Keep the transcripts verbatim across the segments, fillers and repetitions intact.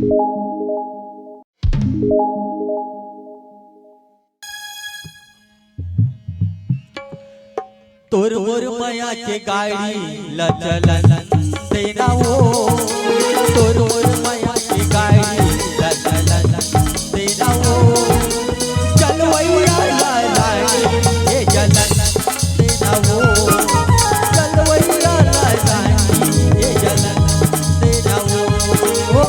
तोर मोर मया के गाड़ी ल चलन देना वो, तोर मोर मया के गाड़ी ल चलन देना वो, चलवैया ला रानी ये जलन देना वो, चलवैया ला रानी ये जलन देना वो।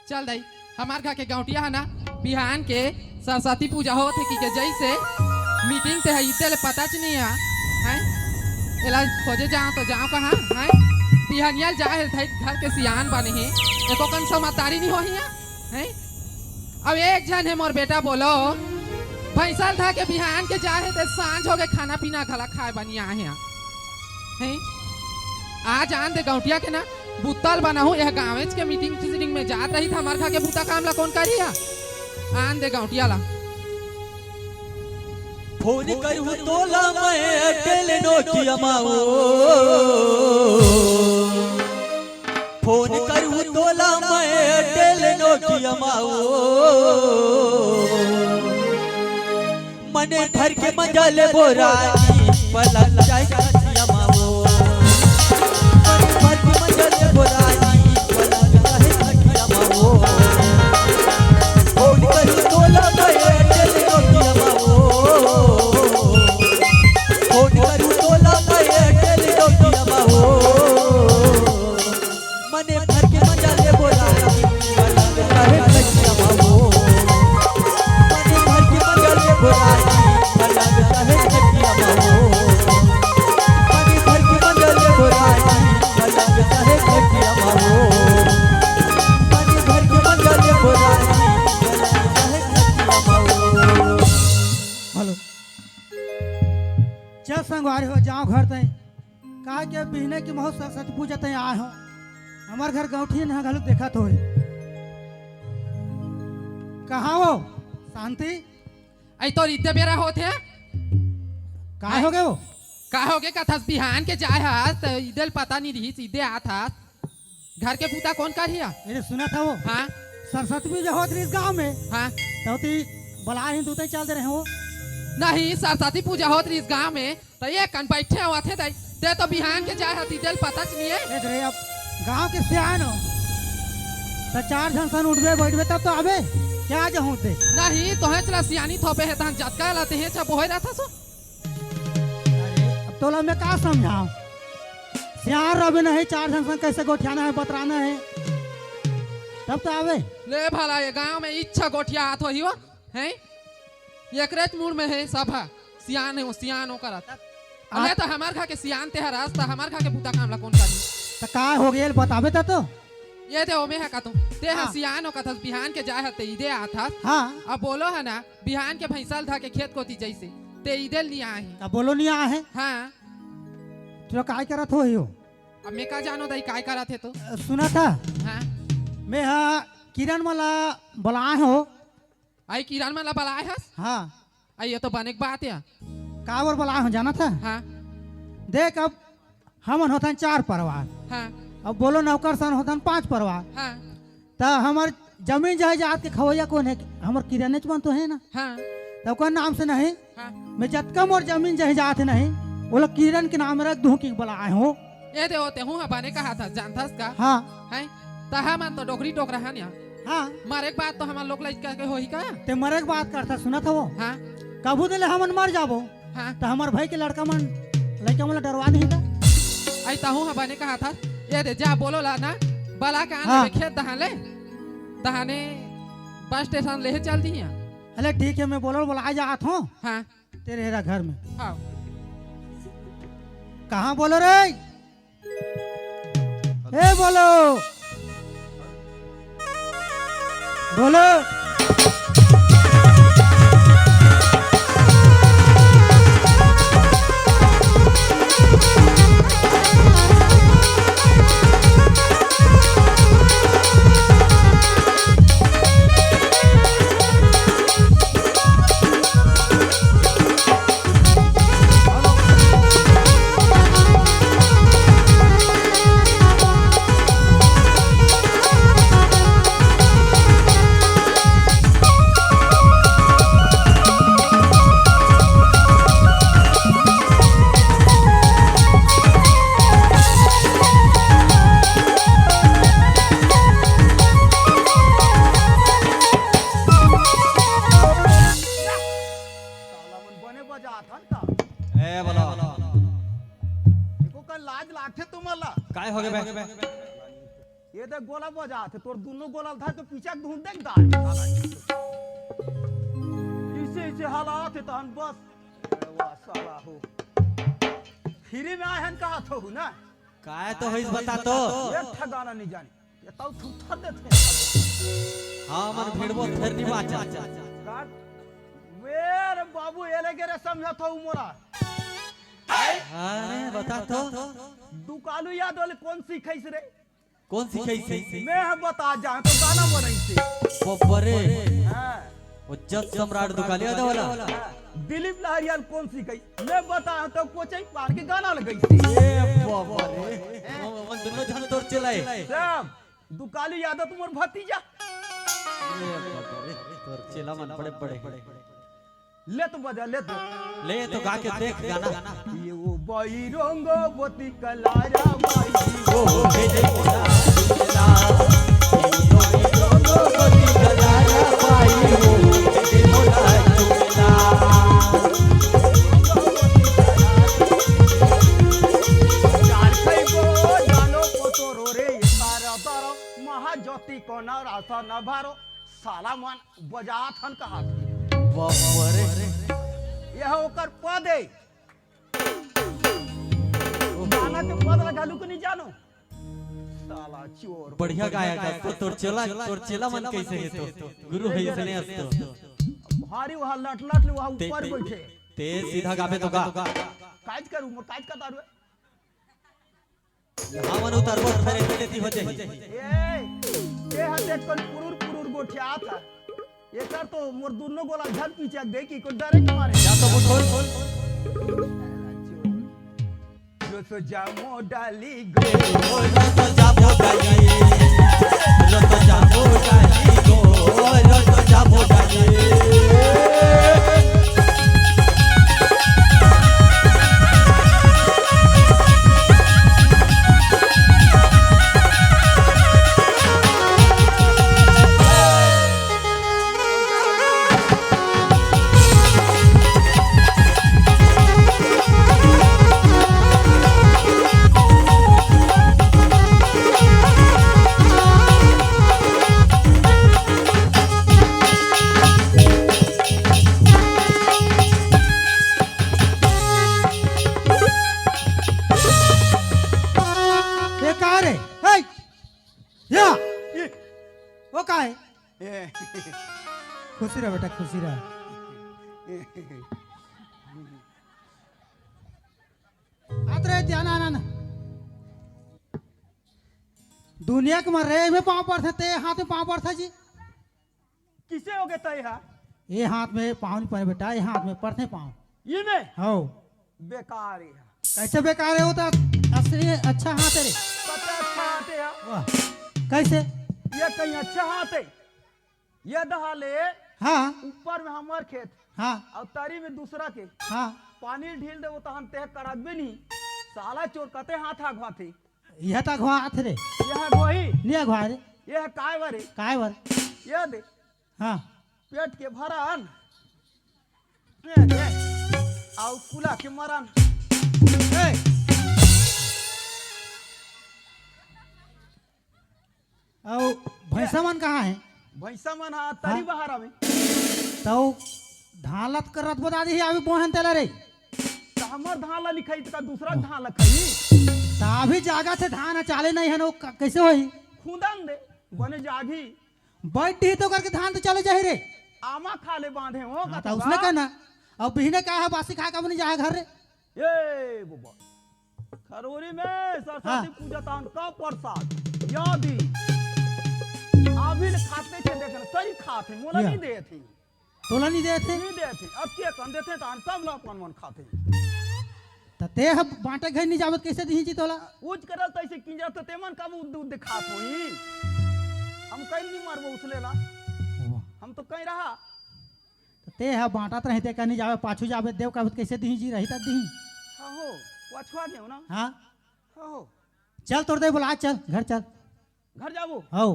चल दाई, हमार घर के गौंटिया है ना, बिहान के सरस्वती पूजा होत हे कि के जैसे मीटिंग ते है, इते ले पता च नहीं है, हैं? एला खोजे जाओ तो जाओ कहाँ, हैं? बिहनिया ले जाए है, घर के सियान बने हैं, एको कन समझदारी नहीं होही है, हैं? अब एक झन है मोर बेटा बोलो, भैंसा ल धा के बिहान के जाए है, ते सांझ हो गए, खाना पीना घला खाए बनिया है, हैं? आ जान दे गौंटिया के ना, बुत्तल बनाहूं, यह गाँवेच के मीटिंग फीटिंग में जात रही था, हमार घर के बुता काम ला कौन करिया? आन दे गौंटिया ला। फोन करूँ तोला मैं एयरटेल नोकिया मा वो, फोन करूँ तोला मैं एयरटेल नोकिया मा वो। मने भर के मजा लेबो रानी, पलंग चाहे खटिया मा वो। मने भर के मजा लेबो रानी, पलंग चाहे खटिया मा वो। फोन करूँ तोला मैं एयरटेल नोकिया मा वो। फोन करूँ तोला मैं एयरटेल नोकिया मा वो। मने भर के मजा लेबो रानी, पलंग चाहे खटिया मा वो। मने भर के मजा लेबो रानी, पलंग चाहे खटिया मा वो। मने भर के मजा लेबो रानी, पलंग चाहे खटिया मा वो। मने भर के मजा लेबो रानी, पलंग चाहे खटिया मा वो। हेलो। चल संगवारी हो, जाओ घर तई। काहे के बिहने के महू सरस्वती पूजा तई आए हो, हमार घर गौंठी न घलो देखत होए। कहाँ हो शांति? अई तोर इद्दे बेरा होत हे? का हो गे वो? का हो गे कथस, बिहान के जाए हस त इद्दे ल पता नहीं रहिस, इद्दे आत हस। घर के पूता कौन कर हिया? अरे सुनत हवो। हाँ। सरस्वती पूजा होत रहिस गांव में। हाँ। त ओती बलाए ही दूते चल दे रहे हो। नहीं, सरस्वती पूजा होत रहिस गांव में, त ये कन बैठे हो आथे दाई। ते तो बिहान के जाए हस, इद्दे ल पता च नहीं है। देख रे, अब गांव के सियान हो, त चार झन सन उठबे बैठबे तब तो आबे। क्या जहूं ते? नहीं, तोहे चला सियानी थोपे हे, तहन जतका ला तेहे छ बोहे रहथस। अरे, अब तोला मैं का समझाऊं? सियान रबे नहीं, चार झन संग कैसे गोठियाना है, बतराना है, तब तो आवे। ले भला, ये गांव में इच्छा गोठिया हाथ होही हो, हैं? एकरेच मूड़ में है सभा, सियान है वो, सियान हो करत। आ- अरे तो हमार घर के सियान ते हरस, त हमार घर के पूता काम ला कौन करी? त का हो गेल, बताबे त तो। ये दे ओमे है का तू? ते ह हाँ। सियान हो कथस, बिहान के जाए ह ते इदे आथस। हाँ। अब बोलो है ना, बिहान के भैंसा ल धा के खेत कोती जैसे, ते इदे ल नहीं आए हे। अब बोलो नहीं आए हे। हाँ। तो काय करत होही हो? अब मैं का जानो दाई काय करत हे तो? अ, सुनत ह। हाँ। मैं हा किरण मला बलाए हो। आई किरण मला बलाए हस? हाँ। आई ये तो बने के बात हे। काबर बलाए हो जानत ह? हाँ। देख अब हमन होथन चार परिवार। हाँ। अब बोलो नौकर सन होथन पांच परिवार। हाँ। त हमर जमीन जायदाद के खवैया कौन हे? हमर किरनेच मन तो हे ना। हाँ। त ओकर नाम से नहीं। हाँ। मैं जतका मोर जमीन जायदाद हे नहीं, वो लोग किरण के नाम रख दूं कि बलाए हो। ये दे होते हूँ, हाँ, बने कहा था, जानथस का? हाँ। हैं? त हमन तो डोकरी टोकरा हन या। हाँ। मरे के बाद तो हमर लोग लइका के होही का? ते मरे के बात करथा, सुनत हवो? हाँ। कभू दे ले हमन मर जाबो। हाँ। त हमर भाई के लड़का मन, लइका मन ला डरवा देही का? आई तहूँ ह बने कहा था, ये दे जा बोलो ला ना, बला के आने हाँ। में खेत दहाने, दहाने बस स्टेशन ले चल दी। अरे ठीक है, मैं बोलो, बोला आ जात हूँ। हाँ। तेरे हेरा घर में। हाँ। कहाँ बोलो रे? ए बोलो, बोलो। साला मन बने बजात हन का? ए, बोलो। एको का लाज लागथे तुमन ला? काय होगे बे? ये देख गोला बजात हे, तोर दुनो गोला ल धर के पीछा के धुन देख दार। इसे, इसे हालात हे तहन बस। ए, वाह साला हो। फ्री में आए हन कहा थो ना? काय तो होइस बता तो? एक ठा गाना नहीं जानी। ये तौ थुथर देथे। हाँ, मन भिड़बो फेर नहीं बाचा। काट। मेरे बाबू एले गेरे समझा था मोला। अरे, बता तो। दुकालू यादव ले कौन सिखाइस रे? कौन सिखाइस? मैं ह बता जा तो गाना बनाइस। बब्बरे। हाँ। वो जस सम्राट दुकालू यादव वाला। हाँ। दिलीप लहरिया ल कौन सिखाइस? मैं बता तो कोचई पार के गाना लगाइस। ए बब्बरे। वो, वो दुनो झन तोर चेला हे। सब। दुकालू यादव तो मोर भतीजा। ए बब्बरे, तोर चेला मन बड़े बड़े। ले तो बजा, ले तो। ले तो गा के देख गाना। ये वो बाई रंगवती कलारा बाई। ओ, हे, हे, बोला, बोला। ये वो बाई रंगवती कलारा बाई। ओ, हे, हे, बोला, बोला। चार कई गो जानो पोतरो रे, ये तारा तारा महाज्योति कोना रासा न भारो। साला मन बजात हन कहा थे। बाप रे। यह ओकर पद हे। गाना के पद ला घलो के नहीं जानो। साला चोर। बढ़िया गायक हे तो। तोर चेला, तोर चेला मन कैसे हे तो? गुरु हे इसने अस तो। भारी वहाँ लट लट ले वहाँ ते, ऊपर ते, बैठे। ते सीधा गाबे तो गा। काज करू, मोर काज का दारू हे। हमन उतरबो, फेर एती तेती हो जाही। ए, ए हा देख कोन पुरुर पुरुर गोठियात हे। एकर तो मोर दुनो गोला झन पीछे देखी, कोन डरे के मारे। जा तो बोल, बोल। जो सो जामो डाली गो। जो सो जामो डाली। जो सो जामो डाली गो। जो सो जामो डाली। ये का रे? हे! या! ये! वो का हे? ये! खुशी रह बेटा, खुशी रह। आत रे, ध्यान आना ना। दुनिया के मरे में पाँव पड़थे, ते हाथ में पाँव पड़थे जी। किसे हो गए तय हा? ये हाथ में पाँव नहीं पड़े बेटा, ये हाथ में पड़थे पाँव। ये में? हो। बेकार हे। कैसे बेकार हे? वो तो असली अच्छा हाथ हे रे। पता अच्छा हाथ हे। वाह। कैसे? ये कहीं अच्छा हाथ हे? ये दहा ले। हाँ। ऊपर में हमर खेत। हाँ। अउ तरी में दूसरा के। हाँ। पानी ढील दे, वो तहन तेह करबे नहीं। साला चोर कते हाथ आघवाथे। यह त अघवात रे। यह अघवाही। नहीं अघवा रे। यह काय बर हे? काय बर? यह दे। हाँ। पेट के भरन। ये दे। आउ फुला के मरन। ए। अउ भैंसा मन कहाँ हे? भैंसा मन हा तरी हाँ? बहारा में। तउ धान लत करत बता दी अभी बोहन तेला रे। त हमर धान ला नहीं खाही, त का दूसरा धान ला खाही? त अभी जागथे धान ह, चाले नहीं हे न, वो क-, कइसे होही? खुंदन दे, बने जागही। बइठ दिही तो करके धान तो चले जाही रे। आमा खा ले बांधे हो हाँ, कथों त उसने का? कहना। अउ बिहने का हे, बासी खाय का बनी जाय घर रे। ए बबा, खरोरी में सरस्वती हाँ। पूजा तान का प्रसाद याद ही। अभी ले खाते थे, देखना सही खाते, मोला या। नहीं देथे। तोला नहीं देथे? नहीं देथे। अब के कन देथे, तान सब ला अपन मन खाथे। त ते ह बांटे घर नहीं जावत, कइसे दिही जी तोला? उच करल तइसे किंजर, त ते मन का उद्ध उद्ध खात होही। हम कहीं नहीं मरबो उसले ला। वाह। हम तो कहीं रहा। त ते ह बांटत रही, ते कनी जावे, पाछू जावे, देव कहबे त कइसे दिही जी, रही त दिही। हाँ हो, पछुआ गेव ना। हाँ। हाँ हो। चल तोर दई बोला, चल, घर चल। घर जाबो? हौ।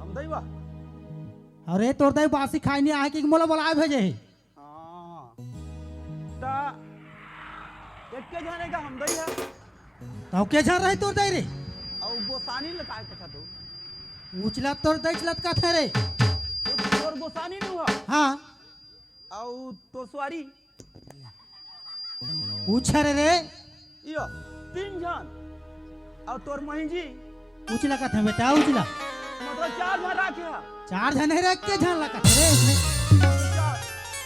हम दई बा? अरे तोर दई बासी खाय नहीं आय कि मोला बोलाय भेजे हे। हाँ। त एक्के झन हे का हम दई हे? तौ के झन रही तोर दई रे? अउ गोसानी ल काय कथस तू? उचला तोर दई चलत कथे रे। तोर गोसानी नु ह? हाँ। अउ तोर सुवारी? उछर रे। यो, तीन झन। अउ तोर महिंजी? उचला कथे बेटा, उचला। मतलब चार झन राखे हा। चार झन हे रे, के झन ला कथे रे इसने?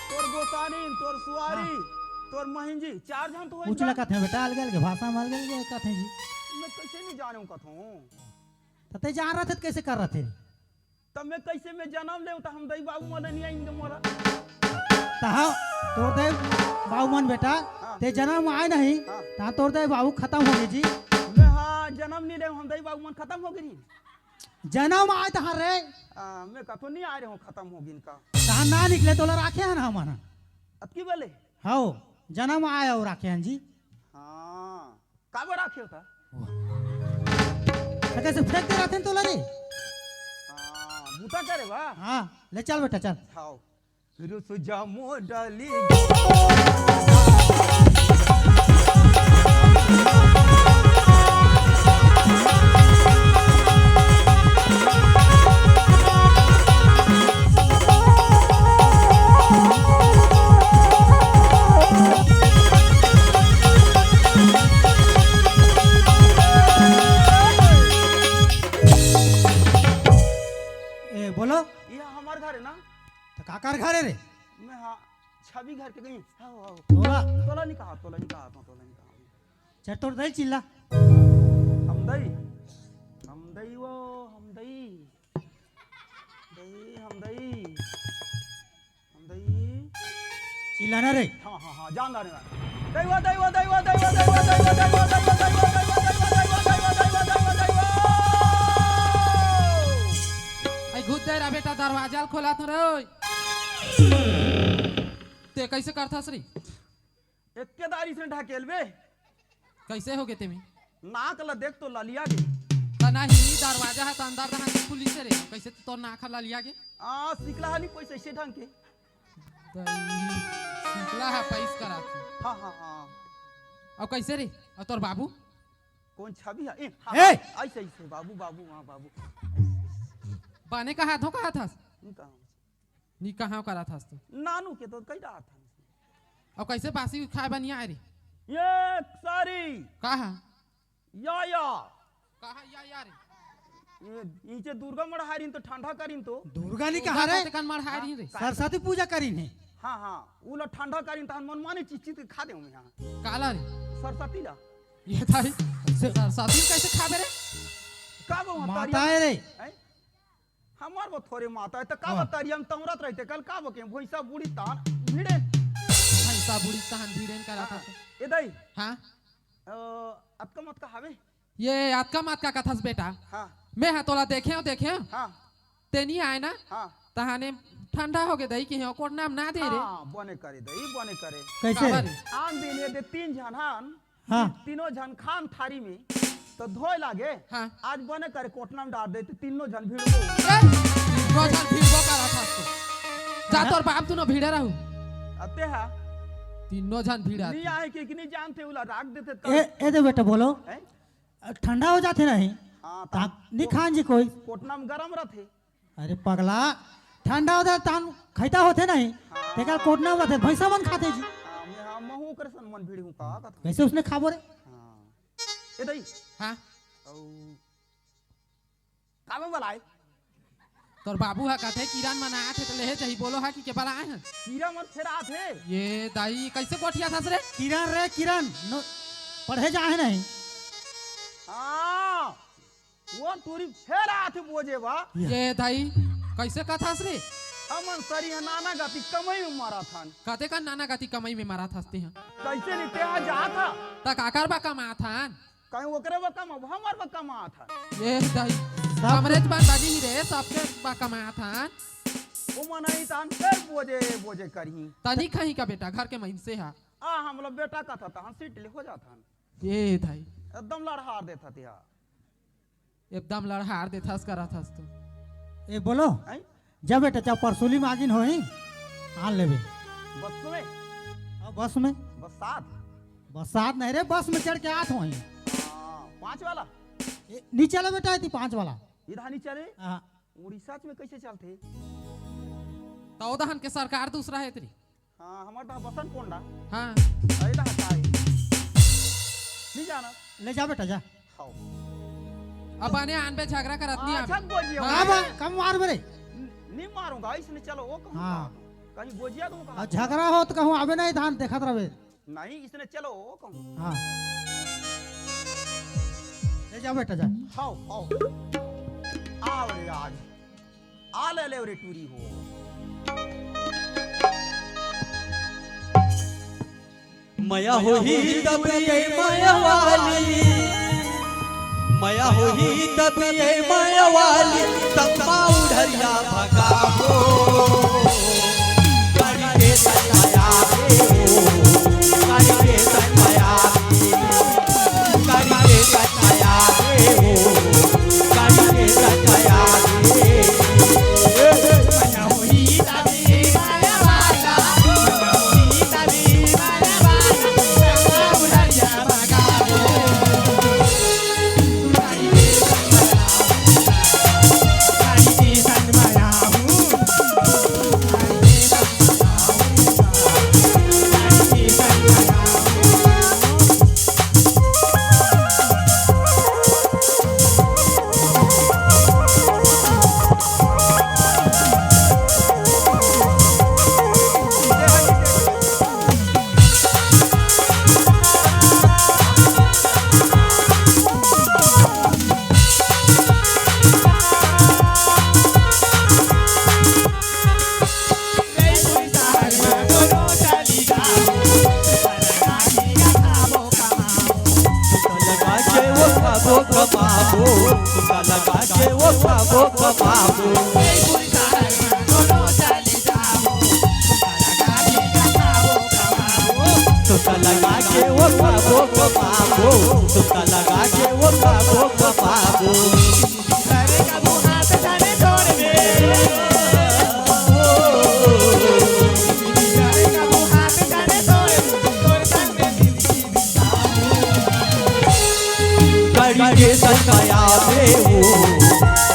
तोर गोसानी, तोर सुवारी, हाँ। तोर महिंजी, चार झन तो होइस उचला ना? कथे बेटा, अलगे अलगे भाषा में अलगे अलगे कथे जी। मैं कइसे नहीं जाने हूँ कथों? त ते जान रहे थे त कइसे कर रहे थे? त मैं कइसे मैं जनम लेव, त हम दई बाबू मन नहीं आइन मोला। त हाँ, तोर दई बाबू मन बेटा, हाँ। ते जनम आय नहीं, हाँ। त तोर दई बाबू खतम हो गे जी। मैं हाँ, जनम नहीं लेव, हम दई बाबू मन खतम हो गे नहीं। जनम आय त हाँ रे। हाँ, मैं कथों नहीं आय रहे हूँ, खतम हो गिन का। त ना निकले तोला राखे हन हमन। अतकी बले? हौ, जनम आय अउ राखे हन जी। हाँ। काबर राखे होता? त कइसे फेंक दे रहिथे तोला रे? हाँ, बूता करे बा? हाँ, ले चल बेटा, चल। हाव। रुस जामो डाली। ए, बोलो। ये हमार घर है ना? त काकर घर हे रे? मैं हाँ, छवि घर के गई। हाँ, हाँ। तोला? तोला नहीं कहा, तोला नहीं कहा, तोला नहीं कहा। चल, तोर दई चिल्ला। हम दई, हम दई वो, हम दई। दई, हम दई। हम दई। चिल्ला ना रे। हाँ, हाँ, हाँ, जान दाने वाला। दई वो, दई वो, दई वो। आई घुस दे रा बेटा, दरवाजा ल खोला तो रे। ते कइसे करथस रे? एक्के दारी से ढकेल बे। कइसे हो गे तेमे? नाक ल देख तो ललिया गे। त नहीं, दरवाजा ह त अंदर डहन खुलिस रे, कइसे तोर नाक ह ललिया गे? आ, सिकला ह नहीं कोई सही ढंग के। दई, सिकला ह पैस कराथे। हाँ, हाँ, हाँ। अउ कइसे रे? अउ तोर बाबू? कोन छवि ह? ए, हाँ, ए! हाँ, अइसे, अइसे, बाबू, बाबू, हाँ, बाबू। बने कहाथों, कहाथस? नहीं कहा। नी कहाँ करा था तू? नानू के तो कही रहा था। अब कइसे बासी खाय बर नहीं आय रे? ये सारी। कहा? या, या। कहा या, या रे? ये नीचे दुर्गा मढ़ारिन तो ठंडा करिन तो। दुर्गा नहीं दुर्गा कहा रे? कतेकन मढ़ारिन रे? हाँ, सरस्वती पूजा करिन हे। हाँ, हाँ, वो ला ठंडा करिन तो मन माने चीज चीज के खा दे हूँ यहाँ। काला रे? सरस्वती ला। ये थारी से- सरस्वती कइसे खाबे रे? का वो माता है रे। हैं? हमार वो थोरे माता है, त का हाँ। बा तरिया में तौरत रहिथे, कल का बा के भैंसा बूढ़ी तहन भिड़े। भैंसा बूढ़ी तहन भिड़े न करा था हाँ। तो। ए दाई। हाँ? अ, अतका मत का हवे? ये अतका मत का कथस बेटा? हाँ। मैं हा तोला देखे हो, देखे हो? हाँ। ते नहीं आय ना? हाँ। तहाने ठंडा हो गे दई कि हो कोटना में ना दे रे। हाँ, बने करे दई, बने करे। कइसे? काबर? आन दिन ये दे तीन झन हन, हाँ। तीनों झन खान थारी में तो धोए लागे। हाँ। आज बने करे कोटना में डार दे, तो तीनों झन भिड़बो। ए, तीनों झन भिड़बो करा था तो। जा हाँ। तोर बाप दुनो भिड़े रहू। अते हा। तीनों झन भिड़ा नहीं थे। आए कि, कि नहीं जानते, उला राख देते त ए, ए दे बेटा बोलो। हैं? ठंडा हो जाथे नहीं? हाँ, ता-, ता-, नहीं खान जी कोई। कोटना में गरम रहथे। अरे पगला, ठंडा होथे तहन खैता होथे नहीं? हाँ। तेकर कोटना में रहथे, भैंसा मन खाथे जी। हाँ, मैं, हाँ, महू ओकर सन मन भिड़ी हूँ का, का कइसे उसने खाबो रे? हाँ। ए दई। हाँ। अउ का में बलाए? तोर बाबू ह कथे किरण मन आत हे त लेहे जाही, बोलो हा कि के बलाए हे? किरण मन फेर आत हे। ये दाई, कइसे गोठियाथस रे? किरण रे किरण, नो, पढ़े जाए नहीं। हाँ, वो टूरी फेर आत हे बोजे बा। ये दाई, कइसे कथस रे? हमन सरी ह नाना गति कमई में मरत हन। कते का नाना गति कमई में मरत हस ते ह? कइसे नहीं ते आ जात ह? त काकर बा कमात हन? कहीं ओकरे बा कमाब, हमर बा कमात हन। ये दाई, सब हमरे जबान बाजी ही रे, सबके बा कमात हन। ओ मन आई तान फेर बोजे, बोजे करही। तनी खाही का बेटा, घर के मइनसे हा। आ, हम लोग बेटा कथस, तहन सीट ले हो जात हन। ये दाई। एकदम लड़हार देथस ते हा। एकदम लड़हार देथस करथस तो। ए, बोलो। हैं? जा बेटा, जा परसोली मागिन होही, आन लेबे। बस में? हाँ, बस में। बस सात? बस सात नहीं रे, बस में चढ़ के आत होही। हाँ, पाँच वाला? ए, नी चले बेटा, एती पाँच वाला। इधर नी चले? हाँ। उड़ीसा में कइसे चलथे? त ओ दहन के सरकार दूसरा हे तेरी। हाँ, हमर दहा बसन कोंडा। हाँ। अरे दहा का हे? नी जाना। ले जा बेटा, जा। हाओ। अब आने आन बे झगड़ा करत नी अच्छा, आवे। बोलिए। हाँ। का बा, कम मार बे रे। न-, नी मारूंगा, इसने चलो, वो कहूँ हाँ। कहा। कहीं गोजिया दूँ कहा। आ, झगड़ा हो त कहूँ आबे नहीं धान देखत रहबे। नहीं, इसने चलो, वो कहूँ। हाँ। ले जा बेटा, जा। हाओ, हाओ। आओ रे आज। आ ले ले रे टूरी हो। मया होही तब ये मया वाली, मया होही तब ये मया वाली, तब पाऊ ढरिया भगा हो। करके सताया रे हो, करके सताया रे, करके सताया रे हो, करके सताया रे। लगा के वो खाबो कमाबो, तुका लगा के वो खाबो कमाबो। तुका लगा के वो खाबो कमाबो, तुका लगा के वो खाबो कमाबो। करके सताया बे हो,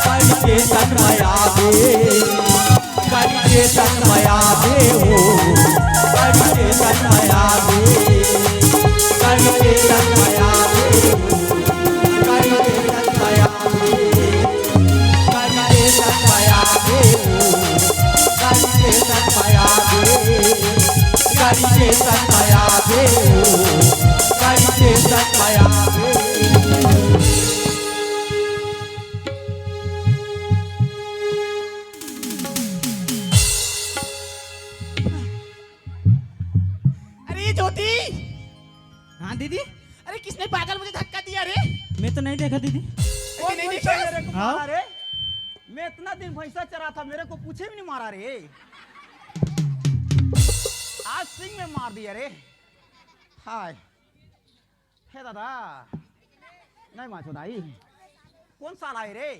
करके सताया बे, करके सताया बे हो, करके सताया बे, करके सताया बे हो, करके सताया बे। अरे ज्योति! हाँ दीदी। अरे किसने पागल मुझे धक्का दिया रे? मैं तो नहीं देखा दीदी। अरे नहीं देखा? हाँ? अरे मैं इतना दिन भैंसा चरा था, मेरे को पूछे भी नहीं मारा रे। आज सिंग में मार दिया रे। हाय। हे दादा, नहीं माचो दाई, कौन साला है रे?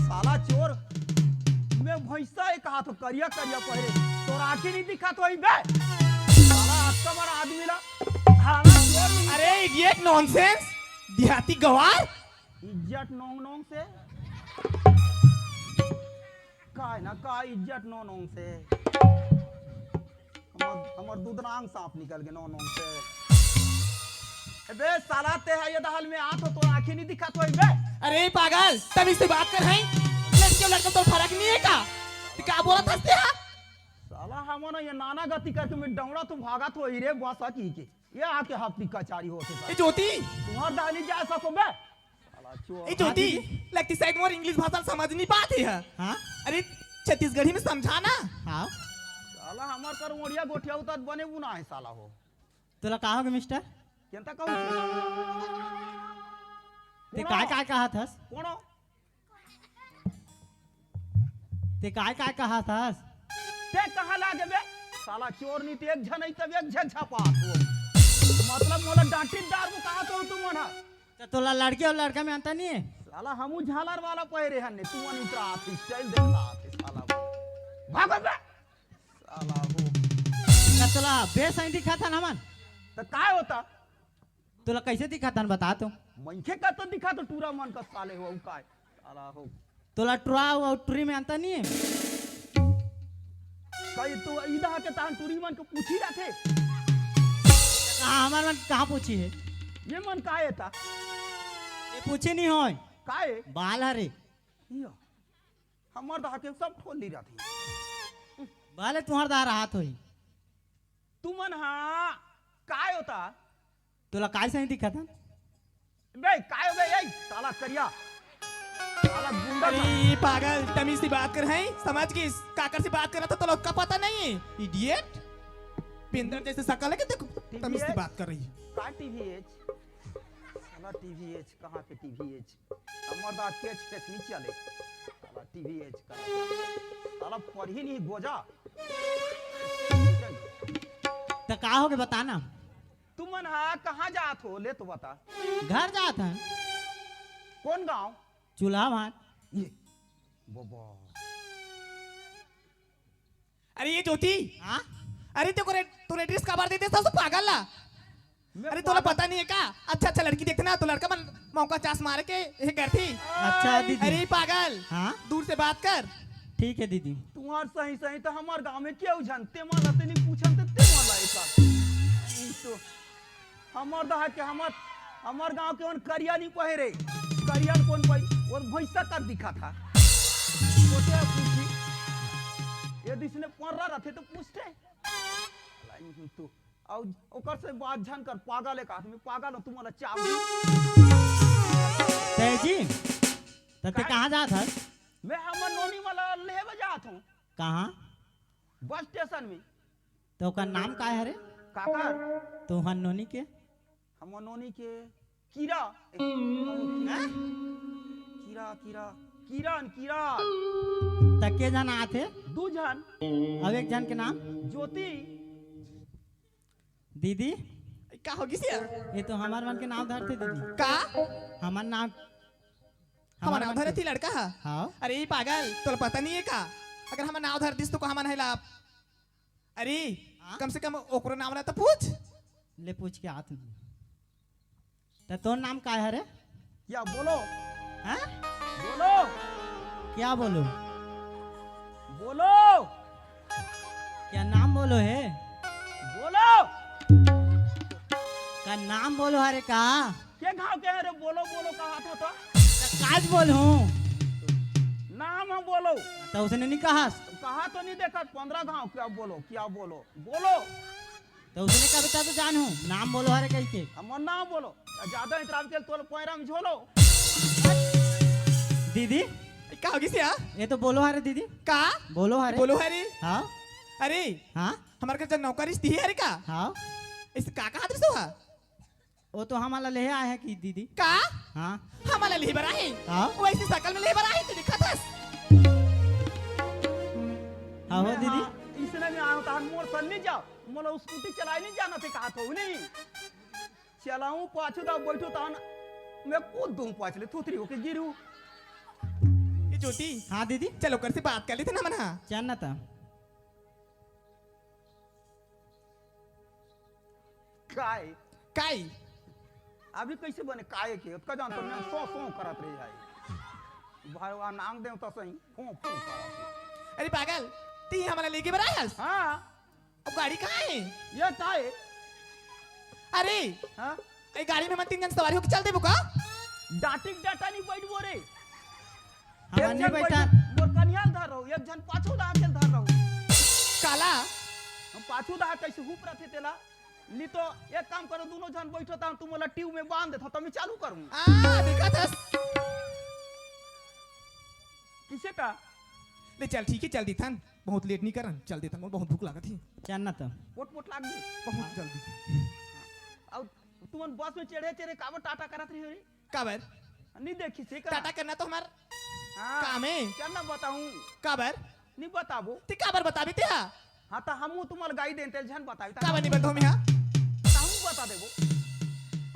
साला चोर, मैं भैंसा हे कहा तो करिया करिया पहिरे, तोर आँखी नहीं दिखा तो ही बे? साला अतना बड़ा आदमी ला, थाना चोर नहीं। अरे idiot, nonsense, देहाती गवार। इज्जत नोंग नोंग से। का है ना, का इज्जत नोंग नोंग से। हमर, हमर दूधनांग सांप निकल के नोंग नोंग से। अबे साला, ते ह ये दहल में आत हो, तोर आँखी नहीं दिखत होही बे? अरे पागल, तमीज से बात कर, हैं? लड़की अउ लड़का तो फरक नहीं है का? ते का बोलत हस ते हा? साला हमन ये नाना गति करके में डौड़ा तो भागत होही रे, बस की के। ये आके हफ्ती कचारी होथे ए साला। ज्योति, तुम्हार दानी जा सको बे। साला चोर। ए ज्योति, हाँ, दीदी। लगथे शायद मोर English भाषा समझ नहीं पात हे। हाँ? अरे छत्तीसगढ़ी में समझा ना। हाँ। साला हमर कर ओड़िया गोठिया उतर बने बुना है साला हो। तोला का होगे मिस्टर? केंता कहूँ? ते कोन? काय काय कहत हस? कोन? ते काय काय कहत हस? ते कहाँ लागे बे? साला चोर नहीं ते एक झन ही तब एक झन छापा। मतलब मोला डांटी दार को कहा तो तुमन हा? त तोला लड़की अउ लड़का में अंतर नहीं है? साला हमू झालर वाला पहिरे हन ने, तुमन इतरा आत style देखा आत साला। भागो बे। साला हो। का तोला बेसही दिखत हन हमन? त काय होता? तोला कैसे दिखत हन बता तो? मनखे का तो दिखा तो टूरा मन का साले हो, अउ काय? साला हो। तोला टूरा अउ टूरी में अंतर नहीं है? कई तो इदा के तान टूरी मन को पूछी जाथे। कहाँ हमर मन कहाँ पूछी है? ये मन का है ता? ये पूछे नहीं होय। का है? बाल हरे। या। हमर दहा के सब ठोली रहिथे। भले तुंहर दहा राहत होही। तुमन हा काय होता? तोला काय सही दिखत हन? बे, काय हो बे, ए, साला करिया। साला गुंडा अरे, था। पागल, तमीज से बात कर, हैं? समझ गिस? काकर से बात कर रहा था, तोला का पता नहीं है? Idiot। पिंदर जैसे शकल है कि देखो, तमीज से टीवीएच? बात कर रही है। का टीवीएच? साला टीवीएच, कहाँ के टीवीएच? हमर दा केच केच नहीं चले। साला टीवीएच करा। साला पढ़ी नहीं गोजा। त का होगे बता ना? तुमन हा कहाँ जात हो? ले तो बता। घर जात हन। कौन गांव? चूल्हा भान। ये। बाबा। अरे ये ज्योति। हाँ? अरे तेरे को रे-, तू ड्रेस काबर दे देता, सब पागल ला। मैं अरे तोला पागल? पता नहीं है का? अच्छा अच्छा लड़की देखना तो लड़का मन मौका चांस मार के ये करती। अच्छा दीदी। अरे पागल। हाँ? दूर से बात कर। ठीक है दीदी। तुम्हार सही सही तो हमार गांव में क्यों जानते मन आते नहीं पूछन ते ते मन लाए का। तो हमर दहा के हमर, हमर गांव के ओन करिया नहीं पहे रे। करिया कोन पही? और भैंसा का दिखा था। छोटे पूछी। ये दिसने पर्रा रहते तो पूछते। लाई तू। अउ ओकर से बात झन कर, पागल एक आदमी, पागल हो, तुमला चाबी। तय जी, त ते कहाँ जात हस? मैं हमर नोनी मला लेवे जात हूँ। कहाँ? बस स्टेशन में। त ओकर नाम का हरे? काकर? तुहर नोनी के? हमर नोनी के कीरा। हैं? कीरा, कीरा, किरण, किरण। त के झन आथे? दू झन। अउ एक झन के नाम? ज्योति। दीदी। का होगिस यार? ये तो हमर मन के नाम धरथे दीदी। का? हमर नाम, हमर हमर नाम मन के धरथे लड़का हा? हाँ। अरे ये पागल, तोला पता नहीं है का? अगर हमर नाम धर दिस तो का हमन हेला? अरे, हाँ? कम से कम ओकरो नाम ला तो पूछ। ले पूछ के आत हूँ। त तोर नाम का हरे? क्या बोलो? हाँ? बोलो। क्या बोलो? बोलो। क्या नाम बोलो हे? बोलो। का नाम बोलो हरे का? के घाव के हरे बोलो बोलो कहा था तो? त काज बोलहूँ। नाम हम बोलो। त उसने नहीं कहा। कहा तो नहीं देखा, पंद्रह घाव क्या बोलो, क्या बोलो, बोलो। त उसने कहा, "बता तो जानहूँ, नाम बोलो हरे कहिके।" हमर नाम बोलो। ज्यादा इतराम के तोल पैरा में झोलो। दीदी। का होगिस या? ये तो बोलो हरे दीदी। का? बोलो हरे। बोलो हरे। हाँ। अरे। हाँ। हमर घर जन नौकरी स्थिति हरे का? हाँ। इस का कहा दृश्य हुआ? वो तो हमला लेहे आए हे कि दीदी। का? हाँ। हमला लेहे बर आए? हाँ। वैसे शकल में लेहे बर आए, तू दिखत हस। हाँ हो मैं दीदी। हाँ, इसने में आयो तान मोर सन नहीं जाओ। मोला स्कूटी चलाए नहीं जाना थे कहा तो नहीं। चलाऊं पाछू दा बैठो तान मैं कूद दूं पाछले थुथरी होके गिरू। ये ज्योति। हाँ दीदी। चलो कर से बात कर लेते ना मना। चल ना ता। काय? काय? अभी कैसे बने काय के? ओतका जान तो मैं सौ सौ करत रही है। भगवान नांग देवता सही, फों फों करत रही। अरे पागल, ती हमारा लेके बरा हस? हाँ। अब गाड़ी कहाँ है? ये काय? अरे। हाँ? ए गाड़ी में हमन तीन झन सवारी होके चल देबो का? डांटी के डांटा नहीं बैठबो रे। हमन एक नहीं झन बैठा। बैठो, मोर कनिहा ल धर रहो, एक झन पाछू डहर के ल धर रहो। काला? हम पाछू डहर कैसे हुप रथे तेला? नी तो एक काम करो, दूनों झन बैठो, त तुम मोला ट्यूब में बांध देथो, त मैं चालू करूँ। आ, देखत हस। किसे का? ले चल, ठीक है, चल दीथन। बहुत लेट नहीं करन, चल दीथन, मोर बहुत भूख लागत हे। चल ना त। पोट पोट लाग गई। बहुत जल्दी। अब तुमन बस में चढ़े चढ़े काबर टाटा करत रही हो रे? काबर? नहीं देखी से का? टाटा करना तो हमार हाँ। काम है। चल ना बताऊं। काबर? नहीं बताबो। ते काबर बताबे ते हा? हाँ, तो हमू तुम्हार गाई देन, तेल झन बताबी, तो काबर नहीं बताओ मैं हा? तो हमू बता देबो।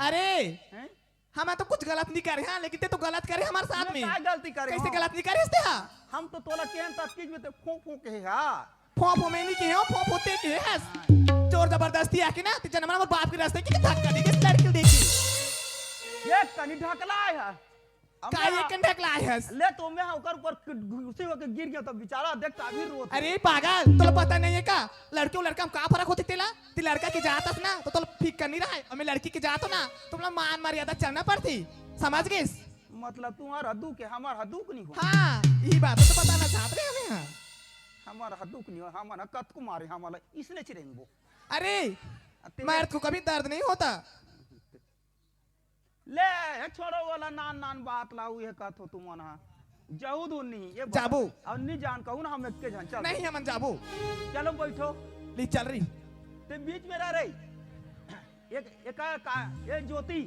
अरे, हैं? हम तो कुछ गलत नहीं करे, हाँ, लेकिन ते तो गलत करे हमारे साथ ये में। का गलती करे कैसे हो? गलत नहीं करे इसते हा? हम तो तोला केहन तक चीज में ते फो फो के हा। फो फो मैं नहीं के हो, फो फो ते के हस। जोर जबरदस्ती आके ना, ते जनमना मोर बाप के रास्ते की धक्का दे के लड़की देखी। ये कनी ढकला है। अब का मैं ये कन ढकला है हस? ले तो मैं ओकर ऊपर घुसी होके गिर गया तो बेचारा देख काफी रोत। अरे पागल, तोला पता नहीं है का? लड़के और लड़का में का फर्क होथे तेला? ते लड़का के जात हस ना, तो तोला फिकर नहीं रहा है, और मैं लड़की के जात हो ना, तो मोला मान मर्यादा चलना पड़ती, समझ गेस? मतलब तुम्हार हदू के, हमार हदू के नहीं हो। हाँ, यही बात तो बताना चाहत रहे हमें, हाँ। हमार हदू के नहीं हो, हमन कतको मारे, हमला इसने चिरेंगबो। अरे, अ, तेरे मार को कभी दर्द नहीं होता। ले, हे छोड़ो वाला नान नान बात लाऊ, ये कथो तुमन हा। जाऊ दो नहीं, ये बता। जाबो। और नहीं जान कहूँ ना, हम एक के झन, चल। नहीं, हमन जाबो। चलो बैठो। ले चल रही। ते बीच में रह रही। एक, एक का, का, ये ज्योति,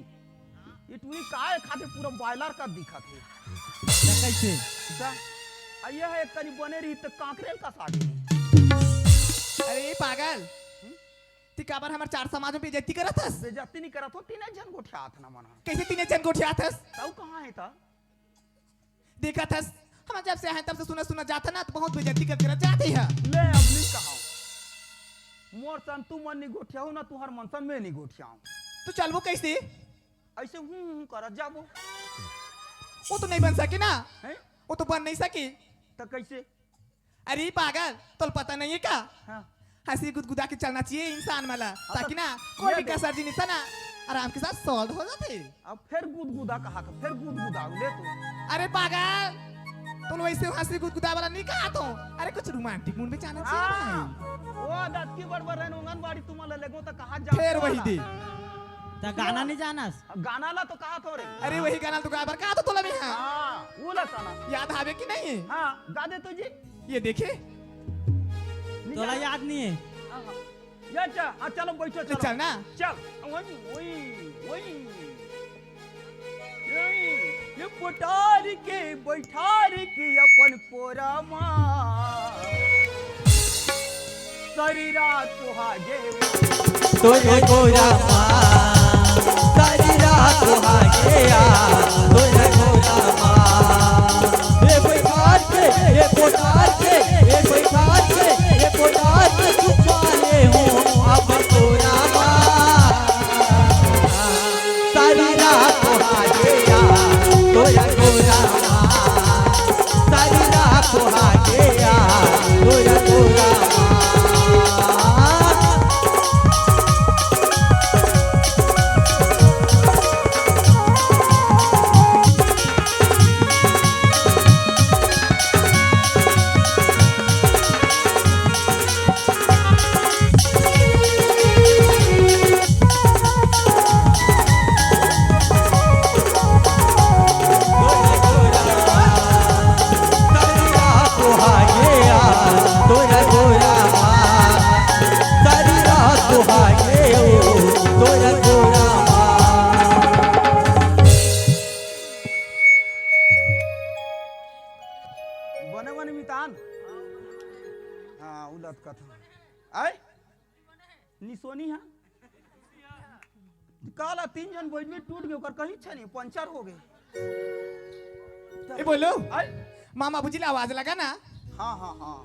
ये टूरी का है खाते पूरा बॉयलर का दिखत हे। त कैसे? जा, आ ये है एक कनी बने रही तो कांकरेल का साड़ी। अरे ये पागल, हम्म? ती काबर हमर चार समाज में बेइज्जती करत हस? बेइज्जती नहीं करत हो, तीन झन गोठियात ना मन हा। कैसे तीन झन गोठियात हस? तऊ कहाँ है ता? देखत हस, हम जब से आए तब से सुना सुना जात ना, तो बहुत बेइज्जती कर कर जाते हैं। ले, अब नहीं कहा। मोर सन तू मन नहीं गोठियाऊ ना, तुहर मन सन मैं नहीं गोठियाऊ। तो चलबो कैसे? ऐसे हूँ हूँ करत जाबो। वो तो नहीं बन सके ना। हैं? वो तो बन नहीं सके। तो कैसे? अरे पागल, तोल पता नहीं है का? हाँ। हंसी गुदगुदा के चलना चाहिए इंसान वाला, हाँ, ताकि तो ना कोई ये भी दे। कसर जिनिस ना आराम के साथ सॉल्व हो जाते। अब फिर गुदगुदा कहा था, फिर गुदगुदा ले तू। अरे पागल, तोल वैसे हंसी गुदगुदा वाला नहीं कहा तो। अरे कुछ रोमांटिक मूड में जाना चाहिए हाँ, भाई। वो दस की बड़ बड़ रहन आंगनबाड़ी तुम्हारा लगो तो कहा जा फिर वही वाला। दे। त गाना नहीं जानस? गाना ला तो कहा थो रे। अरे वही गाना तो गाबर कहा तो तोला भी हाँ। हाँ, वो ला साला। याद आवे कि नहीं? हाँ, गा दे तो जी। ये देखे। तोला याद नहीं है? हाँ, हाँ। ये अच्छा, हाँ, चलो बैठो, ले चलो। चल ना। चल, वही, वही, वही। ये, ये पोटार के, बैठार के अपन कोरा मा। सारी रात सुहागे। तोरे कोरा मा। सारी रात सुहागे आ। तोरे कोरा मा। ये बैठार के, ये पोटार के, ये बैठार के, ये पोटार के छुपाए हूँ अब कोरा मा। सारी रात सुहागे आ। तोरे कोरा मा। सारी रात सुहागे आ, तोरा कोरा मा। बने बने मितान। हाँ, उलत कथा। आय? निसोनी हा। काला तीन जन बैठ में टूट गए, ओकर कहीं छे नहीं, पंचर हो गए। ए बोलो। आय? मामा बुजी ला आवाज लगा ना। हाँ, हाँ, हाँ।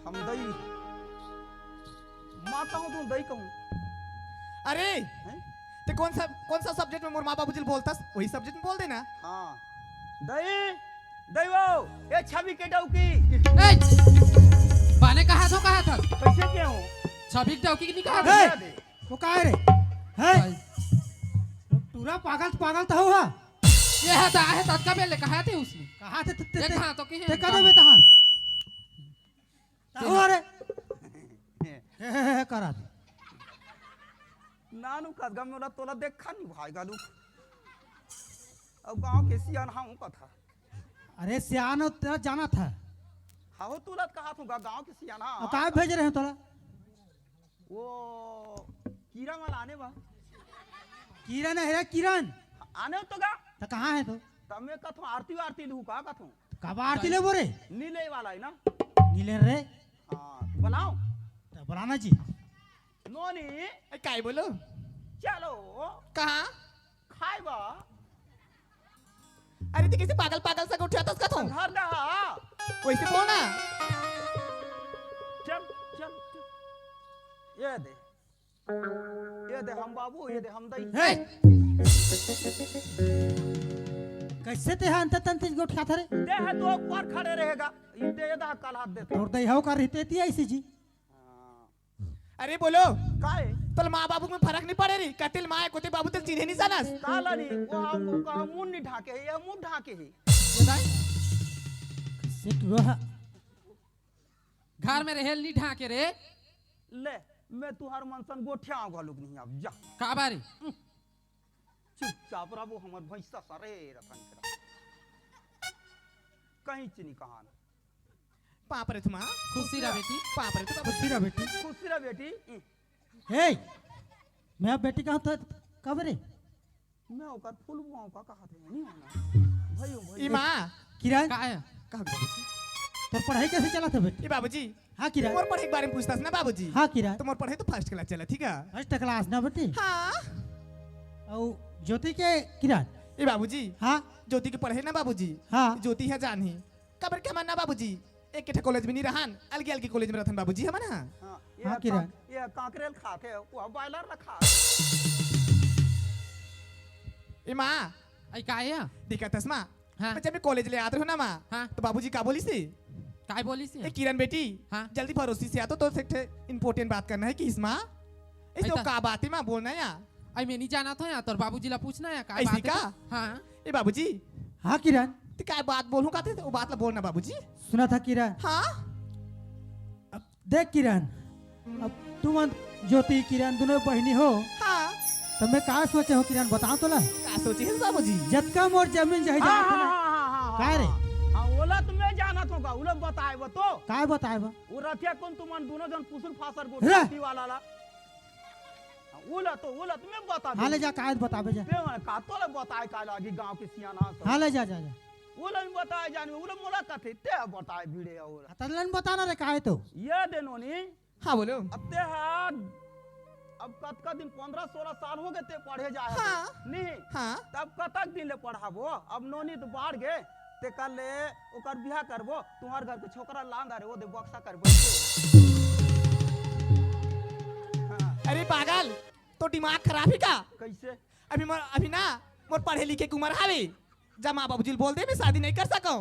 हम दई। माँ कहूँ तो दई कहूँ। अरे, हैं? ते कौन सा, कौन सा सब्जेक्ट में मोर माँ बाबूजी बोलतस, वही सब्जेक्ट में बोल देना। हाँ। दई, दई वो, ए छवि के डौकी। ए, बने कहा थो, कहा थो। कैसे के हो? छवि के डौकी नहीं कहा थो। ए, वो कहा रे? हैं? भाई। का पागल, पागल त हो हा। ये हा त आहे, ततका बेले कहा थे उसने। कहा थे, ते, ते, एक ते, हाथ तो की ते है, कदे बे तहां। त हो रे। हे, हे, हे, करा। नानू कस गा मोला तोला देखा नहीं भाई गालू। अब गांव के सियान हां कथा। अरे सियान तेरा जाना था। हां, तोला कहा थूं गा गांव के सियान हां। अब काय भेज रहे हो तोला? वो किरण वाला आने बा। किरण है रे, किरण। आने तो गा। त कहां है तू? त मैं कथों आरती वारती लूं का कथों? कब आरती लेबो रे? नीले वाला है ना? नीले रे। हां, बुलाओ। त बुलाना जी। नोनी। ए, काय बोलो? चलो। कहां? खाए बा। अरे, ते कैसे पागल पागल सा गोठियाथस कथों? घर डहा। वैसे बोल ना। चल, चल, चल। ये दे। ये दे हम बाबू, ये दे हम दई। हे! कैसे ते हा अंत तंत गोठियाथा रे? ते हा तो ऊपर खड़े रहेगा। ये दे, ये दे काल हाथ देते। तोर दई हव का रहते ती ऐसी जी? हां। अरे बोलो। काय? तोला माँ बाबू में फरक नहीं पड़े री? कतिल माँ है, कोती बाबू तल चिन्हे नहीं जानस? काला नहीं, वो हम, वो हम मुंह नहीं ढाके है, ये मुंह ढाके है। ये दाई? कैसे तू रहा? घर में रहेल नहीं ढाके रे। ले, मैं तुहार मनसन गोठिया आऊंगा लोग नहीं अब जा। का बारी? चुपचाप रहो, हमर भैंसा सरे रखन करा। कहीं चीनी कहान। पाँव परत हूँ माँ। खुशी रह बेटी। पाँव परत हूँ बाबू। खुशी रह बेटी। खुशी रह बेटी। हे, मैं अब बेटी कहूँ तो कब रे? मैं ओकर फूल बुआऊँ का कहा थे, नहीं होना। भाई, भाई। ई माँ। किरण। का है? का हो गया बाबूजी? तोर पढ़ाई कैसे चला था बेटी? ई बाबूजी। हाँ किरण। मोर पढ़ाई के बारे में पूछता ना बाबूजी। हाँ किरण। तो मोर पढ़ाई तो फर्स्ट क्लास चला, ठीक है? फर्स्ट क्लास ना बेटी? हाँ। अउ ज्योति के किरण? ई बाबूजी। हाँ। ज्योति के पढ़ाई ना बाबूजी। हाँ। ज्योति है जान ही। काबर के हमन ना बाबूजी, एक ठे कॉलेज में नहीं रहन, अलगे-अलगे कॉलेज में रहथन बाबूजी हमन ह। हाँ, ये हाँ, किरण। कां-, ये कांकरेल खाथे, वो बॉयलर ला खा। ए माँ। आई का या? दिखत हस माँ? हाँ। मैं जब मैं कॉलेज ले आत रहूँ ना माँ, हाँ। तो बाबूजी का बोलिस हे? काय बोलिस हे? ए किरण बेटी, हाँ। जल्दी पड़ोसी से आ तो, तो एक ठे इंपॉर्टेंट बात करना है किस माँ? इस तो ऐसा? का बात है माँ, बोलना या। आई मैं नहीं जानत हूँ यार, तोर बाबूजी ला पूछना या, का ऐसी बात है का? तो? हाँ। ए बाबूजी। हाँ किरण। ते का बात बोलूं का ते, वो बात ला बोलना बाबूजी। सुना था किरण। हाँ। अब देख किरण, अब तुमन ज्योति किरण दोनों बहिनी हो। हाँ। तो मैं का सोचे हो किरण, बताओ तोला। का सोचे हो बाबूजी? जतका मोर जमीन जायदाद हाँ, है ना। हाँ, हाँ, हाँ, हाँ, का रे? हाँ, ओला तो मैं जानत हूँ का, ओला बताए बा तो। का बताए बा? वो रथिया कौन तुमन दोनों जन फुसुर फासर रे। गोटी वाला ला। हाँ, ओला तो, ओला तो मैं बता हाँ, दूँ। ले जा, कायद बताबे जा। ते मन का तोला बताए का लागी गाँव के सियाना सब। हाँ, ले जा, जा, जा। ओला भी बताए जाने, ओला मोला कथे, ते बताए भिड़े ओला। हाँ, तलन बताना रे, काहे तो? ये दे नोनी। हाँ, बोलो। अब ते हा, अब कतका दिन, पन्द्रह सोलह साल हो गए ते पढ़े जाए हाँ। नहीं? हाँ। तब कतक दिन ले पढ़ाबो? अब नोनी तो बाढ़ गए, ते कर ले, ओकर बिहा करबो, तुम्हार घर के छोकरा लांदा रे, वो दे बक्सा करबो। हाँ। अरे पागल, तो दिमाग खराब है का? कैसे? अभी मोर, अभी ना, मोर पढ़े लिखे के उम्र हावे। जा माँ बाबूजी ल बोल दे, मैं शादी नहीं कर सकूं।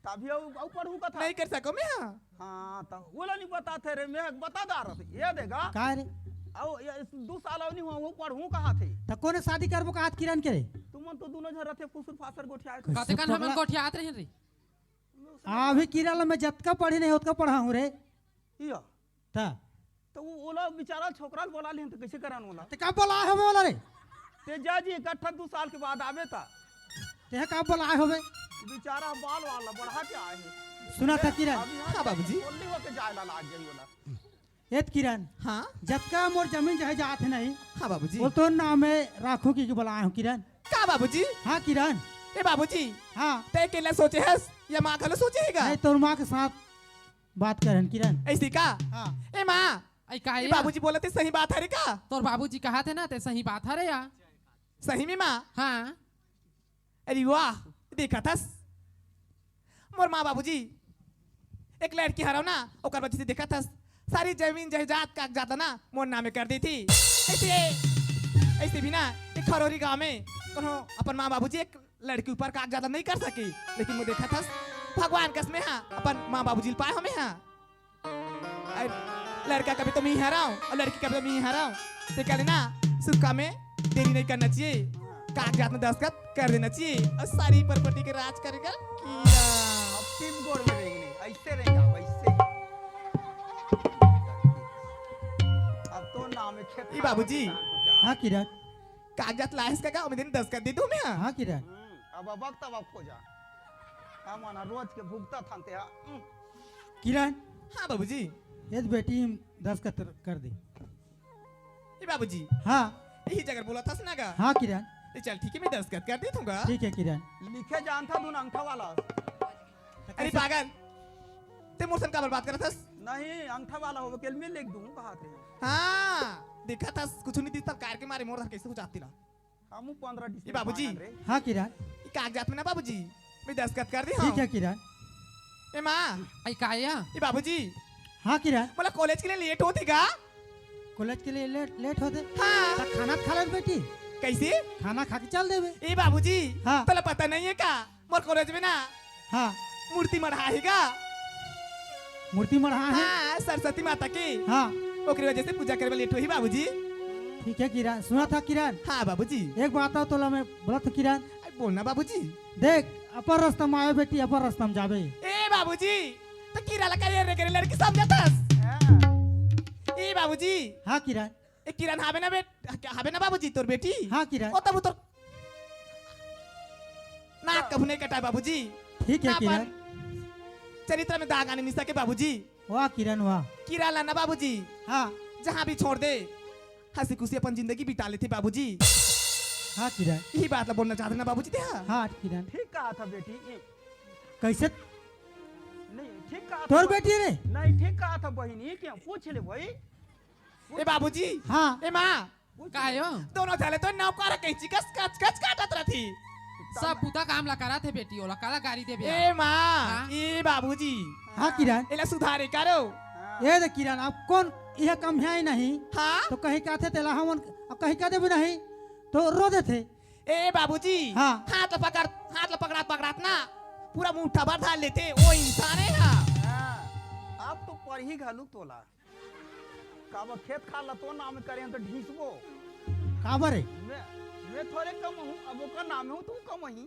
तभी अउ, अउ पढ़ू कथा। नहीं कर सको मैं, हाँ। हाँ, तो वो ला नहीं बताते रे, मैं बता दा रहा था। ये देगा। का रे? अउ, ये इस दो साल अउ नहीं हुआ, वो पढ़ू कहा थे। तो कौन शादी करबो कहा थे किरण के रे? तुमन तो दोनों झन रथे फुसुर फासर गोठियाए थे। कते कन हमन गोठियात रहे रे? अभी किरण ला मैं जतका पढ़ी नहीं, ओतका पढ़ाहूँ रे। इया। ता। तो वो ओला बेचारा छोकरा ल बोला लिहन, तो कैसे करन ओला? ते का बोला है ओला रे? ते जा जी, इकट्ठा दो साल के बाद आवे ता। ते का बोला है बे? बेचारा बाल वाला बढ़ा के आए हैं। सुना था किरण? अभी यहाँ हाँ, बाबूजी। बोलने होके जाए ला लाग गई ओला। एत किरण। हाँ? जतका मोर जमीन जायदाद है नहीं। हाँ, बाबूजी। वो तो नाम है राखू की, की बोला हूँ किरण। का बाबूजी? हाँ, किरण। ए बाबूजी। हाँ। ते अकेला सोचे हस या माँ घलो सोचे है का? नहीं, तोर माँ के साथ बात करन किरण। ऐसी का? हाँ। ए माँ, आई का ए या? बाबूजी बोलत हे सही बात हरे का? तोर बाबूजी कहा थे ना, ते सही बात हरे या। सही में माँ? हाँ। अरे वाह, देखा थस मोर माँ बाबूजी, एक लड़की हरव ना, ओकर वजह से देखा थस सारी जमीन जायदाद कागजात ना मोर नामे कर दी थी। ऐसे, ऐसे भी ना एक खरोरी गाँव में कोनो अपन माँ बाबूजी एक लड़की ऊपर कागजात नहीं कर सके, लेकिन मैं देखा थस भगवान कस में हाँ अपन माँ बाबूजी ल पाए हमें हाँ। अरे, लड़का कभी तो मैं ही हराऊं और लड़की कभी तो मैं ही हराऊं। ते कहले ना, सुख काम में देरी नहीं करना चाहिए। कागजात में दस्तखत कर देना चाहिए अउ सारी प्रॉपर्टी के राज करेगा कीरा। अब तीन गोड़ में रेंगने, ऐसे रेंगा, वैसे। अब तो नाम है खेत ई बाबूजी। हाँ किरण। कागजात लायस का, का ओमे दिन दस्तखत दे दूं मैं? हाँ किरण। हम्म, अब अबक तबक हो जा। हम ना रोज के भुगता थानते हा। हम्म। किरण। हाँ बाबूजी। ये बेटी दस्तखत कर दे। ए बाबूजी। हाँ। यही जगह बोला था ना गा? हाँ किरण। ए चल ठीक है, मैं दस्तखत कर देता हूँ गा। ठीक है किरण। लिखे जानता दूं अंगठा वाला। अरे पागल, ते मोर सन काबर बात करत हस? नहीं, अंगठा वाला होवे के लिए लिख दूं कहा थे। हाँ, देखा था कुछ नहीं दिखता कार के मारे मोर कैसे हो जाती ला। हमू पंद्रह ए डिसमिल बाबूजी। पागल रे। हाँ किरण। ई कागजात में ना बाबूजी, मैं दस्तखत कर दे ठीक हूँ। है किरण। ए माँ। आई का या? ए बाबूजी। हाँ किरण। मोला कॉलेज के लिए लेट होती का? कॉलेज के लिए लेट, लेट होते? हाँ। त खाना खा ले बेटी। कैसे? खाना खा के चल देबे। ए बाबूजी। हाँ। तोला पता नहीं है का? मोर कॉलेज में ना हाँ। मूर्ति मढ़ा है का? मूर्ति मढ़ा है? हाँ, सरस्वती माता की। हाँ। ओकरी वजह से पूजा करे में लेट होही बाबूजी। ठीक है किरण, सुना था किरण। हाँ बाबूजी। एक बात और तोला मैं बोला था किरण। अरे बोलना बाबूजी। देख, अपन रास्ता में आवे बेटी, अपन रास्ता में जाबे। ए बाबूजी, त कीरा ला करियर रे करे लड़की समझत हस? हाँ। ए बाबूजी। हाँ किरण। ए किरण हावे ना बेट, हावे ना बाबूजी तोर बेटी? हाँ किरण। ओ तब तोर नाक कभू नहीं कटाए बाबूजी। ठीक है ना किरण। अपन चरित्र में दाग आने मिसा के बाबूजी। वाह किरण वाह। किरण ला ना बाबूजी। हाँ। जहाँ भी छोड़ दे, हंसी खुशी अपन जिंदगी बिता लेते बाबूजी। हाँ किरण। यही बात ला बोलना चाहते ना बाबूजी ते हाँ। हाँ किरण। ठीक कहा था बेटी। कैसे? नहीं, ठीक कहा था तोर भाई। बेटी रे? नहीं, ठीक कहा था बहिनी, क्यों पूछ ले भाई। ए बाबूजी। हाँ। ए माँ। का आयो? दोनों झले तो नौकर कैंची कस कच कच काटत रथी। सब बुता काम ला करत हे बेटी, ओला काला गारी देबे? ए माँ, हाँ? ए बाबूजी। हाँ किरण। एला सुधारे करो। हाँ। ए दे किरण, अब कौन यह काम है नहीं? हाँ? तो कहीं कहते तेला हमन, अब कहीं कह देबे नहीं तो रो देथे। ए बाबूजी। हाँ। हाथ ला पकड़, हाथ ला पकड़ात पकड़ात ना पूरा मुट्ठा भर धर लेथे, ओ इंसान है। हाँ। अब तो पर ही घालू तोला। काबर खेत खार ला तो नाम करे हन तो ढीसबो। काबर रे? मैं, मैं थोरे कम हूँ, अब ओकर नाम हूँ, तू कम ही।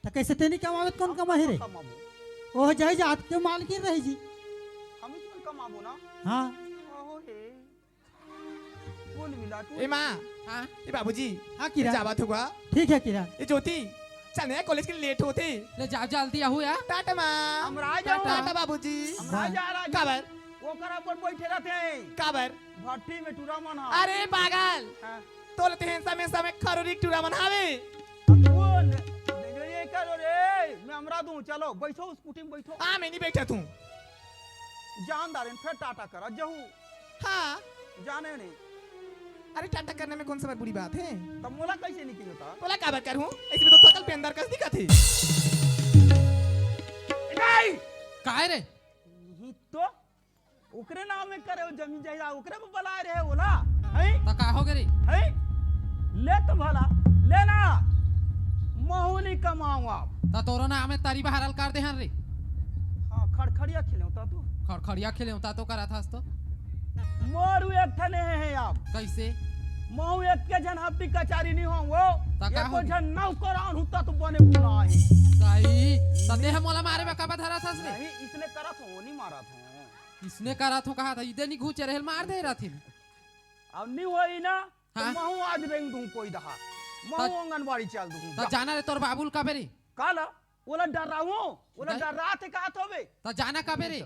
त कैसे तेनी कमावे त कौन हम कमा है रे? कमाबो। ओह जाई जात के मालकिन रही जी। हम इसमें कमाबो ना। हाँ। ओहो हे। कुल मिला के ए माँ। हाँ। ए बाबूजी। हाँ किरण। जावत होगा। ठीक है किरण। ए ज्योति, चल ना कॉलेज के लिए लेट होते। ले जाओ जल्दी आहू यार। टाटा माँ। हम राज टाटा। टाटा बाबूजी। हम राज आ रहा जी। काबर? ओकर अपन बैठे रहते हैं। काबर? भट्टी में टूरा मन हा। अरे पागल। हाँ। तोले ते हेंसा में समय खरोरी टूरा मन हावे। कौन? ये करो रे, मैं हमरा दूं, चलो बैठो स्कूटी में बैठो। हाँ, मैं नहीं बैठा तू। जानदार है, फिर टाटा करा जहू। हाँ। जाने नहीं। अरे टाटा करने में कौन सा बुरी बात है? तब मोला कैसे नहीं किया था? बोला काबर करूँ? इसमें तो थकल पे अंदर कस दिखा थी। नहीं। काय रे? यही तो ओकरे नाम में करे हो जमीन जायदाद, ओकरे में बलाए रहे होला, हैं? त का हो गे रे? हैं? ले तो भला, लेना। महूली कमाऊं आप। त तोरो नाम में तरी बहारल कर दे हन रे। हाँ, खड़खड़िया खेले होता तू। खड़खड़िया खेले होता तो करत हस तो। मोरू एक ठने है, है आप। कैसे? महू एक के जन हफ्ती कचारी नहीं हों वो। त का एको हो गे? जन नौकरान होता तो बने बुलाए। सही। त देह मोला मारे में कबा धरत हस रे? नहीं, इसने करत हो, नहीं मारत हो। इसने करत हो कहा था, इदे नी घूचे रहेल मार दे रथिन। अब नी होई ना, तो हाँ। महू आज रेंग दूं कोई दहा। महू त-, आंगनबाड़ी चल दूं। त जा। जाना रे तोर बाबू ल कबे रे? काला? ओला डराऊं? ओला नहीं। डरात हे कहा थोबे? त जाना कबे रे?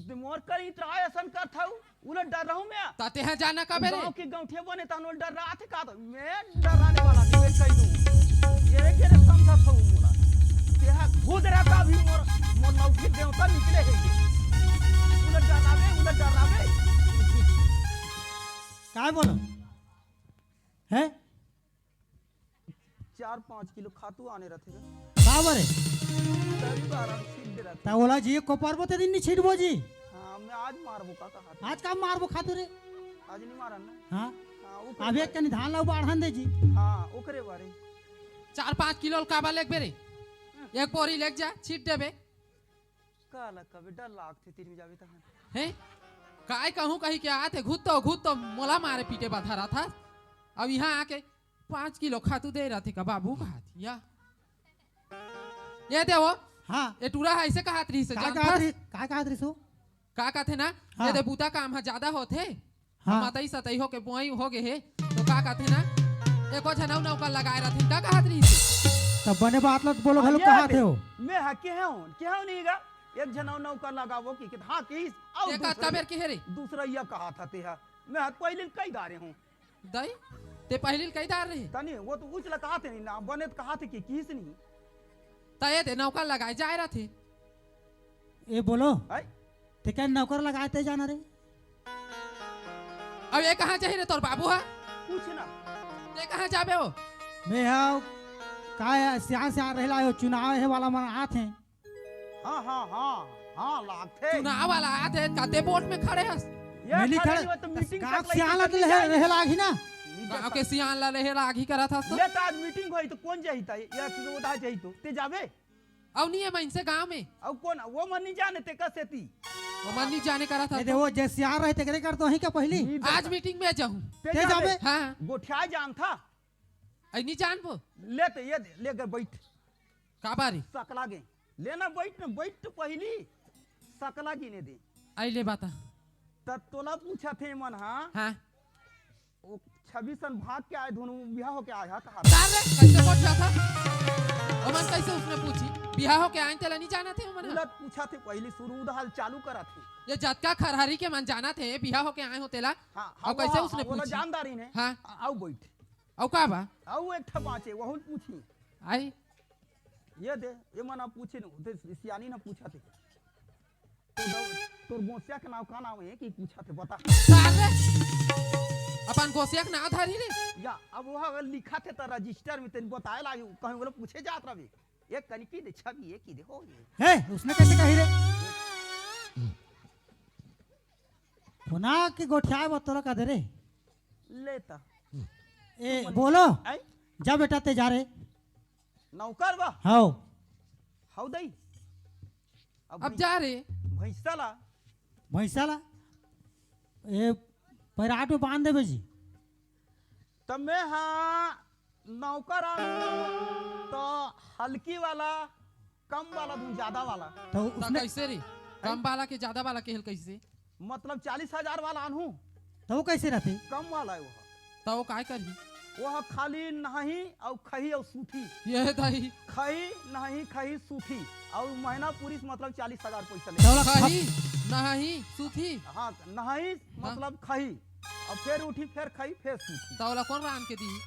ते मोर कर इतरा असन करत हऊ, ओला डराऊं मैं? त तेहा जाना कबे रे? गाँव के गौठे बने तहन ओला डरात हे कहा थोबे? मैं डराने वाला नहीं, मैं कह दूं। ये रे के रे समझत हऊ मोला। तेहा खुद रहता भी मोर, मोर लौठी देवता निकले है। ओला डरावे, ओला डरावे। काय बोलो? हैं? चार पाँच किलो खातू आने रहते हैं। का बरे? तभी बारह में छीट दे रहते त हैं। ओला जी को पर्वत दिन नहीं छीटबो जी। हाँ, मैं आज मारबो का कहा था। आज का मारबो खातू रे? आज नहीं मारा ना। हाँ। हाँ, ओकरे अब एक बारे। कनी धान ला बाढ़न दे जी। हाँ, ओकरे बारे। चार पाँच किलो ल काबा लेक बेरे? एक बोरी लेक जा, छीट देबे। काला कबे डर लागथे तीर में जाबे तहां। हैं? काय कहूं कही के आत हे, घुत तो, घुत तो मोला मारे पीटे बर धरत हस। अब इहां आके पाँच किलो खातू दे रथे का बाबू, कहाथे या। ये दे वो। हाँ। ये टूरा ह अइसे कहात रहिस हे, का जानथस? कहात रहिस, का कहात रहिस वो? का कहाथे ना? हाँ। ये दे बूता काम ह जादा होथे। हाँ। मतई सतई होके बोआई होगे हे, त का कहाथे ना? एको झन अउ नौकर लगाए रथे, का कहात रहिस हे? त बने बात ल बोलो, हाँ, घलो ये कहाथे दे। हो। मैं ह केहे हों, केहे हों नहीं गा। एक झन अउ नौकर लगाबो कि, कि हाँ, किहिस, अउ ते का दूसरा, कबेर केहे रे? दूसरा ये कहाथे हा। मैं ह पहिली कहि डारे हों। दई, ते पहिली ल कहि डारे रहे। तनी, वो तो उच ल कहाथे नहीं ना, बने त कहाथे कि किहिस नहीं। त ये दे नौकर लगाए जाए रथे। ए बोलो, हैं? ते का नौकर लगाए ते जाना रे? अब ये कहाँ जाही रे तोर बाबू ह? पूछ ना। ते कहाँ जाबे हो? मैं ह का सियान सियान रहे ला आयो, चुनाव हे वाला मन आथे। हाँ, हाँ, हाँ, हाँ, लागथे। चुनाव वाला आथे, कते वोट में खड़े हस? ये नहीं खड़े खड़े। नहीं, वो तो मीटिंग का तक सियान लइके ला चली रहे, जाए। रहे लागही ना। नहीं गाँव जाता। के सियान ला रहे लागही करत हस तो। ले त आज मीटिंग होही त कोन जाही त? ये तो उधा जाही तो। ते जाबे? अउ नहीं हे मनसे गाँव में। अउ कोन? वो मन नहीं जाने ते का सेती। वो मन नहीं जाने करत हस ये तो। देखो, जे सियान रहे तेकरे कर तो ही का पहिली? नहीं आज जाता। मीटिंग में जाहूँ। ते ते जाबे? जाबे? हाँ। गोठिया जानथा। अई नहीं जानबो। ले त ये दे, ले गे बैठ। का बारी? सकला गे। ले ना बैठ ना, बैठ तो पहिली। सकला गिने दे। अई ले बता। त तोला पूछथे मन, हाँ? हाँ। वो छब्बीस सन भाग के आए धुन, बिहा होके आए हा कहा। तार रे, कैसे पहुंच जाता? ओमन कैसे उसने पूछी? बिहा होके आए तेला नहीं जानथे ओमन ह? तुला पूछथे पहिली, शुरू उधाल चालू करथे। ये जतका खरहरी के मन जानथे, बिहा होके आए हो तेला। हाँ, अउ हाँ, कैसे हाँ, उसने हाँ, वो ला पूछी? जानदारी ने। हाँ। आ-, अउ बैठ। अउ का बा? अउ एक ठा बाँचे, वहू ल पूछी। आई। ये दे, ये मन अब पूछे न, ते सियानी न पूछथे। तोर दव-, तोर गोसिया के नाव का नाव हे कि पूछथे, बता। साले, अपन गोसिया के नाव धरी रे। या, अब वो अगर लिखथे त रजिस्टर में तेन बताए लागी, कहीं वो लोग पूछे जात रहे। एक कनिकी दे, छवि एक ही दे, हो ये। हे, उसने कैसे कही रे? फोना के गोठियाए बर तोला का दे रे? ले त। ए, बोलो। आई? जा बेटा, ते जा रे। नौकर बा? हव। हव दई। अब अब भैं-, जा रे। भैंसा ला। भैंसा ला? ए, पैराट में बांध देबे जी। त मैं हा नौकर आनहूँ, त हल्की वाला, कम वाला धुन, ज्यादा वाला। त त उसने कैसे रे? कम वाला के ज्यादा वाला केहे ल कैसे? मतलब चालीस हजार वाला आनहूँ। त वो कैसे रथे? कम वाला हे वो। त वो काय करही? वो ह खाली नहाही अउ खही अउ सूती। ये दई। खही, नहाही, खही, सूती। अउ महीना पूरी से मतलब चालीस हजार पैसा ले। त ओला खही, नहाही, सूती। हाँ, नहाही हाँ। मतलब खही। अउ फेर उठी, फेर खही, फेर सूती। त ओला कोन रांध के दिही?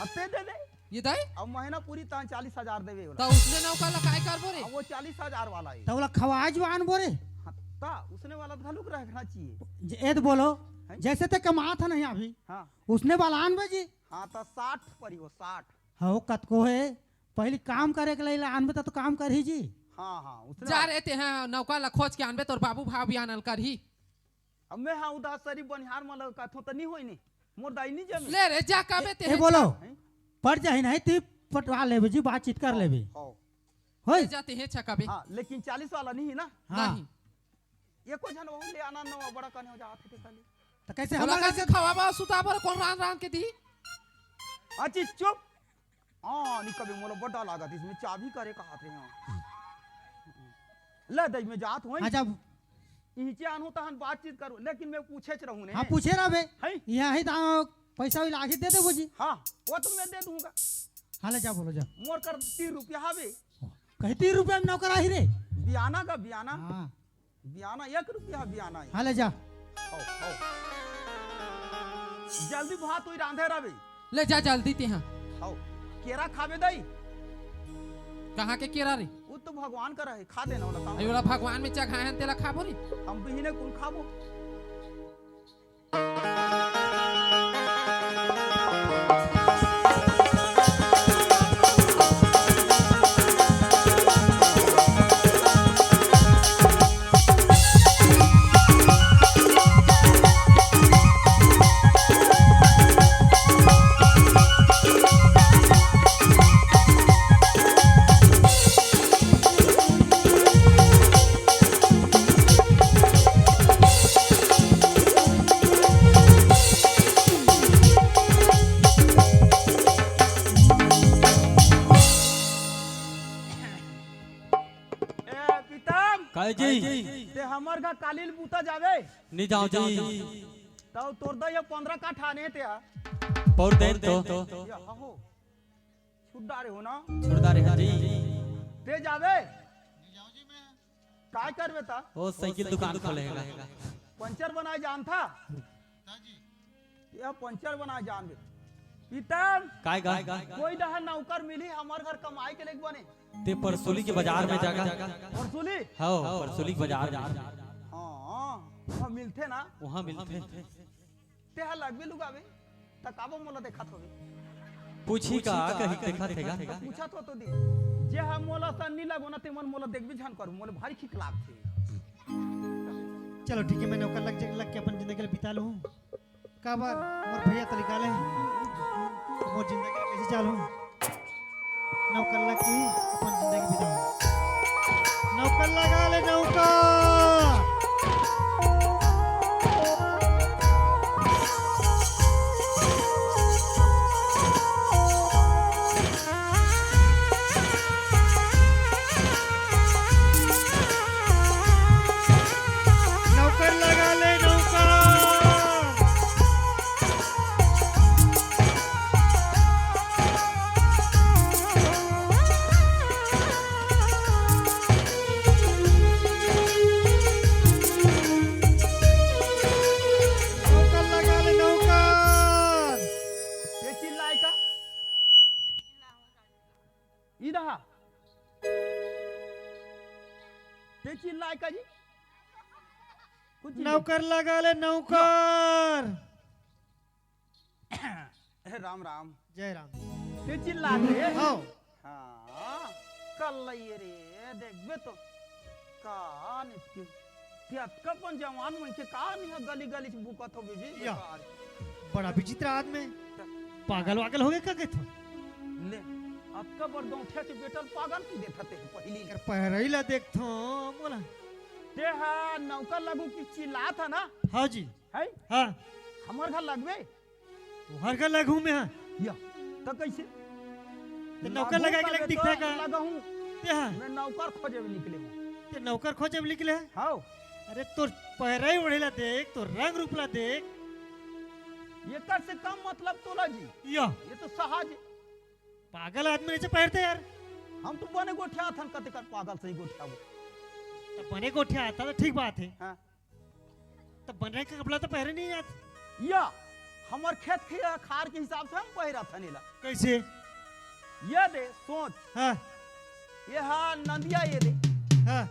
हत्ते दे दे। ये दई? अउ महीना पूरी तहाँ चालीस हजार देवे त ओला। उसने नौकर ला काय करबो रे? अब वो चालीस हजार वाला हे। त ओला खवाए जवान बो रे। हाँ, त उसने वाला त घलुक रखना चाहिए। ज-, ए त बोलो, हैं? जैसे ते कमात ह नहीं अभी, हाँ। उसने वाला आनबे जी। हाँ, त साठ परी हो, साठ। हो, कतको हे, पहिली काम करे के लइला आनबे त, त काम करही जी। हाँ, हाँ, उसने जा वाला। रे, ते हाँ, नौकर ला खोज के आनबे, तोर बाबू भाव बियान ल करही। अब मैं हाँ उदास सरी बनिहार मन ल कथों त नहीं होई नहीं। मोर दाई नहीं जमे। ले रे, जा काबे ते ए, हे बोलो। हैं? पड़ जाही नहीं, ती पटवा लेबे जी, बातचीत कर लेबे। हाँ। होई? ले जा ते हे छकाबे। हाँ, लेकिन चालीस वाला नहीं हे ना? हाँ। नहीं। एको झन वहू ले आना नवा बड़ा कने हो जात हे ते साले। त कैसे ओला हमारे कैसे से खवाबा, सुताबा, कोन रांध रांध के दी? अच्छी चुप। हाँ, नहीं कबे मोला बड्डा लागत, इसमें चाबी करे कहाथे। ले दई, मैं जात हूँ। हाँ, जब इहिचे आनहूँ तहन बातचीत करूँ, लेकिन मैं पूछेच रहूँ ने। हाँ, पूछे रहबे। हैं? यहाँ ही दाम पैसा भी लागी दे देबो जी। हाँ, वो तो मैं दे दूंगा। हाँ, ले जा, बोलो जा। मोर कर तीन रुपया हवे। कहीं तीन रुपया में नौकर आही रे? बियाना का बियाना। हाँ। बियाना एक रुपया बियाना हे। हाँ, ले जा। हौ, हौ। जल्दी भात होई रांधे रबे। ले जा जल्दी तेहा। हौ। केरा खाबे दई? कहाँ के केरा रे? वो तो भगवान का रहे, खा देना वाला काम। अरे वाला भगवान में चघाए हन तेला खाबो रे। हम बिहिने कुन खाबो? अजय जी। ते हमर घर काली ल बूता जाबे? नहीं जाओ जी। तब तोर दई पंद्रह काठा आने हे ते हा। पौर देन तो। या हो। छुट डारे हो ना? छुट डारे हो जी। ते जाबे? काय करबे ता? वो साइकिल दुकान खोलेगा। पंचर बनाए जानथा? या पंचर बनाए जानबे। पीतम, काय गा? कोई डहर नौकर मिली हमर घर कमाई के लेके बने? ते परसुली के बाजार में जागा। परसुली? हाँ, परसुली के बाजार में। हाँ, वहाँ मिलथे ना? वहाँ मिलथे। ते हा लगबे लुगाबे, त काबर मोला देखत होबे? पूछी का कही देखत हे गा? पूछत हो तो दे। जे हा मोला सन नी लगो ना, ते मन मोला देखबे झन करू, मोला भारी खिक लागथे। चलो ठीक है, मैं नौकर लग, लग के अपन जिंदगी ल बिता लूँ। काबर मोर भैया तरीका ले मोर जिंदगी ल कैसे चालू? नौकर लग के अपन जिंदगी बिताओ। नौकर लगा ले नौकर। नौकर लगा ले नौकर। नौकर लगा ले नौकर। ये चिल्लाए का? इधर। ते चिल्लाए का जी? कुछ नहीं। नौकर लगा ले नौकर। ए, राम राम। जय राम। ते चिल्ला के? हाँ। हाँ, कल ये रे, देखबे तो। का नित्य? ते अतका अपन जवान मन के का नहीं गली गली से बुकत हो जी? या। बेकार। बड़ा विचित्र आदमी। त- पागल वागल हो गए का कहत हो? ले, अतका बड़ गौंठिया के बेटा ल पागल की देथते पहली ले। कर पहरई ला देखथो, बोला। ते हा नौकर लगू की चिल्लात हा ना? हाँ जी। है? हाँ। हमर घर लगबे? तुहर घर लगहूँ मैं, हाँ। या, त कैसे? ते नौकर लगा के लग दिखता का? लगहूँ। ते हाँ। मैं नौकर खोजे में निकले हूँ। ते नौकर खोजे में निकले है? हाँ। अरे तोर पहराई ओढ़ेला देख, तोर रंग रूपला देख। एकर से कम मतलब तोला जी। या। ये तो सहज है। पागल आदमी नहीं पहरते यार। हम तो बने गोठिया थन कते कर पागल सही गोठिया वो। तो बने गोठिया आता तो ठीक बात है। हाँ। त बने के कपड़ा तो पहरे नहीं आत। या, हमर खेत खे-, खार के हिसाब से हम पहिरा थन एला। कैसे? ये दे, सोच। हाँ। ये हा नंदिया ये दे। हाँ।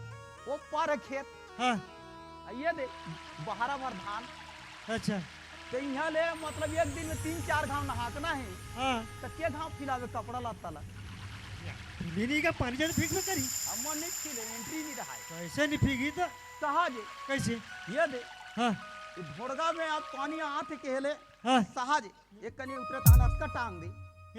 वो पार है खेत। हाँ। आ ये दे, बहारा भर धान। अच्छा। तो यहाँ ले, मतलब, एक दिन में तीन चार घाव नहाकना है। हाँ। तो के घाव फिलावे कपड़ा लत्ता ला? या, फिली नहीं का पानी जब फिट में करी। हमर नहीं फिले, entry नहीं रहा है। कैसे नहीं फिगी तो? सहज है। कैसे? ये दे। हाँ। ये भोड़गा में आप पानी आत है कहले, हाँ। सहज है। एक कने उतरे तहन अतका टांग दे।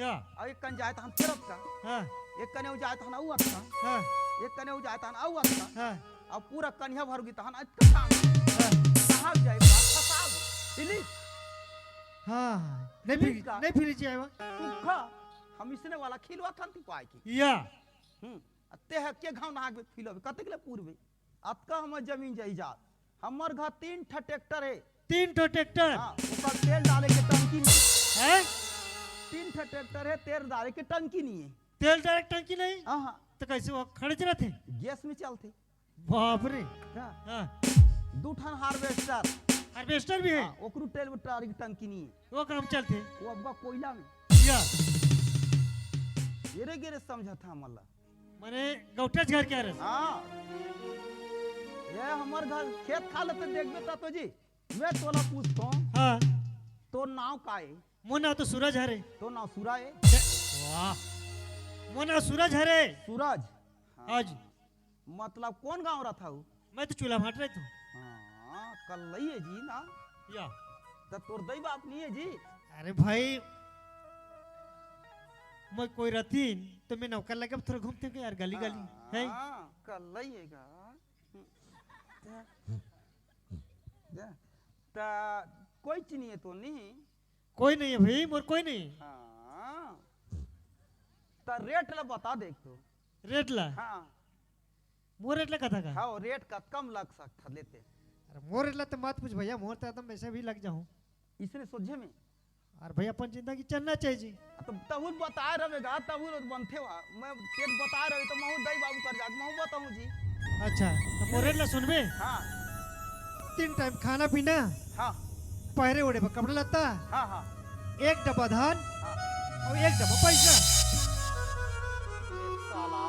या। और एक कने जाए तहन फिर अतका। हाँ। एक कने उ जाए तहन अउ अतका। हाँ। एक कने उ जाए तहन अउ अतका। हाँ। और पूरा कनिया भर गी तहन अतका टांग दे। हाँ। कहाँ जाए बात फंसा दे। फिली। हाँ, हाँ। नहीं फिली, का? नहीं फिली जाए बा। सूखा, हम इसने वाला खिलवा थन ती पाए की। या। हम्म। अते है के घाव नहा के फिलो, कते के ले पूर्वे। अतका हमर जमीन जायदाद। हमर घर तीन ठा ट्रैक्टर है। तीन ठो ट्रैक्टर? हाँ, ओकर तेल डाले के टंकी नहीं। हैं? तीन ठा ट्रैक्टर है, तेल डाले के टंकी नहीं है। तेल डाले के टंकी नहीं? हाँ, हाँ। तो कैसे वो खड़े चलत है? गैस में चलते। बाप रे। हाँ। हाँ। दू ठन हार्वेस्टर। हार्वेस्टर भी है? हाँ, ओकरू तेल डाले के टंकी नहीं है। वो काम चलते? वो अब्बा कोयला में। या। गिरे गिरे समझा था मला। माने गौठेच घर के हरस? हाँ। ये हमर घर खेत खार ल ते देखबे ता तो जी, मैं तोला पूछथों। हाँ। तोर नाव का ए? मोर नाव तो सूरज हरे। तोर नाव सूरा ए? वाह। मोर नाव सूरज हरे। सूरज? हाँ जी। मतलब कौन गाँव रथव? मैं तो चूल्हा भाट रथों। हाँ, कल्लई है जी ना? या। त तोर दई बाप नहीं है जी? अरे भाई, मैं कोई रथिन, तो मैं नौकर लगे थोड़ा घूमते के यार, गली गली, हैं? हाँ, कल्लई है गा। जा। त कोई चीज नहीं है तो नहीं? कोई नहीं है भाई, मोर कोई नहीं। हाँ। त रेट ला बता दे एक तो। रेट ला? हाँ। मोर रेट ला कथा का? हाँ, रेट का कम लग सकता लेते। अरे मोर रेट ला तो मत पूछ भैया, मोर तो एकदम वैसे भी लग जाऊँ। इसने सोझे में? अरे भैया, अपन जिंदगी चलना चाहिए जी। तो तहुल बताए रहेगा, तहुल बनथे हुआ। मैं तेल बताए रहे तो महू दई बाबू कर जात, महू बताऊँ जी। अच्छा, तो मोर रेट ला सुनबे? हाँ। तीन टाइम खाना पीना, हाँ। पहरे ओढ़े बर कपड़ा लत्ता, हाँ, हाँ। एक डब्बा धान, हाँ। और एक डब्बा पैसा। साला,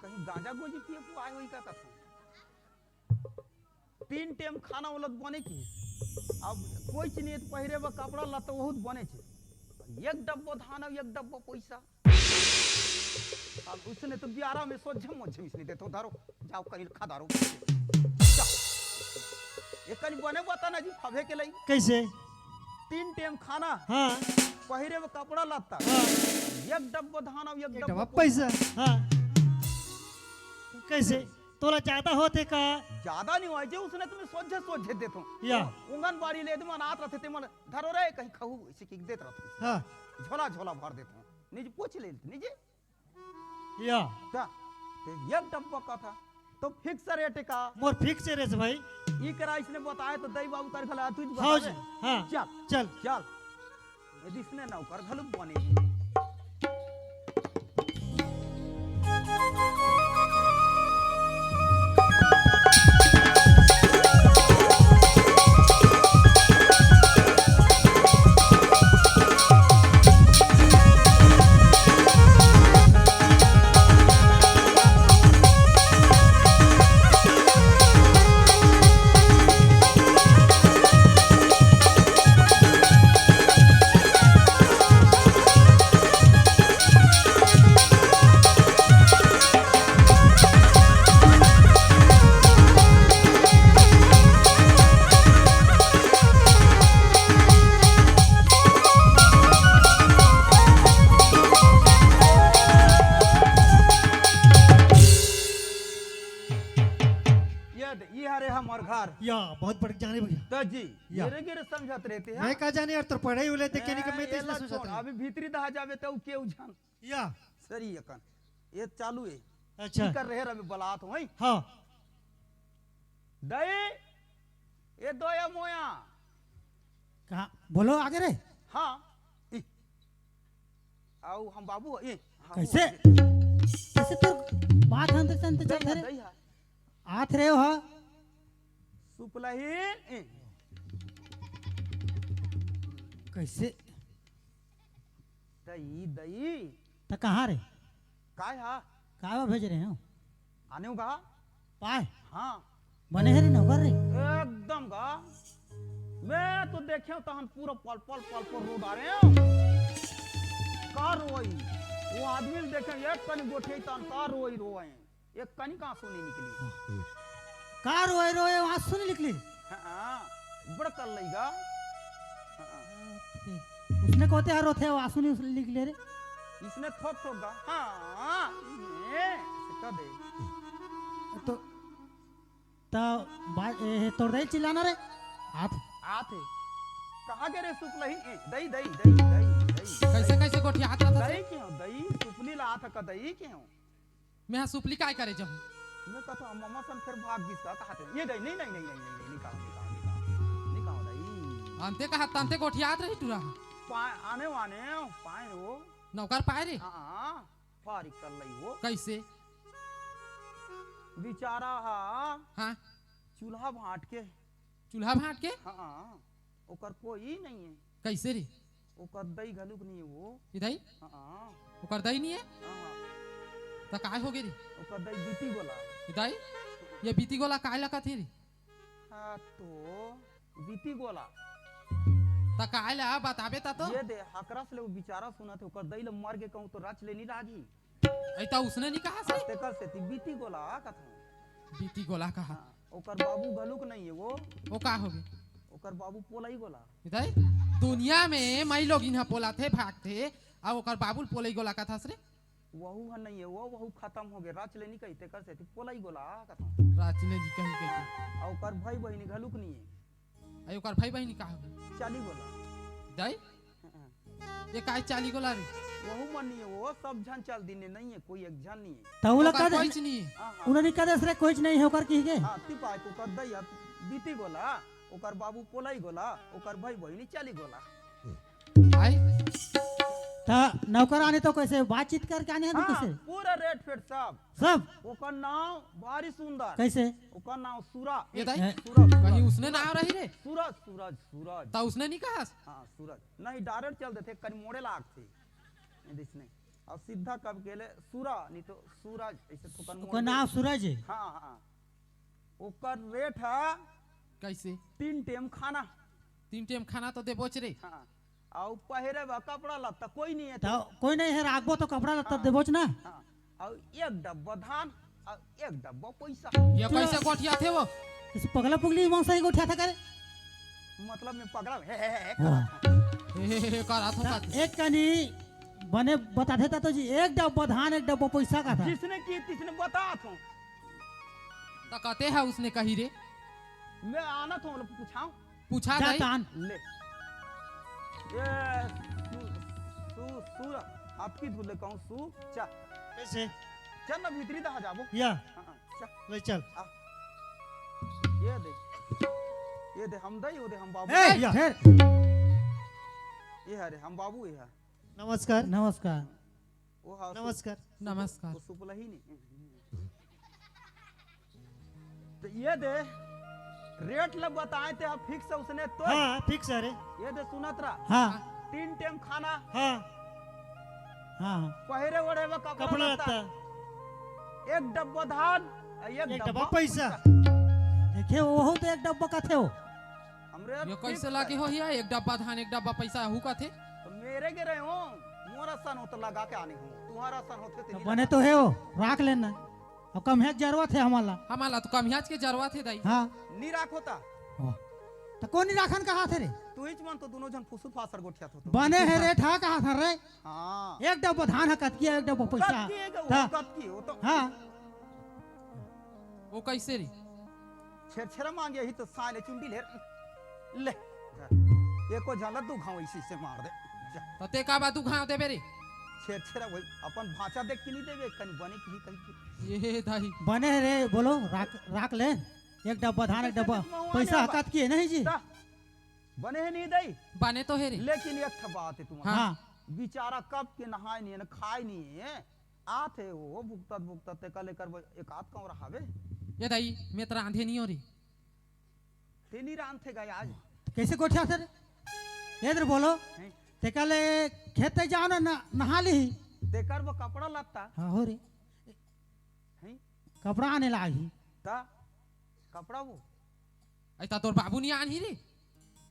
कहीं गांजा गोजी पिए को आए होई का कथा? तीन टाइम खाना वाला तो बने की, अब कोई चीज नहीं तो पहरे बर कपड़ा लत्ता बहुत बने थे। एक डब्बा धान और एक डब्बा पैसा। अब उसने तो बियारा में सोझे मोझे इसने देतो, धरो, जाओ कहीं खा दारो। जा। ये कहीं बने बता ना जी, फबे के लई। कैसे? तीन टाइम खाना, हाँ। पहरे बर कपड़ा लत्ता, हाँ। एक डब्बा धान और एक एक डब्बा डब्बा पैसा। पैसा, हाँ। कैसे? तोला ज्यादा होथे का? ज्यादा नहीं होय जे, उसने तुम्हें सोझे सोझे देथों। या। आंगनबाड़ी ले दे मन आत रथे ते मन धरो रे कहीं खाहू, ऐसे किक देत रथे। हाँ। झोला झोला भर देथों। निजे पूछ ले, निजे। या। का? ते एक डब्बा का था, तो फिक्स रेट का? मोर फिक्स रेट भाई। ई करा इसने बताए तो दई बाबू कर घला, तू ही हाँ बतावे। जी, हाँ। चल। चल। चल। यदि इसने नौकर घलुक बने। ये दे, ये हरे हमर घर। या, बहुत बड़े जाने भैया। तो जी, या। मेरे गिरे समझत रहते हैं। मैं का जाने यार, तोर पढ़ाई उले देखे नहीं कि मैं ए, तो इसलिए एला सोचत छोड़, हूँ। अभी भीतरी दहा जावे तो केहू जान। या। सरी एकन। ये चालू है। अच्छा। की कर रहे रवि बलात होई? हाँ। दई, ये दो या मोया। कहाँ? बोलो आगे रे। हाँ। ई। आओ हम बाबू, ई। हाँ, कैसे? वो। कैसे तोर बात हम तो चलते दई चलते है, रे? दई है। आत रहे हो? सुपलही, ई। कैसे? दई, दई। त कहाँ रे? काय हा? काय बर भेज रहे हो? आने हो गा? पाए? हाँ। बने हे रे नौकर रे? एकदम गा। मैं तो देखे हूँ तहन पूरा पल पल, पल पल रो डारे हो। का रोई? वो आदमी ल देखे, एक कनी गोठियाई तहन का रोई रोए। एक कनी का आंसू नहीं निकली। का रोए रोए आंसू नहीं निकली? हाँ, बड़ कर लईगा। हाँ। उसने कहते हर रोथे आंसू नहीं निकले रे। इसने थोक थोक गा। हाँ, ये, ऐसे कर दे। तो, तो बा-, ए, तोर दई चिल्लाना रे। हाथ। हाथ है। कहाँ गे रे सुपलही? ए, दई, दई, दई, दई, दई। कैसे, कैसे गोठियात रहता दई से? क्यों? दई, सुपली ला हाथ का दई क्यों? मैं हा सुपली काय करे जाहूँ? मैं कहता हूँ, मम्मा सन फिर भाग गिस का, कहा थे, ये दई, नहीं, नहीं, नहीं, नहीं, नहीं, नहीं, नहीं कहा, नहीं कहा, नहीं कहा, नहीं कहा, दई। अंते कहा, तंते गोठियात रही टूरा। पा-, आने वाने, पाए वो। नौकर पाए रे? हाँ, फारिग कर लई वो। कैसे? बेचारा हा। हाँ। चूल्हा भांट के। चूल्हा भांट के? हाँ, ओकर कोई नहीं है। कैसे रे? ओकर दई घलुक नहीं है वो। ई दई? हाँ। ओकर दई नहीं है? हाँ। त काय हो गे रे? ओकर दई बीती गोला। ई दई? ये बीती गोला काय लगत हे रे? हाँ तो बीती गोला। त काय ला बताबे त तो? ये दे, हकरा से ले वो बेचारा सुनत हे, ओकर दई ले मर गे कहूँ तो रच ले नहीं लागी। ऐ त उसने नहीं कहा से? हाँ, तेकर सेती बीती गोला कथन। बीती गोला कहा। हाँ, ओकर बाबू घलुक नहीं है वो। वो का हो गे? ओकर बाबू पोलई गोला। इधर दुनिया में मई लोग इन्हा पोलाथे, भागथे, अब ओकर बाबू ल पोलई गोला कथस रे। वहू ह नहीं है वो, वहू खत्म हो गे। रच ले नहीं कही, तेकर सेती पोलई गोला कथन। रच ले नहीं कही, कही। हाँ, अउ ओकर भाई बहिनी घलुक नहीं है। अरे ओकर भाई बहिनी का हो गे? चाली गोला। दई? हाँ। ये काय चाली गोला रे? वहू मन नहीं है, वो सब झन चल दिने नहीं है, कोई एक झन नहीं है। त उला ओकर कह दे, कोईच नहीं है। हाँ, हाँ। उला नहीं कह दे रे, कोईच नहीं है ओकर कहिके। हाँ, तिपाय को कर दई, अब बीती गोला, ओकर बाबू पोलाई गोला, ओकर भाई बहिनी चली गोला। आय? त नौकरानी तो कैसे बातचीत करके आने हैं हाँ, कैसे? पूरा रेट फेट सब। सब? ओकर नाम भारी सुंदर। कैसे? ओकर नाम सूरा। ये दाई? सूरज, कहीं सूरज, उसने नाम रही रे? सूरज, सूरज, सूरज। त उसने नहीं कहा? हाँ, सूरज। नहीं, डायरेक्ट चल देथे, कहीं मोड़े लागथे। ये देख नहीं। अब सीधा कब के ले सूरा, नहीं तो सूरज, ऐसे थोकन मोड़ ओकर दे। नाम सूरज है? हाँ, हाँ। ओकर रेट है कैसे? तीन टेम खाना। तीन टेम खाना तो देबोच रे। हाँ। अउ पहिरे बर कपड़ा लत्ता कोई नहीं है तो। कोई नहीं है, राखबो तो कपड़ा लत्ता हाँ। देबोच ना। हाँ। अउ एक डब्बा धान, अउ एक डब्बा पैसा। ये चलो। कैसे गोठियाथे वो? किसी पगला पुगली मन से ही गोठियाथे करे? मतलब मैं पगला, हे, हे, हे, हे, वाह। करत हूँ। हे, हे, हे, करत हूँ, त करत हूँ। एक कनी बने बताथे त तो जी, एक डब्बा धान, एक डब्बा पैसा कहाथे। जिसने की तिसने बतात हूँ। त कहते हैं उसने कही रे। मैं आना था, मतलब, पूछाऊं? पूछा जा दाई। तान। ले। ये सु-, सु-, सूरा, आपकी धुले कहूँ सु-, चा। कैसे? चल ना भीतरी दहा जाबो। या। हाँ, हाँ, चल। ले चल। आ। ये दे। ये दे हम दाई, वो दे हम बाबू। ए, या। फेर। ये हरे हम बाबू, ये है। नमस्कार। नमस्कार। वो हाँ, सु-, नमस्कार। सु-, नमस्कार। वो सुपला ही नहीं। तो ये दे, रेट ल बताए ते, अब फिक्स है उसने तो। हाँ, फिक्स है रे। ये दे सुनत रहा। हाँ। तीन टाइम खाना। हाँ। हाँ। पहिरे ओढ़े में कपड़ा कपड़ा लत्ता। लत्ता। एक डब्बा धान, एक एक डब्बा डब्बा पैसा। पैसा। देखे, वो तो एक डब्बा कथे हो। हमरे ये फिक्स कैसे लागे है। हो हिया? एक डब्बा धान, एक डब्बा पैसा हु कथे? तो मेरे के रहे हो, मोर असन हो तो लगा के आने हो, तुम्हारा असन होते तो तो नहीं बने लगा। तो है हो, राख लेना। अब कम है जरूरत है हमारा। हमारा तो कम है आज के जरूरत है दाई। हाँ। नहीं राख होता। वाह। तो कौन नहीं राखन कहा थे रे? तू ही मन तो दोनों जन फुसुर फासर गोठिया थो तो। बने है रे, ठा कहा था रे? हाँ। एक डब्बा धान है कतकी, एक डब्बा पैसा। कतकी है, वो था। कतकी, वो तो हाँ। वो कैसे रे? छेरछेरा मांगे ही तो साले चुंडी ले। ले। एको झाला दू घाव इसी से मार दे। जा। तो ते का बा दू घाव देबे रे? छेरछेरा वही अपन भांचा देख के नहीं देबे, कहीं बने की कहीं की। ये दाई। बने रे, बोलो, राख, राख ले। एक डब्बा धान, एक डब्बा पैसा हकत की है नहीं जी? ता, बने है नहीं दाई? बने तो है रे। लेकिन एक ठा बात है तुम्हारा। हाँ। बेचारा कब के नहाए नहीं है, ना खाए नहीं है। आथे वो भुगतत भुगतत तेका लेकर वो एक आध कौरा हवे। ये दाई, मैं तो रांधे नहीं हो रही। ते नहीं रांधे गए आज। तो कैसे गोठिया सर? इधर बोलो। हैं? तेका ले खेत जाओ ना, ना, नहा ली। तेकर वो कपड़ा लत्ता। हाँ, हो रे। हैं? कपड़ा आने लागी। ता? कपड़ा वो? ऐसा तोर बाबू नहीं आन ही रे।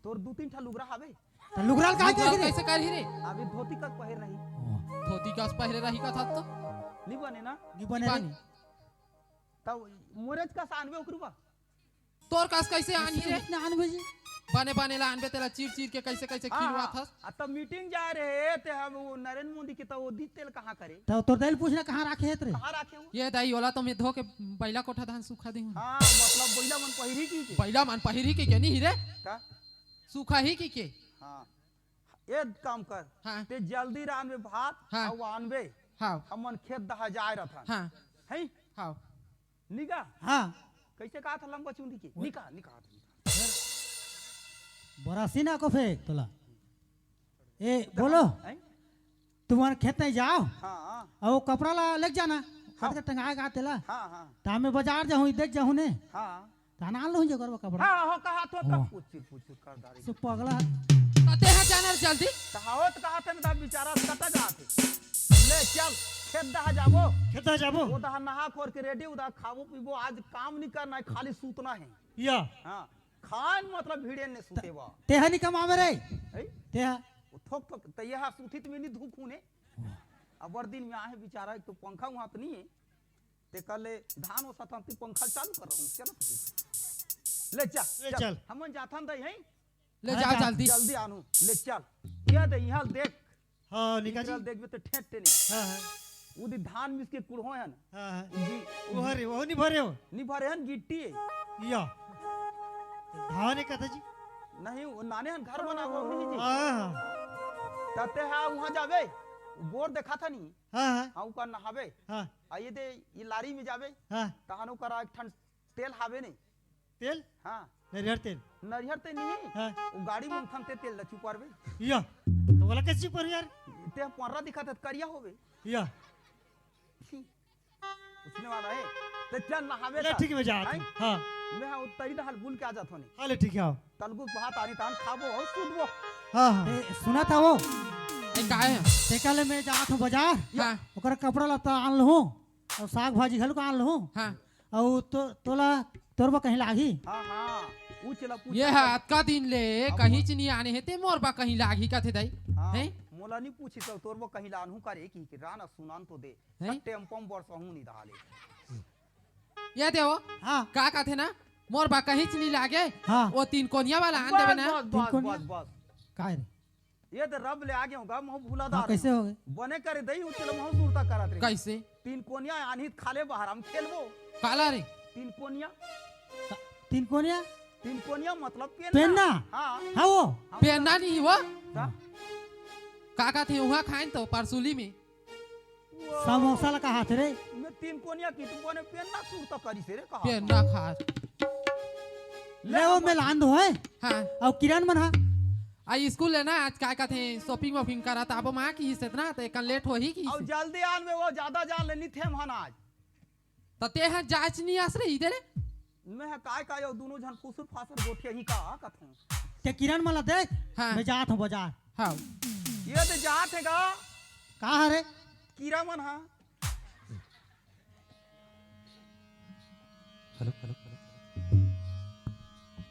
तोर दू तीन ठा लुगरा हवे। तो लुगराल का लुगराल कही रे? कैसे कर ही रे? अभी धोती कस पहिर रही। धोती कस पहिरे रही का था तो? नहीं बने ना? नहीं बने रे। तब मोरेज कस आनबे ओकरू बा। तोर कस कैसे आन ही रे? इसने आनबे जी। बने बने ला आनबे तेला चीर चीर के कैसे कैसे हाँ, खिलवा हाँ। थस। आ तब मीटिंग जा रहे ते हम वो नरेंद्र मोदी के तो वो दी तेल कहाँ करे? तो तोर दाई ल पूछना कहाँ राखे है तेरे? कहाँ राखे हो? ये दाई ओला तो मैं धो के बैला कोठा धान सूखा दे हूँ। हाँ, मतलब बैला मन पहिरी की के? बैला मन पहिरी की के नहीं ही रे? का? सूखा ही की के? हाँ। एक काम कर, हाँ। ते जल्दी रानबे भात, हाँ। अउ आनबे। हाँ। हमन खेत दहा जाए रथन। हाँ। हैं? हाँ। निका? हाँ। कैसे कहा था लंबा चुंदी के? वो निका, निका, निका। बरासी ना को फेंक तोला। ए, बोलो। हैं? तुम्हारे खेत नहीं जाओ। हाँ। अउ वो कपड़ा ला लेके जाना। हाँ। कट के टंगाए गा तेला। हाँ, हाँ। तो हमें बाजार जाऊँ, देख जाऊँ ने। हाँ। त नान लहूं जे करबो कपड़ा। हाँ, हो, कहा तो, तो वाह। पूछ, पूछ, पूछ, कर डारी। सो पगला। कते है जानर जल्दी? त हावत कहा थे ना, बेचारा कटा जाते। ले चल, खेत दहा जाबो। खेत दहा जाबो। वो दहा नहा खोर के रेडी, उदा खाबो पीबो, आज काम नहीं करना है, खाली सूतना है। या। हाँ, खान मतलब भिड़े ने सूते बा। तेहा नहीं कमावे रे। हैं? तेहा। वो थोक, थोक, त यह सूती त में नहीं धूप हूँ ने। वाह। अबर दिन में आहे बेचारा, एक तो पंखा वहाँ तो नहीं है। ते कर ले धान ओसत हन, ती पंखा चालू कर रहूं, चलत रही। ले चल, ले चल। चल। हमन जाथन दई, हैं? ले हाँ, जा जा। जल्दी। जल्दी आनू, ले चल। ये दे, यहाँ देख। हाँ, निका जी। इधर देखबे तो ठेठ ठेठ नहीं। हाँ, हाँ। उदी धान मिस के कुढ़ो है ना। हाँ, हाँ। उदी, वो हरे, वो नहीं भरे हो? नहीं भरे हन, गिट्टी है। या। धान है कथा जी? नहीं, वो नाने हन घर बना हुआ नहीं जी। हाँ, हाँ। तते हा वहाँ जाबे। बोर देखा था नी। हाँ, हाँ। हाँ, ओकर नहाबे। हाँ। आ ये दे, ये लारी में जाबे। हाँ। तहान ओकर एक ठन तेल हावे नहीं। तेल? हाँ। नरिहर तेल। नरिहर तेल नहीं। हाँ। वो गाड़ी में उठन ते तेल ल चुपारबे। या। तो बोला कैसे चुपार यार? ते पर्रा दिखा था, करिया होबे। या। पूछने वाला है। ते चल नहावे ले, ता। ठीक है, मैं जात हैं? हूँ। हाँ। मैं हाँ, तरी दहल बुल के आ जात होने। हाँ, ले, ठीक है, आओ। तलगु भात आनी तान खाबो और सूतबो। हाँ, हाँ। ए, सुना था वो? ए, का है? ते काले मैं जात हूँ बाजार। हाँ। ओकर कपड़ा लत्ता आन लूँ और साग भाजी घलो आन लूँ। हाँ। और तो, तोला, तोर बर कहीं लागही? हाँ, हाँ। पूछ ला, पूछ ये ला। है अतका दिन ले अब कहीं च नहीं आने है, ते मोर बर कहीं लागही कथे दाई। हाँ, हैं? मोला नहीं पूछी तो तोर बर कहीं लानहूँ करे कि, कि राना सुनान तो दे। हैं? टेम्पो में बरसहूँ नहीं दहाले। ये देवो, हाँ। का कथे ना, मोर बर कहीं च नहीं लागे, हाँ। वो तीन कोनिया वाला आन बस, देबे ना। बस, तीन बस, कोनिया? बस, बस। काय रे? ये तो रब ले आगे होगा, महू भूला हाँ, दार कैसे हूँ। हो गए? बने करे दई, उचल महू सुरता करत रे। कैसे? तीन कोनिया आनही त खाले बाहर हम खेलबो। काला रे? तीन कोनिया। का-, तीन कोनिया? तीन कोनिया मतलब पेन्ना। पेन्ना? हाँ। हाँ वो। हम पेन्ना नहीं वो? का? का कथे उहाँ खाइन तो परसुली में। समोसा ला कहाथे रे? मैं तीन कोनिया की तू बने पेन्ना सुरता करी से रे कहा। पेन्ना खा। ले वो मैं लान दो है। हाँ। और किरण मन हा? आ स्कूल ले ना आज का कथे shopping वॉपिंग करा त आबो माँ की हिस्से ना त एकन लेट होही की और हिस्से। जल्दी आन में वो ज्यादा जान लेनी थे मन आज। त ते ह जाच नहीं आस रे इधर। मैं ह काय काय अउ दुनो झन फुसुर फासर गोठिया ही का कथों। ते किरण मन ला देख, हाँ। मैं जात हूँ बाजार। हाँ। ये ते जात है का? का हरे? कीरा मन हा। Hello, hello, hello.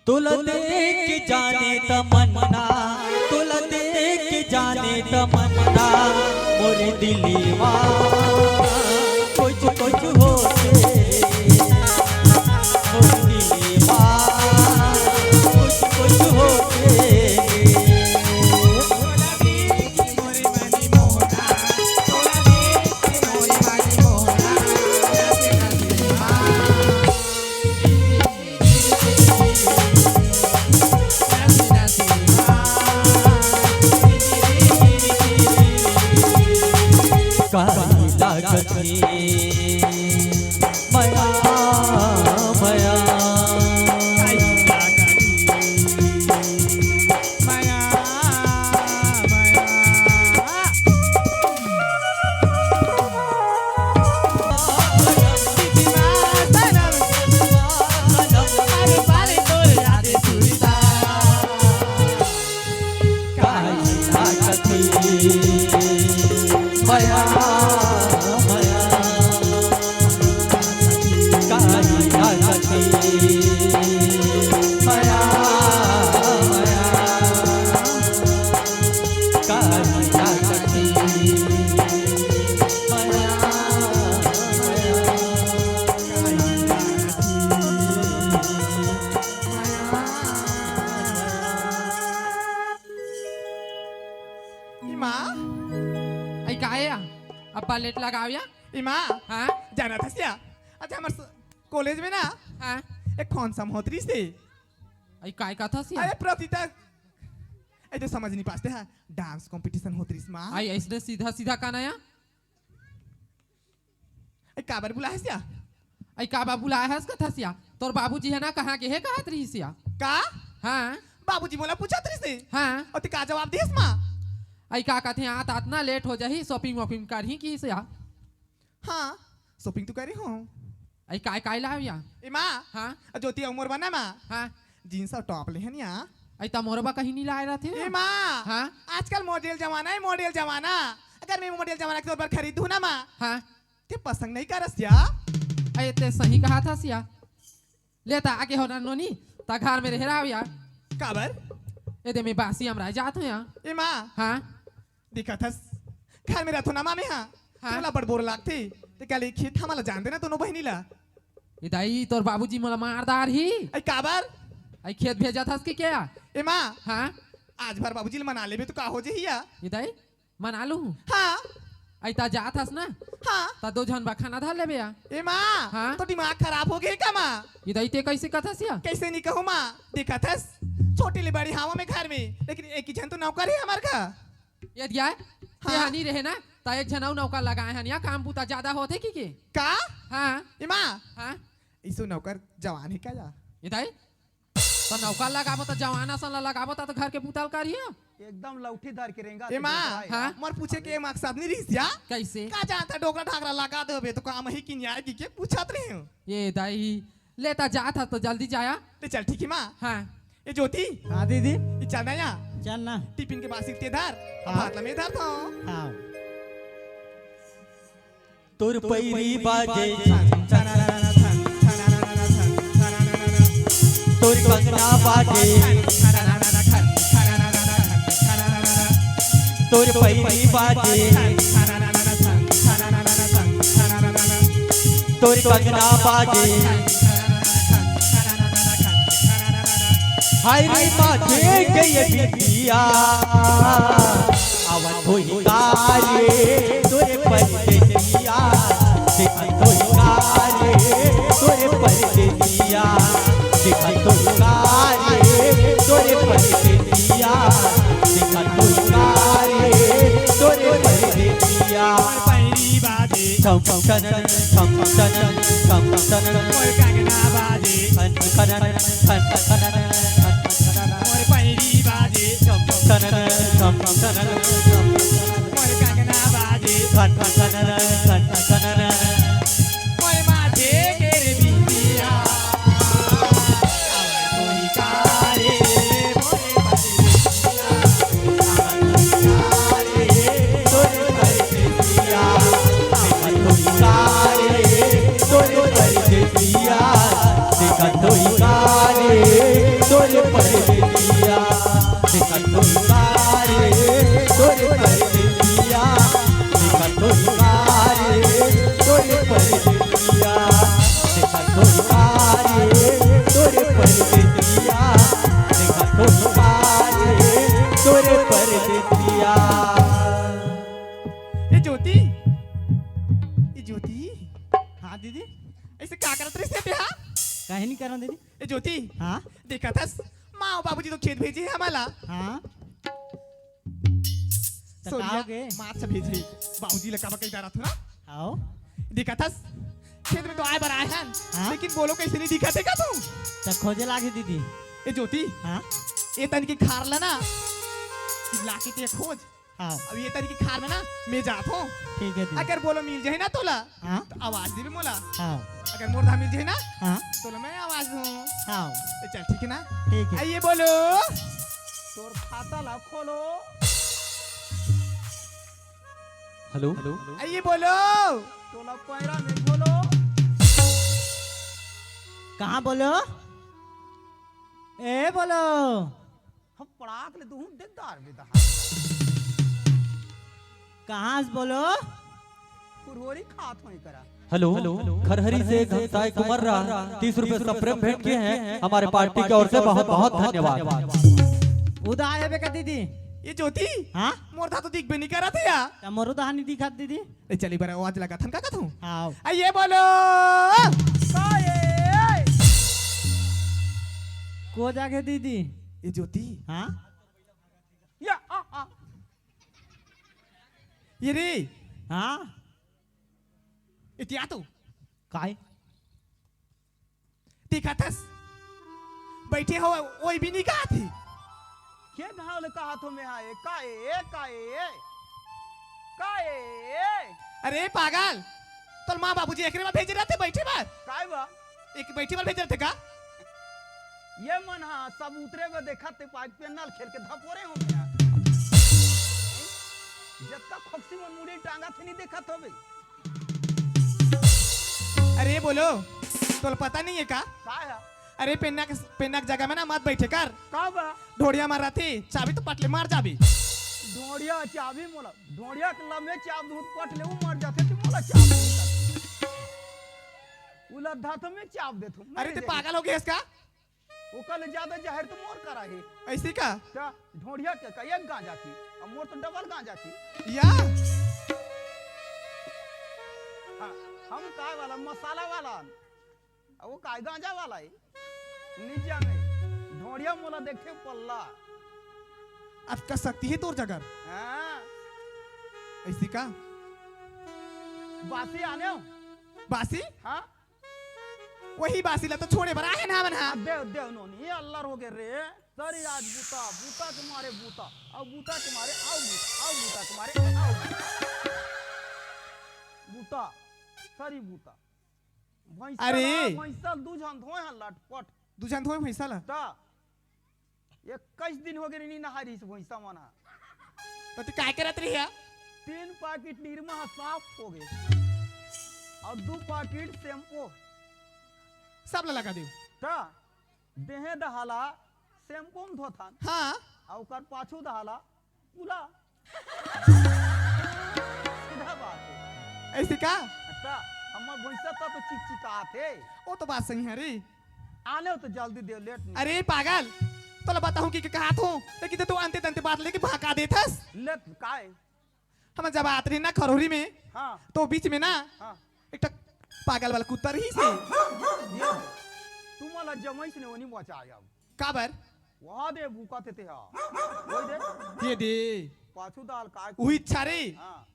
तोला देख के जाने तमन्ना, तोला देख के जाने तमन्ना, मोर दिली मा कुछ कुछ होथे, मोर दिली मा कुछ कुछ होथे। ई माँ। आई काय या? अब्बा लेट लगाव या? ई माँ। हाँ? जाना था सिया? अच्छा, हमर स-, कॉलेज में ना हाँ? एक फंक्शन होत रहिस हे। आई काय का था सिया? अरे प्रतिता, आई तो समझ नहीं पाते हैं, डांस कंपटीशन होत रहिस माँ। आई ऐसने सीधा सीधा का ना या? ए, काबर बुलाए हस या? आई काबर बुलाए हस कथस या? तोर बाबूजी हे ना, कहाँ गे हे कहत रहिस या। का? हाँ। बाबूजी मोला पूछत रहिस हे? हाँ। अउ ते का जवाब दिस माँ? आई का कथे, आत आत ना लेट हो जाही, shopping वॉपिंग करही किहिस या। हाँ, shopping तो करे हूँ। आई काय काय लाव या? ए माँ। हाँ। ज्योति अउ मोर बर ना माँ। हाँ। जींस अउ टॉप लेहन या। आई त मोर बर कहीं नहीं लाए रथे। ए माँ। हाँ। आजकल मॉडल जमाना हे, मॉडल जमाना। अगर मैं मॉडल जमाना के तोर बर खरीदहूँ ना माँ। हाँ। ते पसंद नहीं करस या? अरे ते सही कहा था सिया। ले ता आगे हो ना नोनी, ता घर में रह रहा हो या। काबर? ए दे मैं बासी हमरा जात हूँ या। ए माँ। हाँ। दिखत हस, घर में रहथो ना माँ मैं हा। हाँ। तोला बड़ बोर लागथे। ते काली खेत हमला जान देना दोनों बहिनी ला। ए दाई तोर बाबूजी मोला मार डारही। आई काबर? आई खेत भेजत हस कि क्या? ए माँ। हाँ। आज भर बाबूजी ल मना लेबे तो का हो जही या? ए दाई मना लूँ। हाँ। आई ता जात हस ना? हाँ। ता दो झन बर खाना धर लेबे या। ए माँ, हाँ? तो दिमाग खराब हो गे का माँ? ए दाई ते कैसे कथस या? कैसे नहीं कहूँ माँ, देखत हस, छोटे ले बड़े हावा में घर में, लेकिन एक ही झन तो नौकर हे हमर घर। ए दिया, ते हाँ। हा नहीं रहे ना, त एक झन अउ नौकर लगाए हन, या काम बूता जादा होथे कि के? का? हाँ। ए माँ। हाँ। इसो नौकर जवान हे का या? ए दाई, त नौकर लगाबो त जवान असन ला लगाबो त, त घर के बूता ल करिया। एकदम लौठी धर के रेंगा ए माँ, हाँ। मोर पूछे के मकसद नहीं रहिस या। कइसे? का जानता डोकरा ढाकरा लगा देबे त काम ही कि न्याय की के पूछत रहे हूँ। ए दाई, ले त जात हस त जल्दी जाया। ले चल ठीक हे माँ। हाँ। ए ज्योति। हाँ दीदी। ए चल ना या। चल ना। टिफिन के बास्केट ते धर। हाँ। भात ला मैं धरत हूँ। हाँ। तोर पैरी बाजे, तोर कंगना बाजे, तोर पैरी बाजे, तोर कंगना बाजे। हाय रे बाजे गए बिटिया, आवत होही का रे तोरे परदेसिया, देखत होही का रे तोरे परदेसिया, देखत होही का रे तोरे परदेसिया, देखत होही का रे तोरे परदेसिया। पैरी बाजे। छम छम छनन, छम छम छनन, छम छम छनन। मोर कंगना बाजे। खन खनन, खन खनन, खन खनन। मोर पैरी बाजे। छम छम छनन, छम छम छनन, छम छम छनन। मोर कंगना बाजे। खन खनन, खन खनन। मोर माथे के रे बिंदिया। आवत होही का रे मोरे परदेसिया। ए ज्योति, ए ज्योति। हाँ दीदी। ऐसे का करत रहिस हे तेहा? काहे नहीं करन दीदी। ए ज्योति। हाँ। देखत हस, माँ अउ बाबूजी तो खेत भेजे हे हमला। हाँ। त का सोनिया, होगे? माछ भेजे, बाबूजी ला काबर कही डारत हो ना? आओ। देखत हस, खेत में तो आए बर आए हन, हाँ? लेकिन बोलो कइसे नहीं दिखत हे का तू? त खोजे लागे दीदी। ए ज्योति, हाँ? ए तन के खार ला ना, लाके ते खोज। हाँ। अब ए तन के खार में ना, मैं जात हूँ। ठीक है दीदी। अगर बोलो मिल जाए ना तोला, हाँ? त आवाज देबे मोला। हाँ। अगर मोर धा मिल जाए ना, हाँ। तोला मैं आवाज दूँ। हाँ। त चल, ठीक है ना? ठीक है। आइए बोलो। तोर खाता ला खोलो। हेलो। आइए बोलो। तोला पैरा में बोलो। कहाँ बोलो? ए बोलो। हम पड़ाक ले दूहूं, देख दार बेटा। कहाँ से बोलो? फुरहोरी खात होई करा। हेलो, खरहरी से घनसाय कुमर्रा तीस रुपए सप्रेम भेंट किए हैं, हमारे पार्टी की ओर से बहुत बहुत धन्यवाद। उदा आए बे का दीदी? ए ज्योति, हाँ? मोर धा तो दिखबे नहीं करत हे या। त मोरो धा नहीं दिखत दीदी। ए चली बर आवाज लगाथन का कथूं? हाँ। आइए बोलो। काए? को जागे दीदी? ए ज्योति। हाँ? या, आ, आ। ये रे। हाँ? इतिया तू। काय? देखत हस? बैठे हो, ओई भी नहीं कहत हे। के घाव ले कहत हो मैं हा, ए, का ए, ए, का ए, ए? का ए, ए? अरे पागल, तोर माँ बाबूजी एकरे बर भेजे रहते बैठे बर? काय बा? एक बैठे बर भेजे रहते का? ये मन हा सब उतरे बर देखत हे, पाइप पेन्नल खेल के धपोरे हो मैं हा। जतका खोक्सी मन मुड़ी टांगा थे नहीं देखत हो बे। अरे बोलो, तोला पता नहीं है का? का है? अरे पेन्ना के, पेन्ना के जगह में ना मत बैठे कर। का बा? ढोड़िया मार रही, चाबी तो पटले मार जाबी। ढोड़िया चाबी मोला, ढोड़िया के लम्बे चाब दूं, पटले वो मर जाथे, तो मोला चाब दूं। उला धात में चाब देथूं। अरे ते पागल हो गया इसका? ओकर ले ज्यादा जहर तो मोर करा हे। ऐसे का? का ढोड़िया के का एक गांजा थी, अब मोर तो डबल गांजा थी। या? हाँ, हम काय वाला, मसाला वाला, अब वो काय गांजा वाला है। निजा में ढोड़िया मोला देखे पल्ला। अतका शक्ति है तोर जगर? हाँ। ऐसे का? बासी आने हो? बासी? हाँ। वही बासी ला तो छोड़े बर आए ना मन हा। देव देव नोनी, ये अल्लर हो गए रे। सरी आज बूता, बूता के मारे बूता, अउ बूता के मारे अउ बूता, अउ बूता के मारे अउ बूता। बूता, सरी बूता। भैंसा अरे। ला, भैंसा दू झन धोए हन लटपट। दू झन धोए भैंसा ला? त इक्कीस दिन हो गए नी नहाई रहिस भैंसा मन ह। त तू काय करत रही है? तीन पाकिट निरमा ह साफ हो गए अउ दू पाकिट शैम्पू। सब ला लगा दे। त देहे दहाला शैम्पू में धोथन। हाँ। अउ ओकर पाछू दहाला कुला। सीधा बात है। ऐसे का? त हमर भैंसा त तो चिकचिकात है। वो तो बात सही है रे। आने हो तो जल्दी दे, लेट नहीं। अरे पागल, तोला बताहूँ कि, कि कहा थो, लेकिन तो तू अंते तंते बात लेके भड़का देथस। लेट काय? हम जब आत रही ना खरौरी में, हाँ। तो बीच में ना हाँ। एक ठक पागल वाला कुत्ता रहिस हे। ये, तू मला जमैस ने ओनी बचाय अब। काबर? वहाँ दे भूका थे ते हा। वही दे। ये दे। पाछू दाल काय? उही इच्छा रे। हाँ।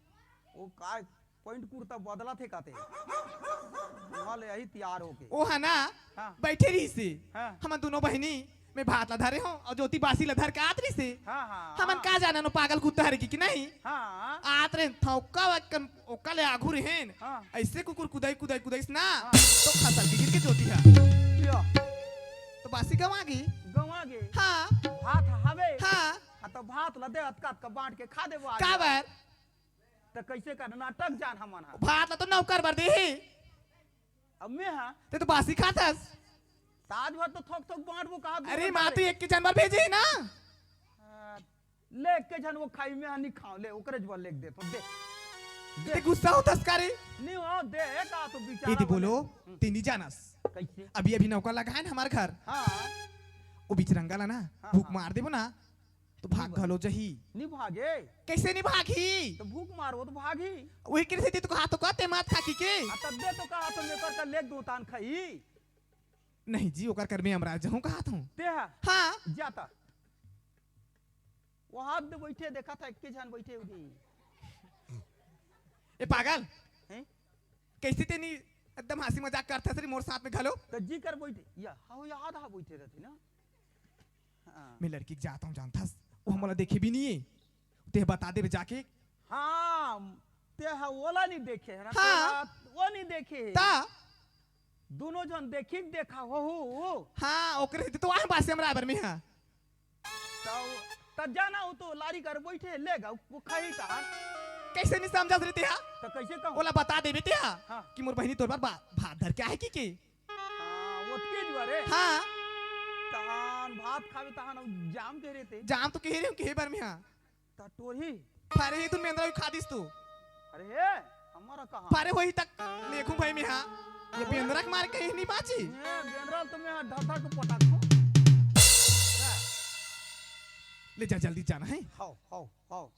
वो काय पैंट कुर्ता बदला थे काते। वहाँ ले आई तैयार होके। ओ है ना, हाँ। बैठे रहिस हे। हाँ। हम दोनों बहिनी में भात ला धरे हो अउ ज्योति बासी ला धर के आत रहिस हे। हाँ, हाँ, हमन हाँ। का जाना नो पागल कुत्ता हरे कि, कि नहीं? हाँ। आत रहे थौका वक्कन ओका ले आघू रहेन। हाँ। ऐसे कुकुर कुदाई, कुदाई, कुदाईस ना, हाँ। तो खसल के गिर के ज्योति हा। या। तो बासी गंवा गे। गंवा गे। हाँ। भात हवे। हाँ। हाँ, तो भात ला दे, अतका, अतका बांट के खा देबो आज। काबर? त कैसे कर नाटक जान हमन हा? भात ला तो नौकर बर दे हे। अब मैं हा? ते तो बासी खाथस। साज भर तो थोक थोक बांटबो कहा अरे माँ, तो एक के जानवर भेजे हे ना। हाँ, ले एक के झन वो खाई, मैं हा नहीं खाओ, ले ओकरे जबर लेके दे तो दे। ते गुस्सा होथस का रे? नहीं हो दे, एक आ तो विचार दीदी बोलो। हम्म। ते नहीं जानस। कैसे? अभी अभी नौकर लगाए ना हमारे घर। हाँ। वो बिचरंगा ला ना, हाँ, भूख हाँ। मार देबो ना, तो भाग घलो जही। नहीं भागे। कैसे नहीं भागी? तो भूख मारो तो भागी। वही के सेती तो कहा तो कहते मात खाकी के। आ तब दे तो कहा तो लेकर का लेग दो तान खाई। नहीं जी, ओकर कर में हमरा जहूं कहा था। ते हा? हाँ। जाता। वो हाथ दे बैठे देखा था, एक के झन बैठे उदी। ए पागल। हैं? कैसे ते नहीं एकदम हंसी मजाक करता सरी मोर साथ में घलो? तो जी कर बैठे। या, हाँ, याद हा बैठे रहते ना। हाँ। मैं लड़की के जाता हूँ, जानथस? वो हमला देखे भी नहीं है। ते बता देबे जाके। हाँ, ते हा ओला नहीं देखे है ना, हाँ। तेरा वो नहीं देखे है। ता? दोनों झन देखी के देखा हो, हो, हो। हाँ, ओकरे सेती तो आए बासे हमरा बर में हा। तो, तो जाना हो तो लारी कर बैठे, ले गा, वो खाई तहान। कैसे नहीं समझा रे ते हा? तो कैसे कहूँ? ओला बता देबे ते हा हाँ। कि मोर बहिनी तोर बर बा-, भात धर के आए कि के? हाँ, ओतके जुआ रे। हाँ। तहान भात खावे तहान अउ जाम के रे ते। जाम तो कहे रहे हूँ, कहे बर में हा। ता टोरही। फारे ही तू मेंदरा भी खा दिस तू। अरे हे, हमारा कहाँ? फारे होही तक लेखू भाई में हा। ये बेंदरा के मारे कहीं नहीं बाची। ये बेंदरा तो मैं ढाठा को पटाखू। ले जा, जल्दी जाना है। हाओ, हाओ, हाओ।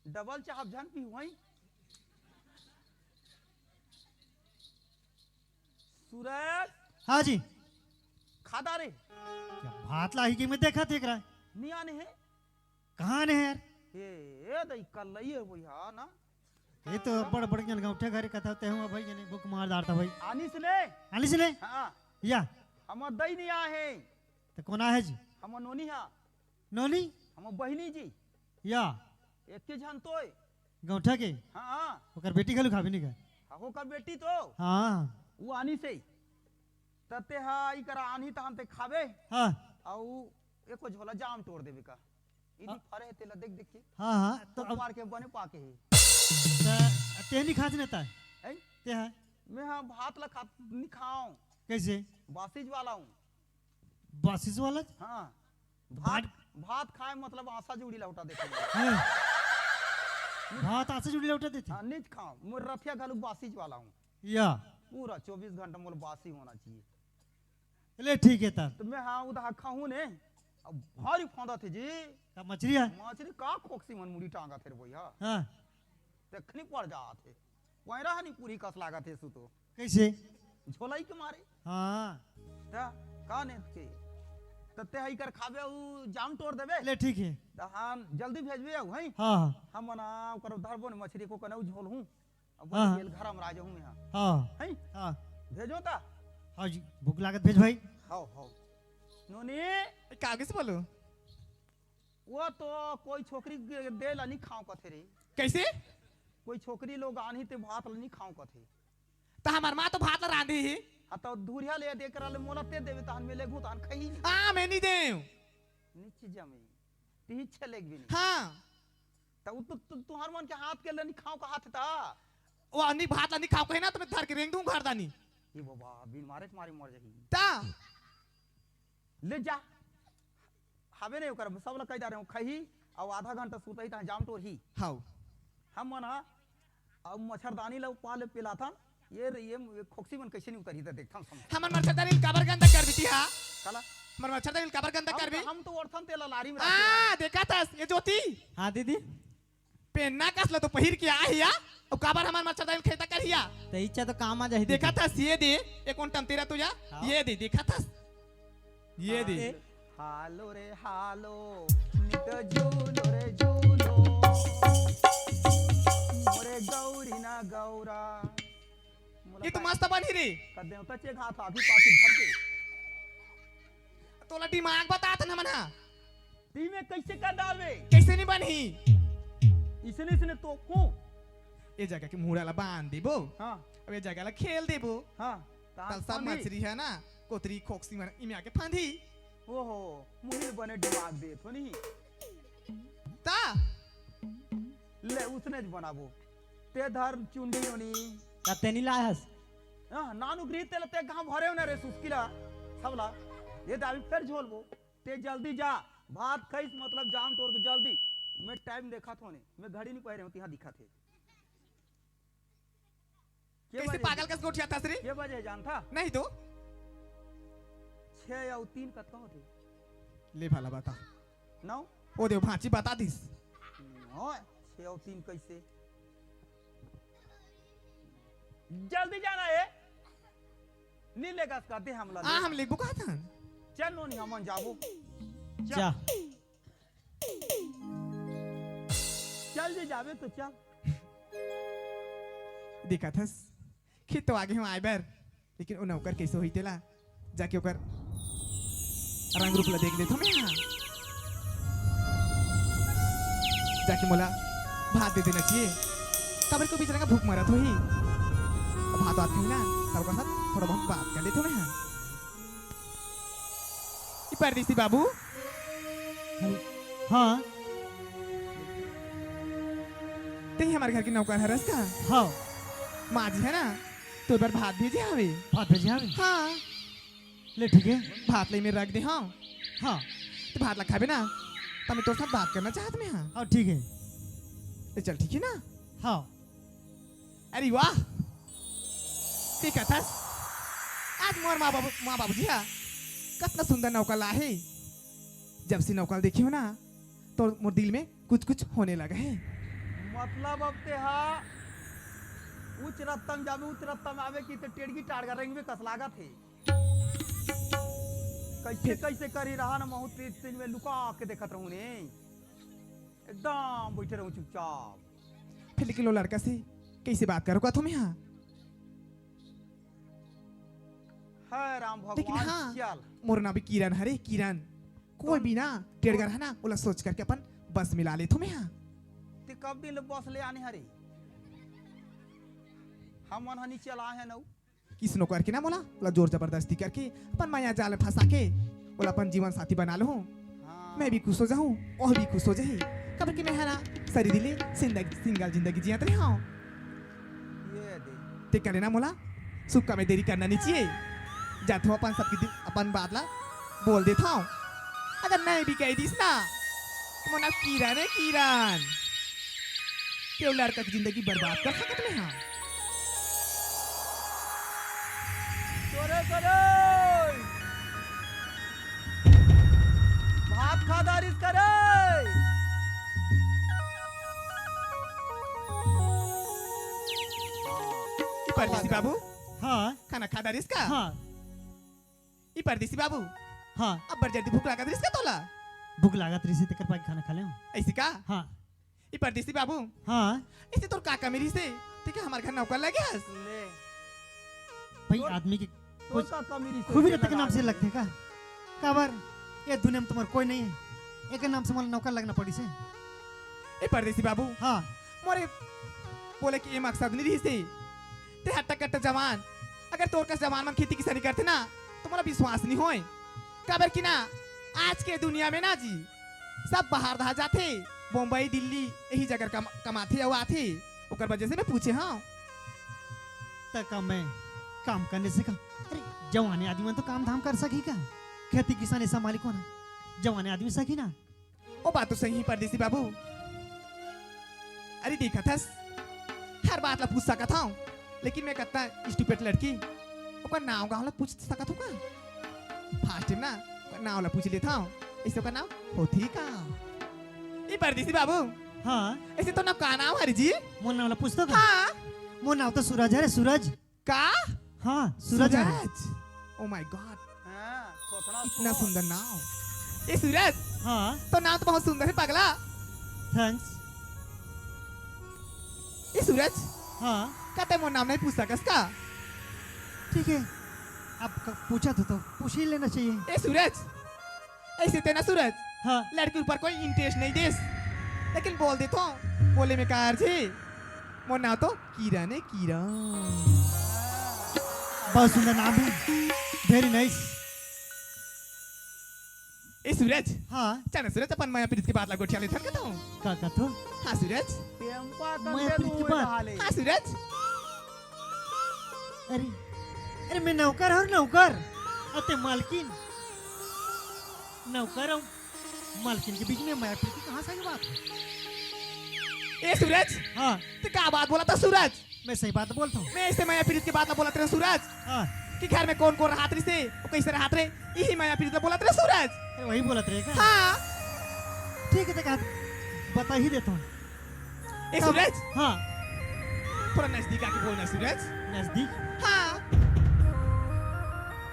डबल चाह झन पी हुई। सूरज। हाँ जी। खादा रे। क्या भात लाही के मैं देखा देख रहा है। नहीं आने है। कहाँ आने है यार? ए, ए, दई कल लई है भैया ना। ये तो बड़ बड़ जन गौठे घरे कथा होते हुआ भाई, ये नहीं भूख मार डारता भाई। आनिस ने? आनिस ने? हाँ। या। हमर दई नहीं आए हैं। तो कौन आए है जी? हमर नोनी हा। नोनी? हमर बहिनी जी। या। एक के झन तोय। गौठा के? हाँ, हाँ। ओकर बेटी घलो खाबे नहीं का? हाँ, ओकर बेटी तो। हाँ। वो आनिस हे। तते हा, ई करा आनही तहन ते खाबे। हाँ। अउ एको झोला जाम टोर देबे का। इदी हाँ। फरे हे तेला देख देख के। हाँ, हाँ, तो वो अब मार के बने पाके हे। त-, ते नहीं खात रहता है? हैं? ते है? मैं हाँ भात ला खात नहीं खाऊं। कैसे? बासिज वाला हूँ। बासिज वाला? हाँ। भात, भात खाए मतलब आशा जुड़ी लौटा देते हैं। हैं। भात आशा जुड़ी लौटा देते? हाँ, निज खाओ। मोर रथिया घलू बासिज वाला हूँ। या। पूरा चौबीस घंटा मोर बासी होना चाहिए। ले ठीक है तब। तो मैं हाँ उधा खाऊं ने। अब भारी फांदा थे जी। का मछली है? मछली का खोकसी मन मुड़ी टांगा थे रे भैया। हाँ। देखनी पड़ जा थे। पैरा हनी पूरी कस लागत हे सुतो। कैसे? झोलाई के मारे। हाँ। त का ने के? त ते हई कर खाबे, उ जाम टोर देबे। ले ठीक हे। त हाँ, जल्दी भेजबे अउ, हैं? हाँ, हाँ। हम मना ओकर धरबो न मछरी को कने उ झोल हूँ। अब हाँ, हाँ। गेल घर हम राजा हूँ मैं, हाँ। हाँ। हैं? हाँ। भेजो ता? हाँ जी, भूख लागत भेज भाई। हाओ, हाओ। नोनी। ए, का आगे से बोलो? वो तो कोई छोकरी के दे ला नहीं खाओ कथे रे। कैसे? कोई छोकरी लोग आनी ते भात ला नहीं खाओ कथे। त हमार माँ तो भात ला रांधी ही। हाँ, तो धुरिया ले दे करा ले मोला ते देवे, तहन में लेगू, तहन खही। हाँ, मैं नहीं देव। नीचे जमी। ती इच्छा लेग भी नहीं। हाँ। त उ तो तु-, तुहार मन के हाथ के ले नहीं खाओ का हाथ था। वो नहीं भात ला नहीं खाओ कहे ना, तो मैं धर के रेंग दूं घर दानी। ये बाबा, बिन मारे के मारे मर जाही। ता। ले जा। हवे नहीं ओकर, सब ला कह जा रहे हो, खही, अउ आधा घंटा सुतही, तहाँ जाम टोरही। हाउ। हम मन हा, अब मच्छरदानी ला पा ले पिलाथन, ये रे, ये, ये खोकसी मन कैसे नहीं उतरही, त देखथन समझ। हमर मच्छरदानी काबर गंदा कर बिटिया? काला? हमर मच्छरदानी काबर गंदा हम कर बी? तो, हम तो ओढ़थन तेला लारी में आ, रखे। देखा थस, ये ज्योति? हाँ दीदी। पेन्ना कस ल तो पहिर के आ हिया, अउ काबर हमर मच्छरदानी खेता कर हिया? त इच्छा तो काम आ जाही देखा दीदी। थस, ये दे, एक ओन टंतेरा तो या, हाँ। ये दे, देखा थस। ये दे। हालो रे हालो, नित झूलो रे झूलो। मोरे गौरी ना गौरा। ये तो मस्त बनी रे। का देवता चेक हाथ आधी पाछी धर के। तोला दिमाग बतात न मना। ती में कैसे कर डालबे? कैसे नहीं बनही? इसने, इसने तो को। ये जगह के मुड़ा ला बांध देबो। हाँ। अब ये जगह ला खेल देबो। हाँ। तब सब मछरी है ना, कोतरी खोकसी मन इमे आके फांदी। ओहो, मुहिल बने दिमाग दे थो नहीं। ता? ले, उसने ज बनाबो। ते धर चुंडी नोनी। तब ते नहीं लाय हस? हाँ, नानू गृह तेल ते कहाँ भरे हो ना रे सुस्किला, सबला। ये दाबी फिर झोलबो। ते जल्दी जा, भात खाइस मतलब जाम टोर के जल्दी। मैं टाइम देखा थो ने, मैं घड़ी नहीं पहरे हूँ, तिहा दिखा थे। के कैसे बजे? पागल कस गोठिया थस रे? के बजे जानथा? नहीं तो। छह या तीन कतका होथे? ले भाला बता। नौ? ओ देव भांची बता दिस। नौ, छह और तीन कैसे? जल्दी जाना है। नी लेगा इसका दे हमला हाँ, ले। हम लेगबो कहत हन। चल नोनी हमन जाबो। चल। जा। चल जे जाबे तो चल। देखा थस, खेत तो आगे हूँ आए बर, लेकिन ओ नौकर कैसे होही तेला जाके ओकर रंग रूप ला देख लेथो मैं। हाँ, जाके मोला भात दे देना चाहिए, काबर को बिचरा का भूख मरत होही। अब भात आत होही ना, तब ओकर साथ थोड़ा बहुत बात कर लेथो मैं। हाँ, ये परदेसी बाबू। हाँ। ते ही हमारे घर के नौकर हरस का? हाँ। माँ जी है ना, तोर बर भात भेजे हवे। भात भेजे हवे? हाँ। ले ठीक है। भात ले में रख दे, हाँ। हाँ। ते भात ला खाबे ना, त मैं तोर साथ बात करना चाहत मैं, हाँ। हाँ, ठीक है। ले चल, ठीक है ना? हाँ। अरे वाह, ते कथस, आज मोर माँ बाबू, माँ बाबूजी हा कतना सुंदर नौका लाहे। जब से नौका देखे हो ना, तो मोर दिल में कुछ कुछ होने लगा है। मतलब अब ते हा उच्च रत्तम जाबे, उच्च रत्तम आबे कि ते टेड़गी टाड़गा रेंगबे कस लागत हे। कैसे, कैसे करी रहा ना, महू तीन, तीन में लुका के देखत रहूं ने, एकदम बैठे रहूं चुपचाप। फिर लेकिन वो लड़का से कैसे बात करो का तुम यहाँ? हाय राम भगवान, लेकिन हाँ, चल। मोर नाम भी किरण हरे, किरण। कोई भी ना टेड़गर है ना, ओला सोच करके अपन बस मिला ले तुम यहाँ। ते कब दिन ले बस ले आने हरे? हम मन हनी चला है नऊ। किसनो करके ना मोला, ओला जोर जबरदस्ती करके अपन माया जाल में फंसा के ओला अपन जीवन साथी बना लूं। हाँ। मैं भी खुश हो जाऊं, ओह भी खुश हो जाही। काबर कि मैं है ना सरी दिले सिंदग-, सिंगल जिंदगी जियत रहे हूं। ये दे। ते करे ना मोला, सुक्का में देरी करना नहीं चाहिए। जाथो अपन सबकी दि-, अपन बात ला बोल देथो। अगर नहीं भी कह दिस ना, तो मोना किरण है, किरण। केउ लड़का की जिंदगी बर्बाद कर सकत मैं हाँ। करे, करे। भात खा दारिस करे। परदेसी बाबू। हाँ। खाना खा दारिस का? हाँ। ई परदेसी बाबू, हाँ। अब्बड़ जल्दी भूख लागत रहिस का तोला? भूख लागत रहिस, तेकर पाके खाना खा लेंव। अइसे का? हाँ। ए परदेसी बाबू, हाँ। अइसे तोर का कमी रहिस हे? तें का हमर घर नौकर लगे हस? ले। भाई, तोर, आदमी के तोर कुछ का कमी रहिस हे, खूबी तेला रहिथे के नाम से लगा लगथे का? काबर? ए दुनिया में तुम्हर कोई नहीं हे। एकर नाम से मोला नौकर लगना पड़िस हे। ए परदेसी बाबू, हाँ। मोर ए बोले के ए मकसद नइ रहिस हे। तें हट्टा कट्टा जवान, अगर तोर कस जवान मन खेती किसानी करथे ना, त मोला विश्वास नइ होय। काबर कि ना, आज के दुनिया में ना जी, सब बाहर दहा जाथे, बम्बई, दिल्ली, यही जगह कम-, कमाथे अउ आथे। ओकर वजह से मैं पूछे हंव। त का मैं काम करने से का? अरे, जवाने आदमी मन तो काम धाम कर सकही का? खेती किसानी संभाली कोन हे? जवाने आदमी सकही ना? ओ बात तो सही हे परदेसी बाबू। अरे देखत हस, हर बात ला पूछ सकत हंव, लेकिन मैं कतना stupid लड़की, ओकर नाव गांव ला पूछ सकत हंव का? First time ना, ओकर नाव ला पूछ लेत हंव, अइसे ओकर नाव होथे का? ए परदेसी बाबू, हाँ। अइसे तोर नाव का नाव हरे जी? मोर नाव ला पूछथस का? हाँ। मोर नाव तो सूरज हरे, सूरज। का? हाँ, सूरज हरे। सूरज। Oh my God। हाँ, थोथना इतना सुंदर नाव। ए सूरज। हाँ। तोर नाव तो बहुत सुंदर हे पगला। Thanks। ए सूरज। हाँ। का तें मोर नाव नइ पूछ सकस का? ठीक हे, अब क-, पूछत हो तो पूछ ही लेना चाहिए। ए सूरज, अइसे तें ना सूरज, हाँ। लड़की ऊपर कोई interest नइ देस, लेकिन बोल देथंव, बोले में का हरज हे, मोर नाव तो किरण हे, किरण। बहुत सुंदर नाम हे, very nice। ए सूरज, हाँ। चल ना सूरज, अपन मया पीरित के बात ला गोठिया लेथन का तो? का कथस? हाँ सूरज। प्रेम का मया पीरित के बात? हाँ सूरज। अरे, अरे, मैं नौकर हंव, नौकर। अउ तें मालकिन। नौकर अउ मालकिन के बीच में मया पीरित के कहाँ से बात हे? ए सूरज। हाँ। तें का बात बोलथस सूरज? मैं सही बात बोलथंव। मैं अइसे मया पीरित के बात ला बोलत रहेंव सूरज। हाँ। कि घर में कोन कोन रहत रहिस हे, अउ कइसे रहत रहे, इही मया पीरित ला बोलत रहेंव सूरज। अरे वही बोलत रहे का? हाँ। ठीक हे, तें का बता ही देथंव। ए, सूरज। हाँ। थोड़ा नजदीक आके बोल ना, सूरज। नजदीक? हाँ।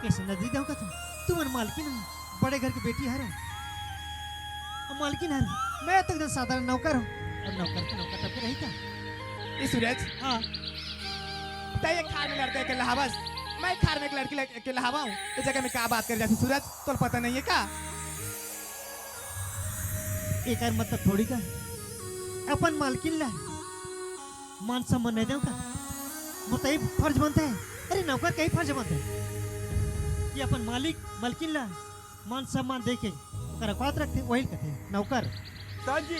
कइसे नजदीक आहूं का तू? तू मोर मालकिन हस, बड़े घर के बेटी हरस। अउ मालकिन हरस, मैं तो एकदम साधारण नौकर हंव। अउ नौकर के नौकर तब के रही का? ए, सूरज। हाँ। तें ए खार में लड़का अकेल्ला हवस, मैं ए खार में एक लड़की लग-, अकेल्ला हवंव। ए जगह में का बात करे जाथे, सूरज? तोला पता नइ हे का? एकर मतलब थोड़ी का अपन मालकिन ला मान सम्मान नइ देंव का? मोर तो ए फर्ज बनथे। अरे नौकर के ए फर्ज बनथे कि अपन मालिक, मालकिन ला मान सम्मान देके ओकर औकात रखथे, वही कथे नौकर। सर जी,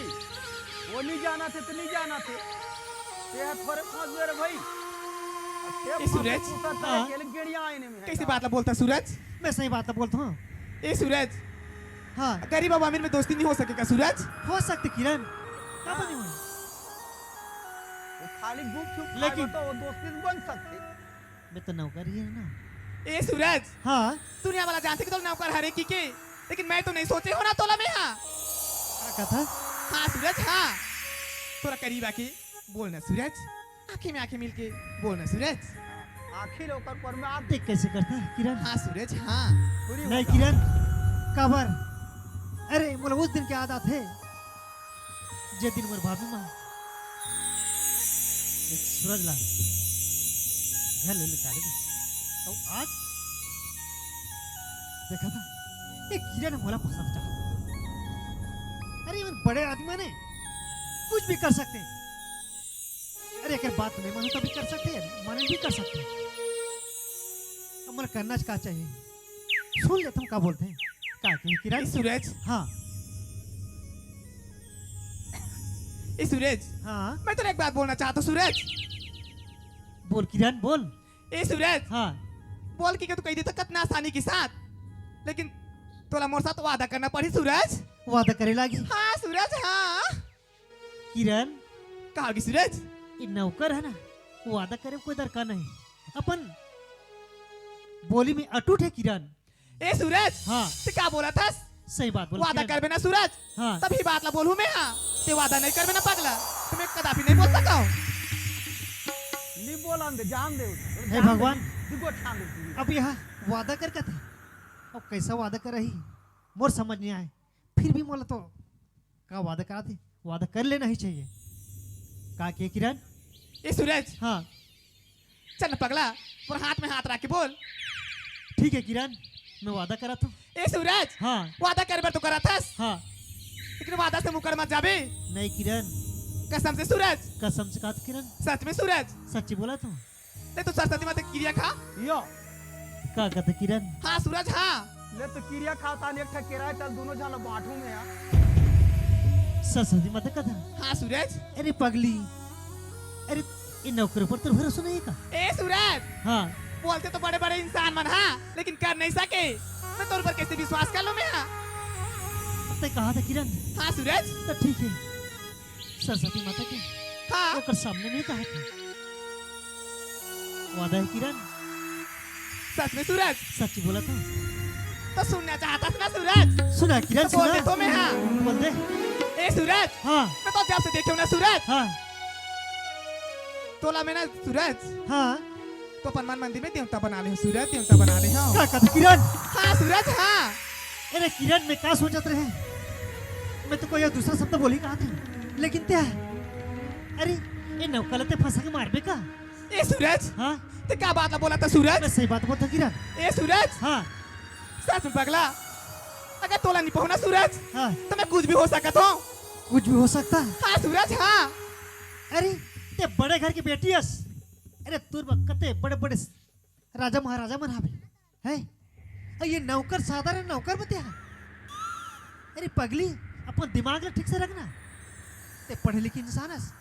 वो नइ जानथे त नइ जानथे। तें ह थोरे समझ रे भाई। ए सूरज। हाँ। कइसे बात ला बोलथस सूरज? मैं सही बात ला बोलथंव। ए सूरज। हाँ। गरीब अउ अमीर में दोस्ती नइ हो सके का सूरज? हो सकथे किरण। का बनी हुई? वो खाली गुपचुप लेकिन खाबे तो वो दोस्ती बन सकथे। मैं तो नौकर ही हंव ना। ए सूरज। हाँ। दुनिया वाला जानथे कि तोला नौकर हरे कहिके, लेकिन मैं तो नइ सोचे हंव ना तोला मैं हा। का कथस? हाँ सूरज, हाँ। थोड़ा करीब आके बोल ना सूरज, आंखी में आंखी मिलके बोल ना सूरज। आंखी ल ओकर पर में आंख। तें कइसे करथस किरण? हाँ सूरज, हाँ। नहीं किरण, काबर? अरे मोला उस दिन के याद आथे, जे दिन मोर भाभी माँ एक सूरज ला घर ले निकाले गे। अउ आज देखा था, ये किरण मोला पसंद था। अरे, ये बड़े आदमी ने कुछ भी कर सकथे। अरे, अगर बात नहीं मानो तो भी कर सकथे, माने भी कर सकथे। अब मोला करना का चाहिए? सुन लेता हूँ का बोलथे। का कही किरण? ए सूरज। हाँ। ए सूरज। हाँ। मैं तोला एक बात बोलना चाहता हूँ सूरज। बोल किरण, बोल। ए सूरज। हाँ। बोल के तू कहि देथस कतना आसानी के साथ, लेकिन तोला मोर साथ वादा करना पड़ही सूरज। वादा करे लागी? हाँ सूरज, हाँ। किरण। का होगे सूरज? ये नौकर हे ना, वादा करे कोई दरकार नहीं, अपन बोली में अटूट हे किरण। ए सूरज, हाँ। तें का बोलथस? सही बात बोल, वादा करबे ना सूरज, हाँ। तभी बात ला बोलहूँ मैं, हाँ। तें वादा नहीं करबे ना पगला, त मैं कदापि नहीं बोल सकंव। नहीं बोलन दे, जान दे। हे भगवान, अब ये वादा कर कथे। अब कैसा वादा करा ही, मोर समझ नहीं आए। फिर भी मोला तो का वादा करा थे, वादा कर लेना ही चाहिए। का के किरण? ए सूरज, हाँ। चल न पगला, पर हाथ में हाथ रख के बोल। ठीक है किरण, मैं वादा करा था। ए सूरज, हाँ। वादा करे बर तो करा थस। हाँ। लेकिन वादा से मुकर मत जाबे। नहीं किरण। कसम से सूरज। कसम से कहा था किरण। सच में सूरज। सच्ची बोला था। नहीं तो सरस्वती माता किरिया खा। यो। का कहते किरण? हाँ सूरज, हाँ। ले तो किरिया खाता ने एक ठा केरा चल दोनों झन ल बांटू में यार। सरस्वती माता कथा। हाँ सूरज। अरे पगली, अरे इन नौकर पर तो भरोसा नहीं है का? ए सूरज। हाँ। बोलते तो बड़े बड़े इंसान मन हाँ, लेकिन कर नहीं सके। मैं तोर पर कैसे विश्वास कर लूं मैं हाँ? तय कहा था किरण। हाँ सूरज। तो ठीक है, सरस्वती माता के हाँ। ओकर सामने नहीं कहा था। वादा है किरण। सच में सूरज? सच बोला था। तो सुनना चाहता था ना सूरज? सुना किरण, तो बोल सुना। दे तो मैं हाँ। बोल दे। ए सूरज। हाँ। मैं तो जब से देखे हूँ ना सूरज। हाँ। तोला में ना सूरज। हाँ। तो अपन मन मंदिर में देवता बना ले हो सूरज, देवता बना ले हो। का कहत किरण? हाँ सूरज, हाँ। अरे किरण, मैं का सोचत रहे? मैं तो कोई दूसरा शब्द बोली कहा था, लेकिन ते, अरे, ये नौका ल ते फंसा के मारबे का? ए सूरज, हाँ? ते का बात ला बोला था सूरज? मैं सही बात बोलता किरण। ए सूरज, हाँ। सच में पगला, अगर तोला नहीं पहुना सूरज, हाँ। तो मैं कुछ भी हो सकत हूँ। कुछ भी हो सकता है। हाँ सूरज, हाँ। अरे, ते बड़े घर की बेटी हस। अरे, तोर बर कते बड़े बड़े राजा महाराजा मन हावे, हैं? अउ ये नौकर, साधारण नौकर मत हा। अरे पगली, अपन दिमाग ला ठीक से रखना। ते पढ़े लिखे इंसान हस।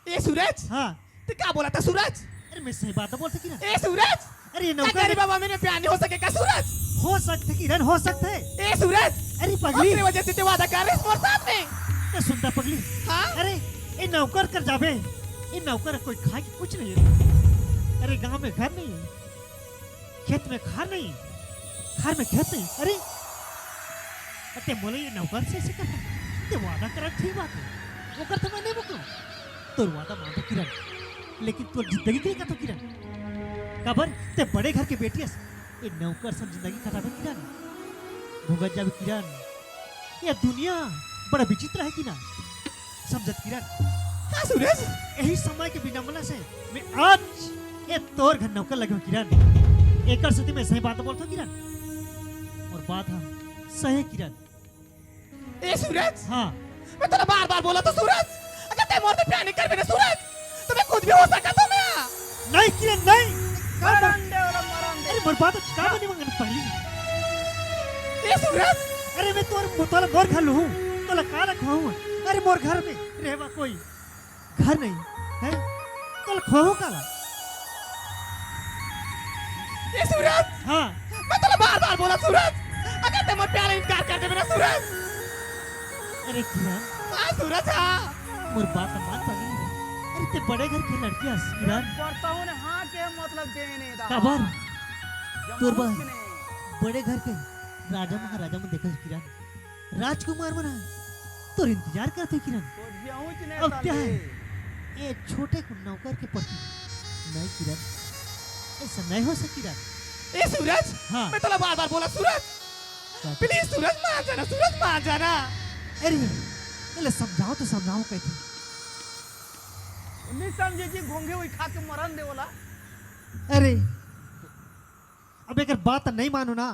ए सूरज, हाँ। ते का बोला था सूरज? अरे मैं सही बात बोल सकी ना। ए सूरज, अरे ये का नौकर गरीब बाबा मेरे प्यार नहीं हो सके का सूरज? हो सकते किरण, हो सकते। ए सूरज, अरे पगली। अपने वजह से ते वादा कर रहे मोर साथ में। ए सुनता पगली। हाँ? अरे ये नौकर कर जाबे, ये नौकर कोई खाए के कुछ नहीं है। अरे गांव में घर नहीं है, खेत में खार नहीं, खार में खेत नहीं। अरे ते मोला ये नौकर से ऐसे करता, ते वादा करा ठीक बात है, ओकर तो मैं नहीं मुकरूं। तोर वादा मानतो किरण, लेकिन तोर जिंदगी के कतो किरण। काबर ते बड़े घर के बेटी हस, ये नौकर सब जिंदगी कटाबे किरण, भुगत जाबे किरण। ये दुनिया बड़ा विचित्र है कि ना, समझत किरण। हाँ सूरज। यही समय के विडंबना से मैं आज ये तोर घर नौकर लगे हूँ किरण। एकर सेती मैं सही बात बोलता हूँ किरण, और बात है सही किरण। ए सूरज, हाँ। मैं तोला बार-बार बोला था सूरज, अगर ते मोर से प्यार नहीं करबे ना सूरज, तो मैं कुछ भी हो सकता हूँ मैं। नहीं किरण, नहीं। का मरन दे ओला, मरन दे। अरे मोर बात का बनी मंगन पहली। ए सूरज। अरे मैं तोर, तोला मोर घर लूँ, तोला काला खाऊँ। अरे मोर घर में रहवा कोई घर नहीं है, कल खोहू काला। ए सूरज, हाँ। मैं तोला बार-बार बोला सूरज, अगर ते मोर प्यार इनकार कर देबे ना सूरज। अरे किरण। हाँ सूरज, हाँ। मोर बात मान पागी। अरे ते बड़े घर के लड़की हस किरण। बर्तन हाँ के मतलब देने दा। काबर? जब तोर बर मनुष्य ने। बड़े घर के राजा महाराजा मन देखत किरण। राजकुमार मन ह तोर इंतजार करथे किरण। तो जियाऊं च ने अब क्या साले। है? ये छोटे को नौकर के प्रति नहीं किरण, ऐसा नहीं हो सके किरण। ए सूरज, हाँ। मैं तोला बार-बार बोला सूरज। क्या? Please सूरज मान जाना, सूरज मान जाना। अरे, एला समझाओ तो समझाओ कैसे? नहीं समझे जी, घोंघे वही खा के मरन दे वाला। अरे, अब अगर बात नहीं मानो ना,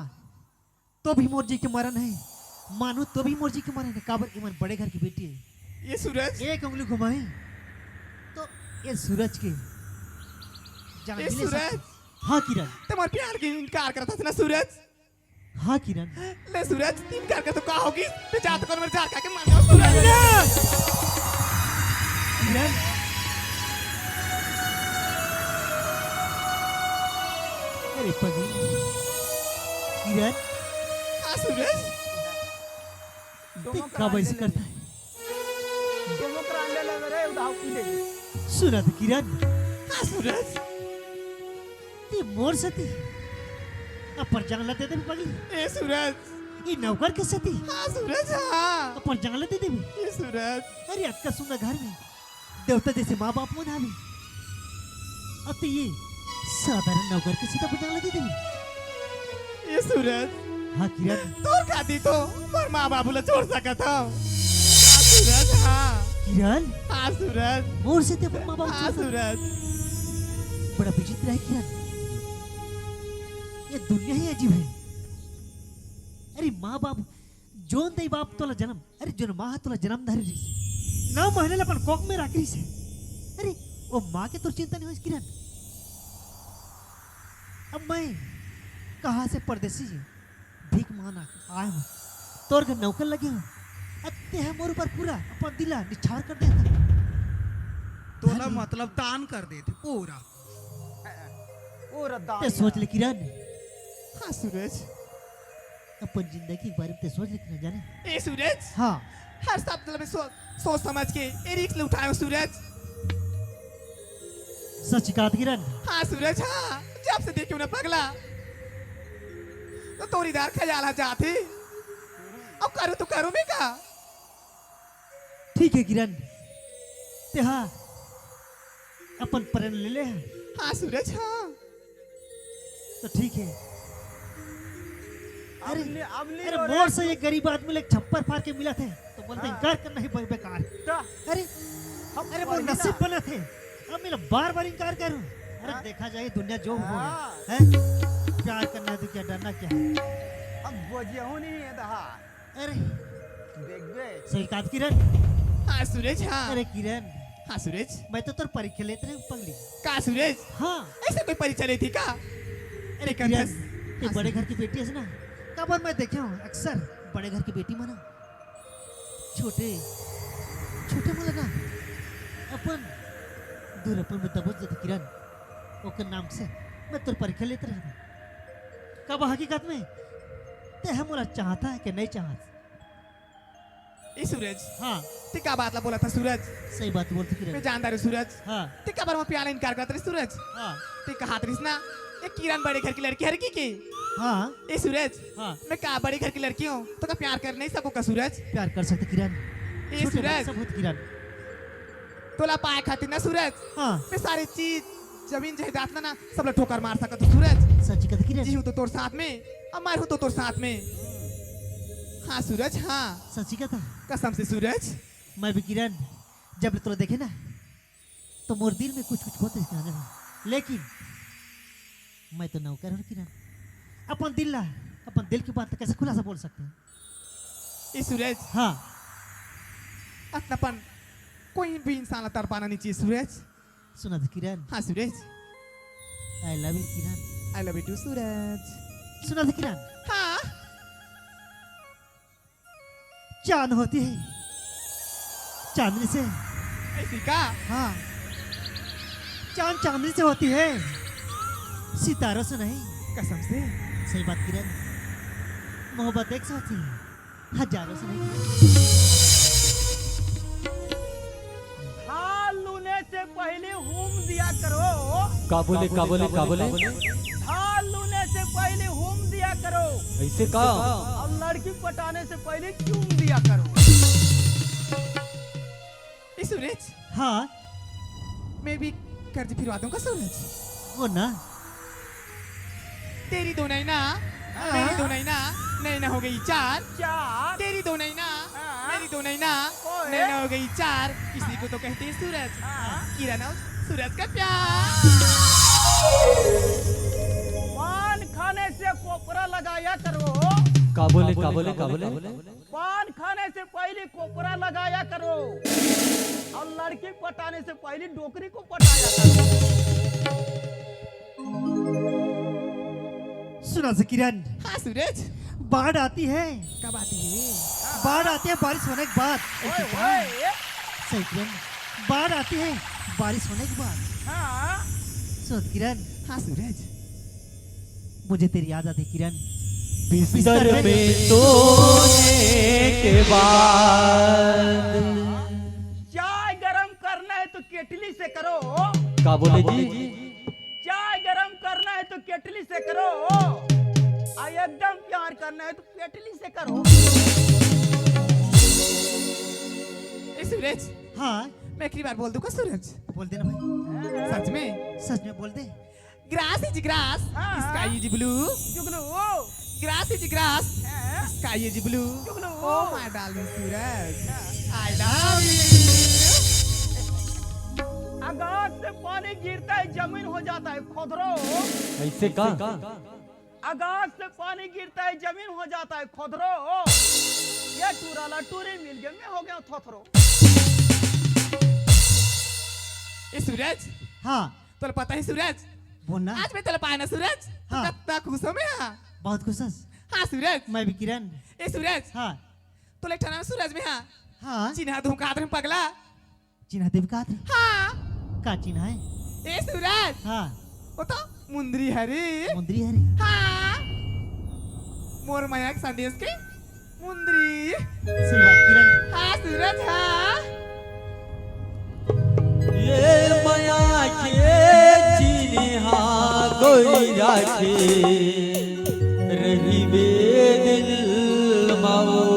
तो भी मोर जी के मरन है, मानू तो भी मोर जी के मरन है, काबर इमन बड़े घर की बेटी है। ये सूरज। एक उंगली घुमाई तो ये सूरज के जान ये भी ले सूरज। सकते। हाँ किरण। तुम्हारे प्यार के इनकार करता था ना सूरज। हाँ किरण। ले सूरज, इनकार कर तो का होगी? ते जा तो कर मेरे जार खा के मर जाओ सूरज। किरण। अरे पगली। किरण। हाँ सूरज। ते दोनों का कब ऐसे अंडे करता लगे। है? दोनों का अंडे लगे रे, उठाओ पी ले। सुना तो किरण। हाँ सूरज। ते मोर सेती अपन जान ला दे देबे पगली। ए सूरज। ई नौकर के सेती हाँ सूरज, हाँ। अपन जान ला दे देबे। ए सूरज। अरे अतका सुंदर घर में देवता जैसे माँ बाप मन हावे, अउ ते ये साधारण नौकर के सेती अपन जान ला दे देबे। ए सूरज, हाँ किरण। तोर खातिर तो मोर माँ बाबू ला छोड़ सकत हव। हाँ सूरज, हाँ। किरण, हाँ सूरज। मोर सेती अपन माँ बाबू हाँ छोड़ सकत? सूरज। बड़ा विचित्र हे किरण, ये दुनिया ही अजीब हे। अरे माँ बाप, जोन दई बाप तोला जनम, अरे जोन माँ तोला जनम धरे रहिस, नौ महीना ले अपन कोख में राखे रहिस हे। अरे वो माँ के तोर चिंता नहीं होइस किरण। अब मैं कहाँ से परदेसी भीख मांगना आए हूँ, तोर घर नौकर लगे हूँ, अब तेहा मोर ऊपर पूरा अपन दिल ला निछावर कर देथे। तोला धन मतलब दान कर देथे पूरा। पूरा दान ते सोच ले किरण। हाँ सूरज। अपन जिंदगी के बारे में ते सोच ले किरण जाने। ए सूरज। हाँ। हर शब्द ला मैं सोच सोच समझ के ए रिस्क ले उठाए हव सूरज। सच कहत किरण। हाँ सूरज, हाँ। जब से देखे हव ना पगला, तो तोर इधर ख्याल आ जाथे। अब करूँ तो करूँ मैं का? ठीक हे किरण, तेहा अपन प्रण ले ले। हाँ सूरज, हाँ। तो ठीक हे। अरे, अब ले, अब ले अरे, लो रे। मोर से ये गरीब आदमी ले छप्पर फाड़ के मिलथे, तो बोलथे हाँ। इनकार करना ही बे-, बेकार। तो अरे, हम अरे, मोर बोलिए ना। नसीब बनथे। अब मैं बार-बार इनकार करूँ। अरे, हाँ। देखा जाए दुनिया जो हो हाँ। है। प्यार करना है तो क्या, डरना क्या है? अब बोझिया हो नहीं है दहा। अरे। देखबे। सही कहत किरण। हाँ सूरज, हाँ। अरे किरण। हाँ सूरज। मैं तो तोर परीक्षा लेत रहेंव पगली। का सूरज? हाँ। अइसे कोई परीक्षा लेथे का? अरे किरण, ते बड़े घर की बेटी हस ना, काबर मैं देखे हूँ अक्सर बड़े घर की बेटी मन छोटे, छोटे मन ला ना अपन दूर अपन में दबोच देथे किरण। ओकर नाम से मैं तोर परीक्षा लेत रहेंव। काबर हकीकत में तेहा मोला चाहत हे कि नहीं चाहत? ए सूरज। हाँ। ते का बात ला बोलत हस सूरज? सही बात बोलथे किरण। मैं जानत हँव सूरज। हाँ। ते काबर मोर प्यार ला इनकार करत रहे सूरज? हाँ। ते कहत रहिस ना, ए किरण बड़े घर की लड़की हरे कहिके। हाँ। ए सूरज। हाँ। मैं का बड़े घर की लड़की हँव, तो का प्यार कर नहीं सकँव का सूरज? प्यार कर सकथँव किरण। ए छोटे सूरज। बच्चा बहुत किरण। तोला पाए खातिर ना सूरज, हाँ। मैं सारी चीज, जमीन जायदाद ला ना, सब ला ठोकर मार सकत हँव सूरज। सच्ची कहत किरण। जीहूँ तो तोर साथ में, अउ मरहूँ तो तोर साथ में। हाँ सूरज, हाँ। सच्ची कहत? कसम से सूरज। मैं भी किरण, जब ले तोला देखे ना, तो मोर दिल में कुछ कुछ होथे किरण, लेकिन मैं तो नौकर हँव किरण। अपन दिल ला, अपन दिल की बात ला कैसे खुलासा बोल सकथँव? ए सूरज। हाँ। अतनापन कोई भी इंसान ला तड़पाना नहीं चाहिए सूरज। सुनत हस किरण? हाँ सूरज। I love you Kiran. I love you too सूरज। सुनत हस किरण? हाँ। चांद होती है चांदनी से। अइसे का? हाँ, चांद चांदनी से होती है, सितारों से नहीं। कसम से? सही बात किरण, मोहब्बत एक से होती है, हजारों से नहीं। धान लूने से पहले हूम दिया करो। का बोले, का बोले, का बोले? धान लूने से पहले हूम दिया करो। अइसे का? अउ लड़की पटाने से पहले चूम दिया करो। ए सूरज। हाँ। मैं भी कर्ज फिरवा दूँ का सूरज? वो ना। तेरी दो नैना, हाँ। मेरी दो नैना, नैना हो गई चार। चार। तेरी दो नैना, हाँ। मेरी दो नैना, ओए। नैना हो गई चार। इसी को तो कहते हैं सूरज। हाँ। किरण और सूरज का प्यार। पान खाने से कोपरा लगाया करो। का बोले, का बोले, का बोले? पान खाने से पहले कोपरा लगाया करो अउ लड़की पटाने से पहले डोकरी को पटाया करो। सुनत हस किरण? हाँ सूरज। बाढ़ आती है। कब आती है? बाढ़ आती है बारिश होने के बाद। ओए, ओए। सही किरण, बाढ़ आती है बारिश होने के बाद। हाँ। सुनत हस किरण? हाँ सूरज। मुझे तेरी याद आती किरण। बिस्तर में सोने के बाद। चाय गरम करना है तो केटली से करो। का बोले जी? चाय गरम करना है तो केटली से करो, अउ एकदम प्यार करना है तो पेटली से करो। ए सूरज। हाँ। मैं आखिरी बार बोल दूँ का सूरज? बोल दे ना भाई। सच में? सच में बोल दे। Grass is grass, हाँ। Sky is blue। Jugnu. Grass is grass, हाँ। Sky is blue। Jugnu. Oh my darling सूरज, हाँ। I love you। आकाश से पानी गिरता है, जमीन हो जाता है खोदरो। ऐसे का? आकाश से पानी गिरता है, जमीन हो जाता है खोदरो। ये टूरा ला टूरी मिल गए, मैं हो गया थोथरो। ए सूरज। हाँ। तोला पता है सूरज? बोल ना। आज मैं तोला पाए ना सूरज, तो हाँ। कतना खुश हो मैं, हाँ। बहुत खुश हस? हाँ सूरज। मैं भी किरण। ए सूरज। हाँ। तोला एक ठन सूरज मैं, हाँ। हाँ। चिन्हा दूँ का आदमी पगला। चिन्हा देबे का रे? हाँ। का चिन्हा है? ए सूरज। हाँ। वो तो मुंदरी हरे। मुंदरी हरे। हाँ। मोर मया के संदेश के मुंदरी। सुन बात किरण। हाँ सूरज, हाँ। ये मया के चिन्हा कोई राखे रहिबे दिल माओ।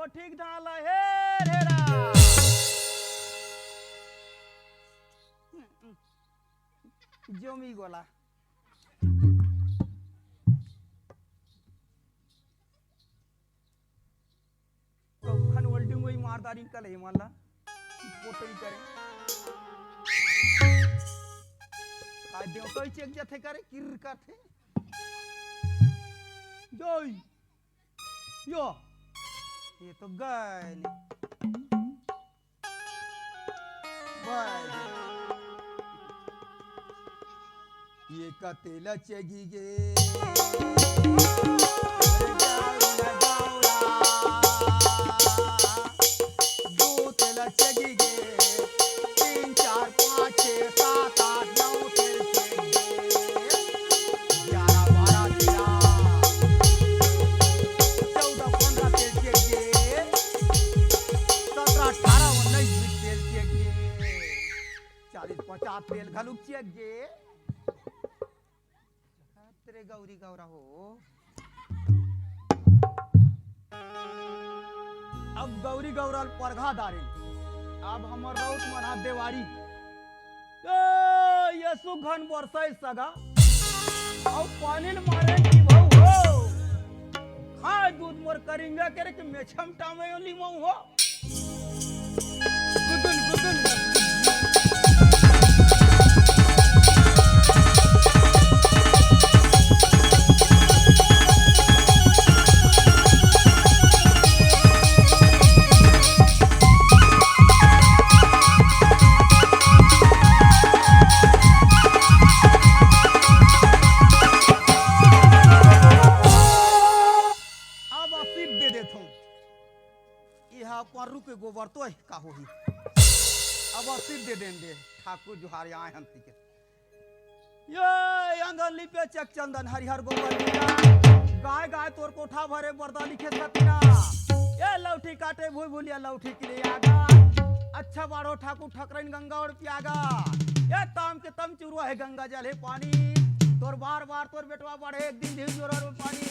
ठीक धान ला हे रे रा। जोमी गोला। कखन ओल्डिंग वही मारदारी कल हे मन ला। पोटरी करे। आज देवता ही चेक जाथे करे, किर करथे। जोई। यो। ये तो गए ले। बस। ये कतेला चगी गे। दो तेला चगी गे। तीन, चार, पाँच, छः, सात, आठ, नौ तेल चगी गे। ग्यारह, बारह, तेरह, चौदह, पन्द्रह तेल चगी गे। सत्रह, अठारह, उन्नीस, बीस तेल चगी गे। चालीस, पचास तेल घलुक चगी गे। तेरे गौरी गौरा हो। अब गौरी गौरा ल परघा डारे। अब हमर रउत मन हा देवारी। ए, ये सुघन बरसाई सगा। अब पानी ल मारे की भाऊ हो। खाए दूध मोर करिंगा करे के मेछम टामे लिमऊ हो। गुदुन, गुदुन। अब आशीष दे देथों। इहा अपन रुके गोबर तो का होही। अब आशीष दे देन दे, ठाकुर जुहार आए हन तिके। ये अंगन लिपे चक चंदन हरिहर गोबर लिया। गाय गाय तोर कोठा भरे बरदा लिखे सतीना। ये लौठी काटे भूई भूलिया लौठी के लिए आगा। अच्छा बाढ़ो ठाकुर ठकरइन गंगा ओढ़ पियागा। ये ताम के तम चुरुआ है गंगा जल है पानी। तोर बार बार तोर बेटवा बढ़े एक दिन ढेर जोर और पानी।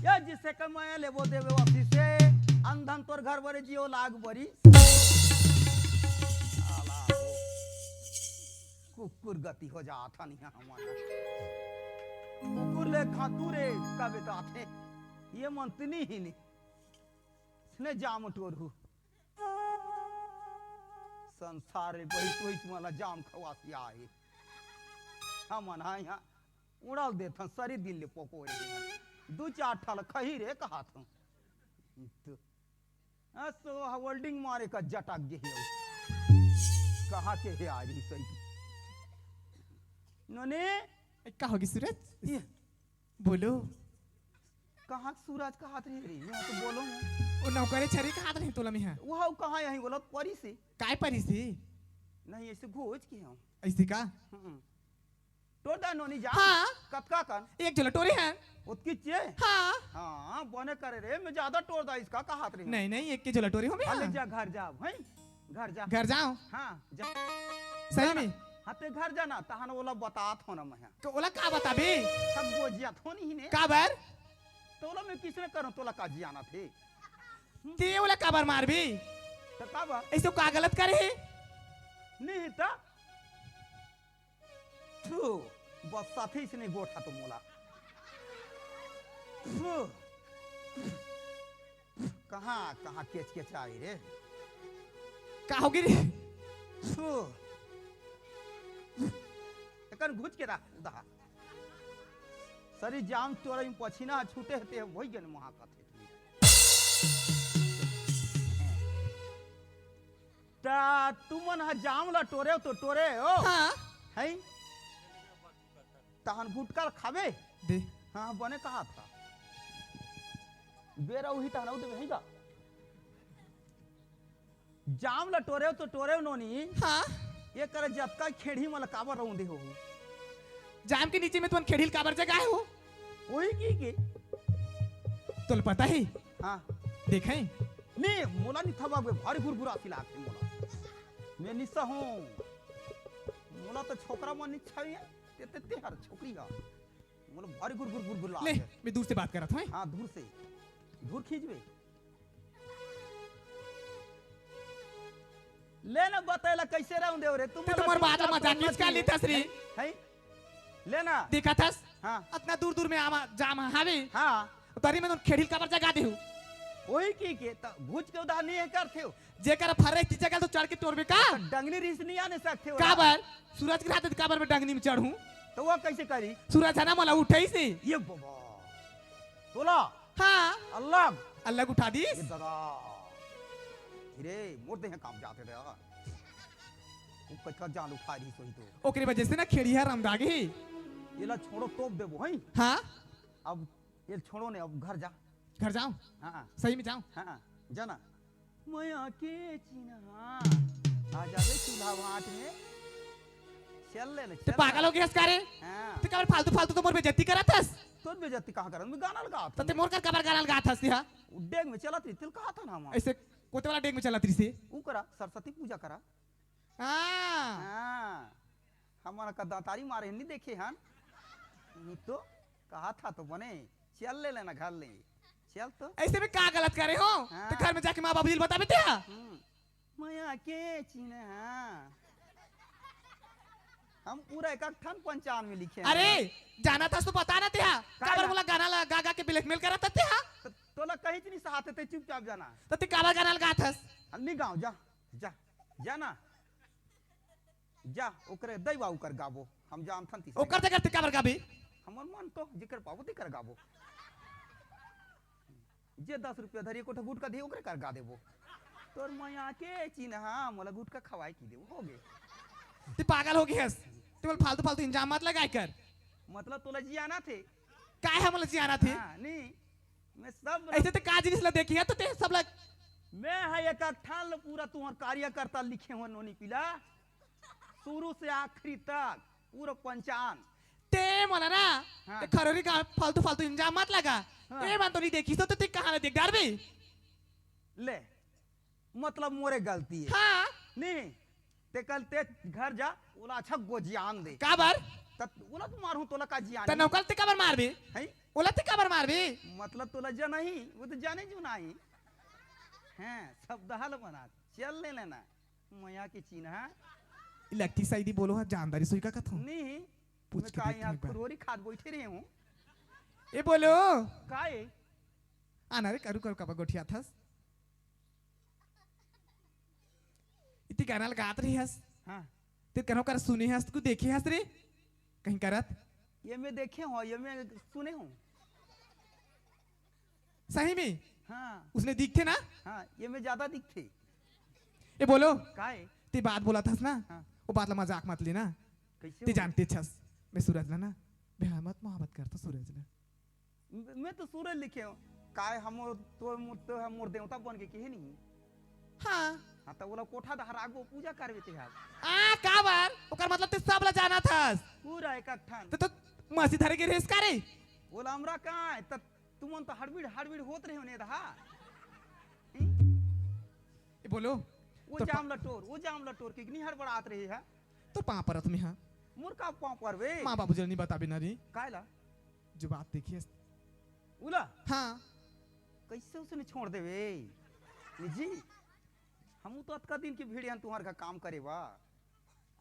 ये जिसे कमाए ले वो देवे वापसी से। अंधन तोर घर बरे जियो लाग बरी। साला हो। कुकुर गति हो जात हन इहाँ हमन। कुकुर ले खातू रे कबे तो आथे। ये मंतनी ही नहीं। इसने जाम टोरू। संसार रे बड़ी तोहित मला जाम खवासिया हे। हमन हा इहाँ उड़ाल देथन सरी दिन ले पकोड़े। दू चार ठल खही रे कहाथन। तो असो हा welding मारे का जटक गे हे। कहाँ के हे आ रही सही? नोनी। ए, का होगी सूरज? ये। बोलो। कहाँ सूरज कहात रहे रे? यहाँ तो बोलो ना। वो नौकरे छरी कहात रहे तोला में है। वो कहाँ यहीं बोला परी से? काय परी से? नहीं, ऐसे घोज के हम। ऐसे का? हम्म। टोर दा नोनी जा। हाँ। कतका कन? एक झोला टोरे हैं। उतकी चे? हाँ। हाँ, बने करे रे, मैं ज्यादा टोर दा इसका कहात रही हूँ। नहीं, नहीं, एक के झोला टोरे हो मैं। अरे हाँ। जा घर जा, हैं? घर जा। घर जाओ। हाँ, जा। सही जा ना। में? हाँ, ते घर जाना, तहन ओला बतात हो ना मैं। तो ओला का बताबे? सब गोजिया थोनी ही ने। काबर? तो ओला मैं किसने करूँ, तोला का जियाना थे? ते ओला काबर मारबे? तो काबर? ऐसे का गलत करे हे? नहीं था। थू, बस साथी से नहीं गोठा तो मोला। थू। कहाँ, कहाँ केच केच आई रे? का होगी रे? थू। एकन घुच के रह, उदहा। सरी जाम तोरा इन पछिना छूटे हते, वही गन महा कथे। ता तुमन ह जाम ला टोरेव तो टोरे हो? हाँ। हैं? तहन गुटका ल खाबे? दे। हाँ, बने कहा था। बेरा उही तहन आउ देबे, हैं गा? जाम ला टोरेव तो टोरेव नोनी। हाँ। ये करे जतका खेड़ी मन ला काबर रौंदे हो? जाम के नीचे में तुमन खेड़ी ल काबर जगाए हो? वही की के। तोल पता ही? हाँ। देखें? नहीं, मोला नहीं थवा बे, भारी गुरगुरा सी लागथे मोला। मैं निस्सा हूँ। मोला तो छोकरा मन निच्छा है, ते, ते, ते हर छोकरी हा। मोला भारी गुरगुर, गुरगुर ले, लागथे। मैं दूर से बात करत हूँ। हाँ, दूर से। दूर खींचबे। ले ना, बतैला कैसे रहूं देव रे? तुम ते तो मोर बात ला मजाक नीच का लेथस रे। हैं? ले ना। देखत हस? हाँ। अतना दूर दूर में आमा, जाम हावे। हाँ। तरी में तो खेड़ी ल काबर जगा देहू? ओही की के, त भुज के उधार नहीं है करथे हो। जेकर फरे की जगह तो चढ़ के टोरबे का? त डंगनी रिहिस नहीं आने सकथे हो। काबर? सूरज के रहते त काबर में डंगनी में चढ़ूं? त वो कैसे करी? सूरज है ना, मोला उठाइस। ये बाबा। तोला? हाँ। अल्लाह। अल्लाह उठा दिस। ये दादा। रे, मोर देह काम जाथे रे। वो कतका जान उठा रही सोई तो। ओकरे वजह से ना खेड़ी ह रमदा गे। एला छोड़ो, तोप देबो, हैं? हाँ। अब ये छोड़ो ने, अब घर जा। घर जाऊं? हाँ। सही में जाऊं? हाँ, जाना। मया के चिन्हा। आ जाबे चूल्हा भांट में। चल ले ना, ते चल पागल ना। हो गे हस का रे? हाँ। ते काबर फालतू फालतू तो मोर बेइज्जती करत हस? तोर बेइज्जती कहाँ करत? मैं गाना ल गात त ते हूँ। मोर कर काबर गाना ल गात हस तिहा? उ डेग में चलत रही, तिल कहा था ना हम। ऐसे कोते वाला डेग में चलत रही से? उ करा, सरस्वती पूजा करा। हाँ। हाँ। हमन का दातारी मारे नहीं देखे हन। नहीं तो कहा था तो बने, चल ले लेना घर ले। चल तो। ऐसे में का गलत करे हो? हाँ। तो घर में जाके माँ बाबूजी ल बताबे ते हा? हम्म। मया के चिन्हा। हम पूरा एक एक ठन पंचान में लिखे हैं। अरे, जाना था तो बता ना ते हा। का काबर ना? मोला गाना ला गा गा के blackmail करत ते हा? तो तोला कहीं नहीं सहाते, ते चुपचाप जाना। तो ते काबर गाना ल गात हस? हम नहीं गाँव, जा, जा, जा ना। जा, ओकरे दई बाबू कर गाबो। हम जानथन तीसरे ओकर गाबो। जगह ते काबर गाबे? हमर मन तो जेकर पाबो तेकर गाबो। जे दस रुपया धरी, एक कोठा गुटका दे, ओकरे कर गा देबो। तोर मया के चिन्हा, मोला गुटका खवाए की देबो, हो गे। ते पागल हो गे हस। ते बोल फालतू, फालतू इंजाम मत लगाए कर। मतलब तोला जियाना थे। काय है मोला जियाना थे? हाँ, नहीं। मैं सब ऐसे ते का जिनिस ला देखी है तो ते सब ला मैं है एक एक ठान ल पूरा तुम्हार कार्यकर्ता लिखे हो नोनी पीला। शुरू से आखिरी तक पूरा पंचान। ते मोला ना, हाँ। ते खरोरी गाँव फालतू, फालतू इंजाम मत लगा। हाँ। ए मन तो नहीं देखी तो ते कहाँ ले देख डारबे? ले, मतलब मोरे गलती है। हाँ। नहीं, ते कल ते घर जा, ओला अच्छा गोजियान दे। काबर? त ओला तो मारहूँ, तोला का जियान त नहीं? नौकर ते काबर मारबे? हैं? ओला ते काबर मारबे? मतलब तोला जनही, वो तो जाने जो नहीं। हैं, सब दहल बना, चल ले लेना। मया के चिन्हा। लट्टी साइदी बोलो हा, जानदारी सोई का कथो? नहीं, पूछ मैं के का देख यहाँ एक बार। खुरोरी खाद बैठे रहे हूँ। ए बोलो। का ए? आना रे, करू करू काबर गोठियाथस। इति गाना ल गात रही हस। हाँ। ते कनो कर सुने हस, तू देखे हस रे? कहीं करत? ये मैं देखे हूँ, ये मैं सुने हूँ। सही में? हाँ। उसने दिखथे ना? हाँ, ये में ज्यादा दिखथे। ए बोलो। काय? ते बात बोलत हस ना? हाँ। वो बात ला मजाक मत लेना। कैसे ते हो? जानते छस, मैं सूरज ला ना, बेहामत मोहब्बत करता सूरज ला। मैं तो सूरज लिखे हूँ। काय हम तो, तो हम मोर देवता बन के किहे नहीं? हाँ। हाँ, त ओला कोठा डहर आगो पूजा करबे ते हा। आ, काबर? ओकर मतलब ते सब ला जानत हस। पूरा एक एक ठन। त, त मसी धरे के रेस का रे? ओला हमरा का है? त तुमन त हड़बिड़, हड़बिड़ होत रहे होने दहा। ए, बोलो। वो तो जाम ला टोर, वो जाम ला टोर के नहीं हड़बड़ात रहे है। तो पाँव परत में हा। मोर का पाँव परबे? माँ बाबू जी ला नहीं बताबे ना रे। काय ला? जो बात देखिए। उला? हाँ। कैसे उसने छोड़ देवे? जी, हम तो अतका दिन के भिड़ियन तुम्हार का काम करे बा।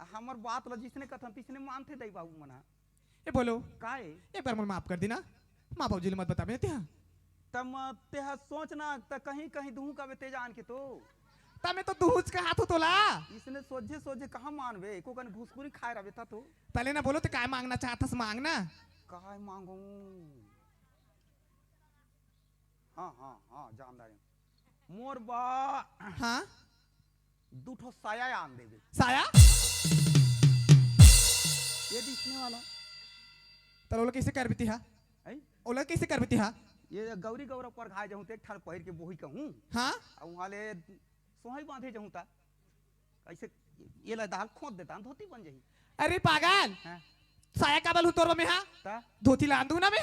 आ हमर बात ला जिसने कथन तिसने मानथे दई बाबू मन हा। ए बोलो। काय? एक बार मोला माफ कर देना। माँ बाबूजी ले मत बताबे ना तेहा। तम तेहा सोच ना, त कहीं कहीं दुहू का बे ते जान के तो। त मैं तो दुहूच कहात हो तोला। इसने सोझे सोझे कहाँ मानबे? एको कन घुसखुरी खाए रबे त तो। तले ना बोलो, ते काय मांगना चाहत हस, मांग ना। काय मांगू? हाँ, हाँ, हाँ, जानदारी। मोर बा हाँ? दू ठो साया आन देबे। साया? ये दिखने वाला। त ओला कैसे करबे तिहा? हैं? ओला कैसे करबे तिहा? ये गौरी गौरा पर घाय जाहूँ, ते एक ठन पहिर के बोही कहूँ। हाँ? अउ वहाँ ले सोहई बांधे जाहूँ ता। ऐसे ये ला दाल खोद देता, धोती बन जाही। अरे पागल! हाँ। साया का बलू तोर में हा? ता? धोती ला आंदू ना मैं?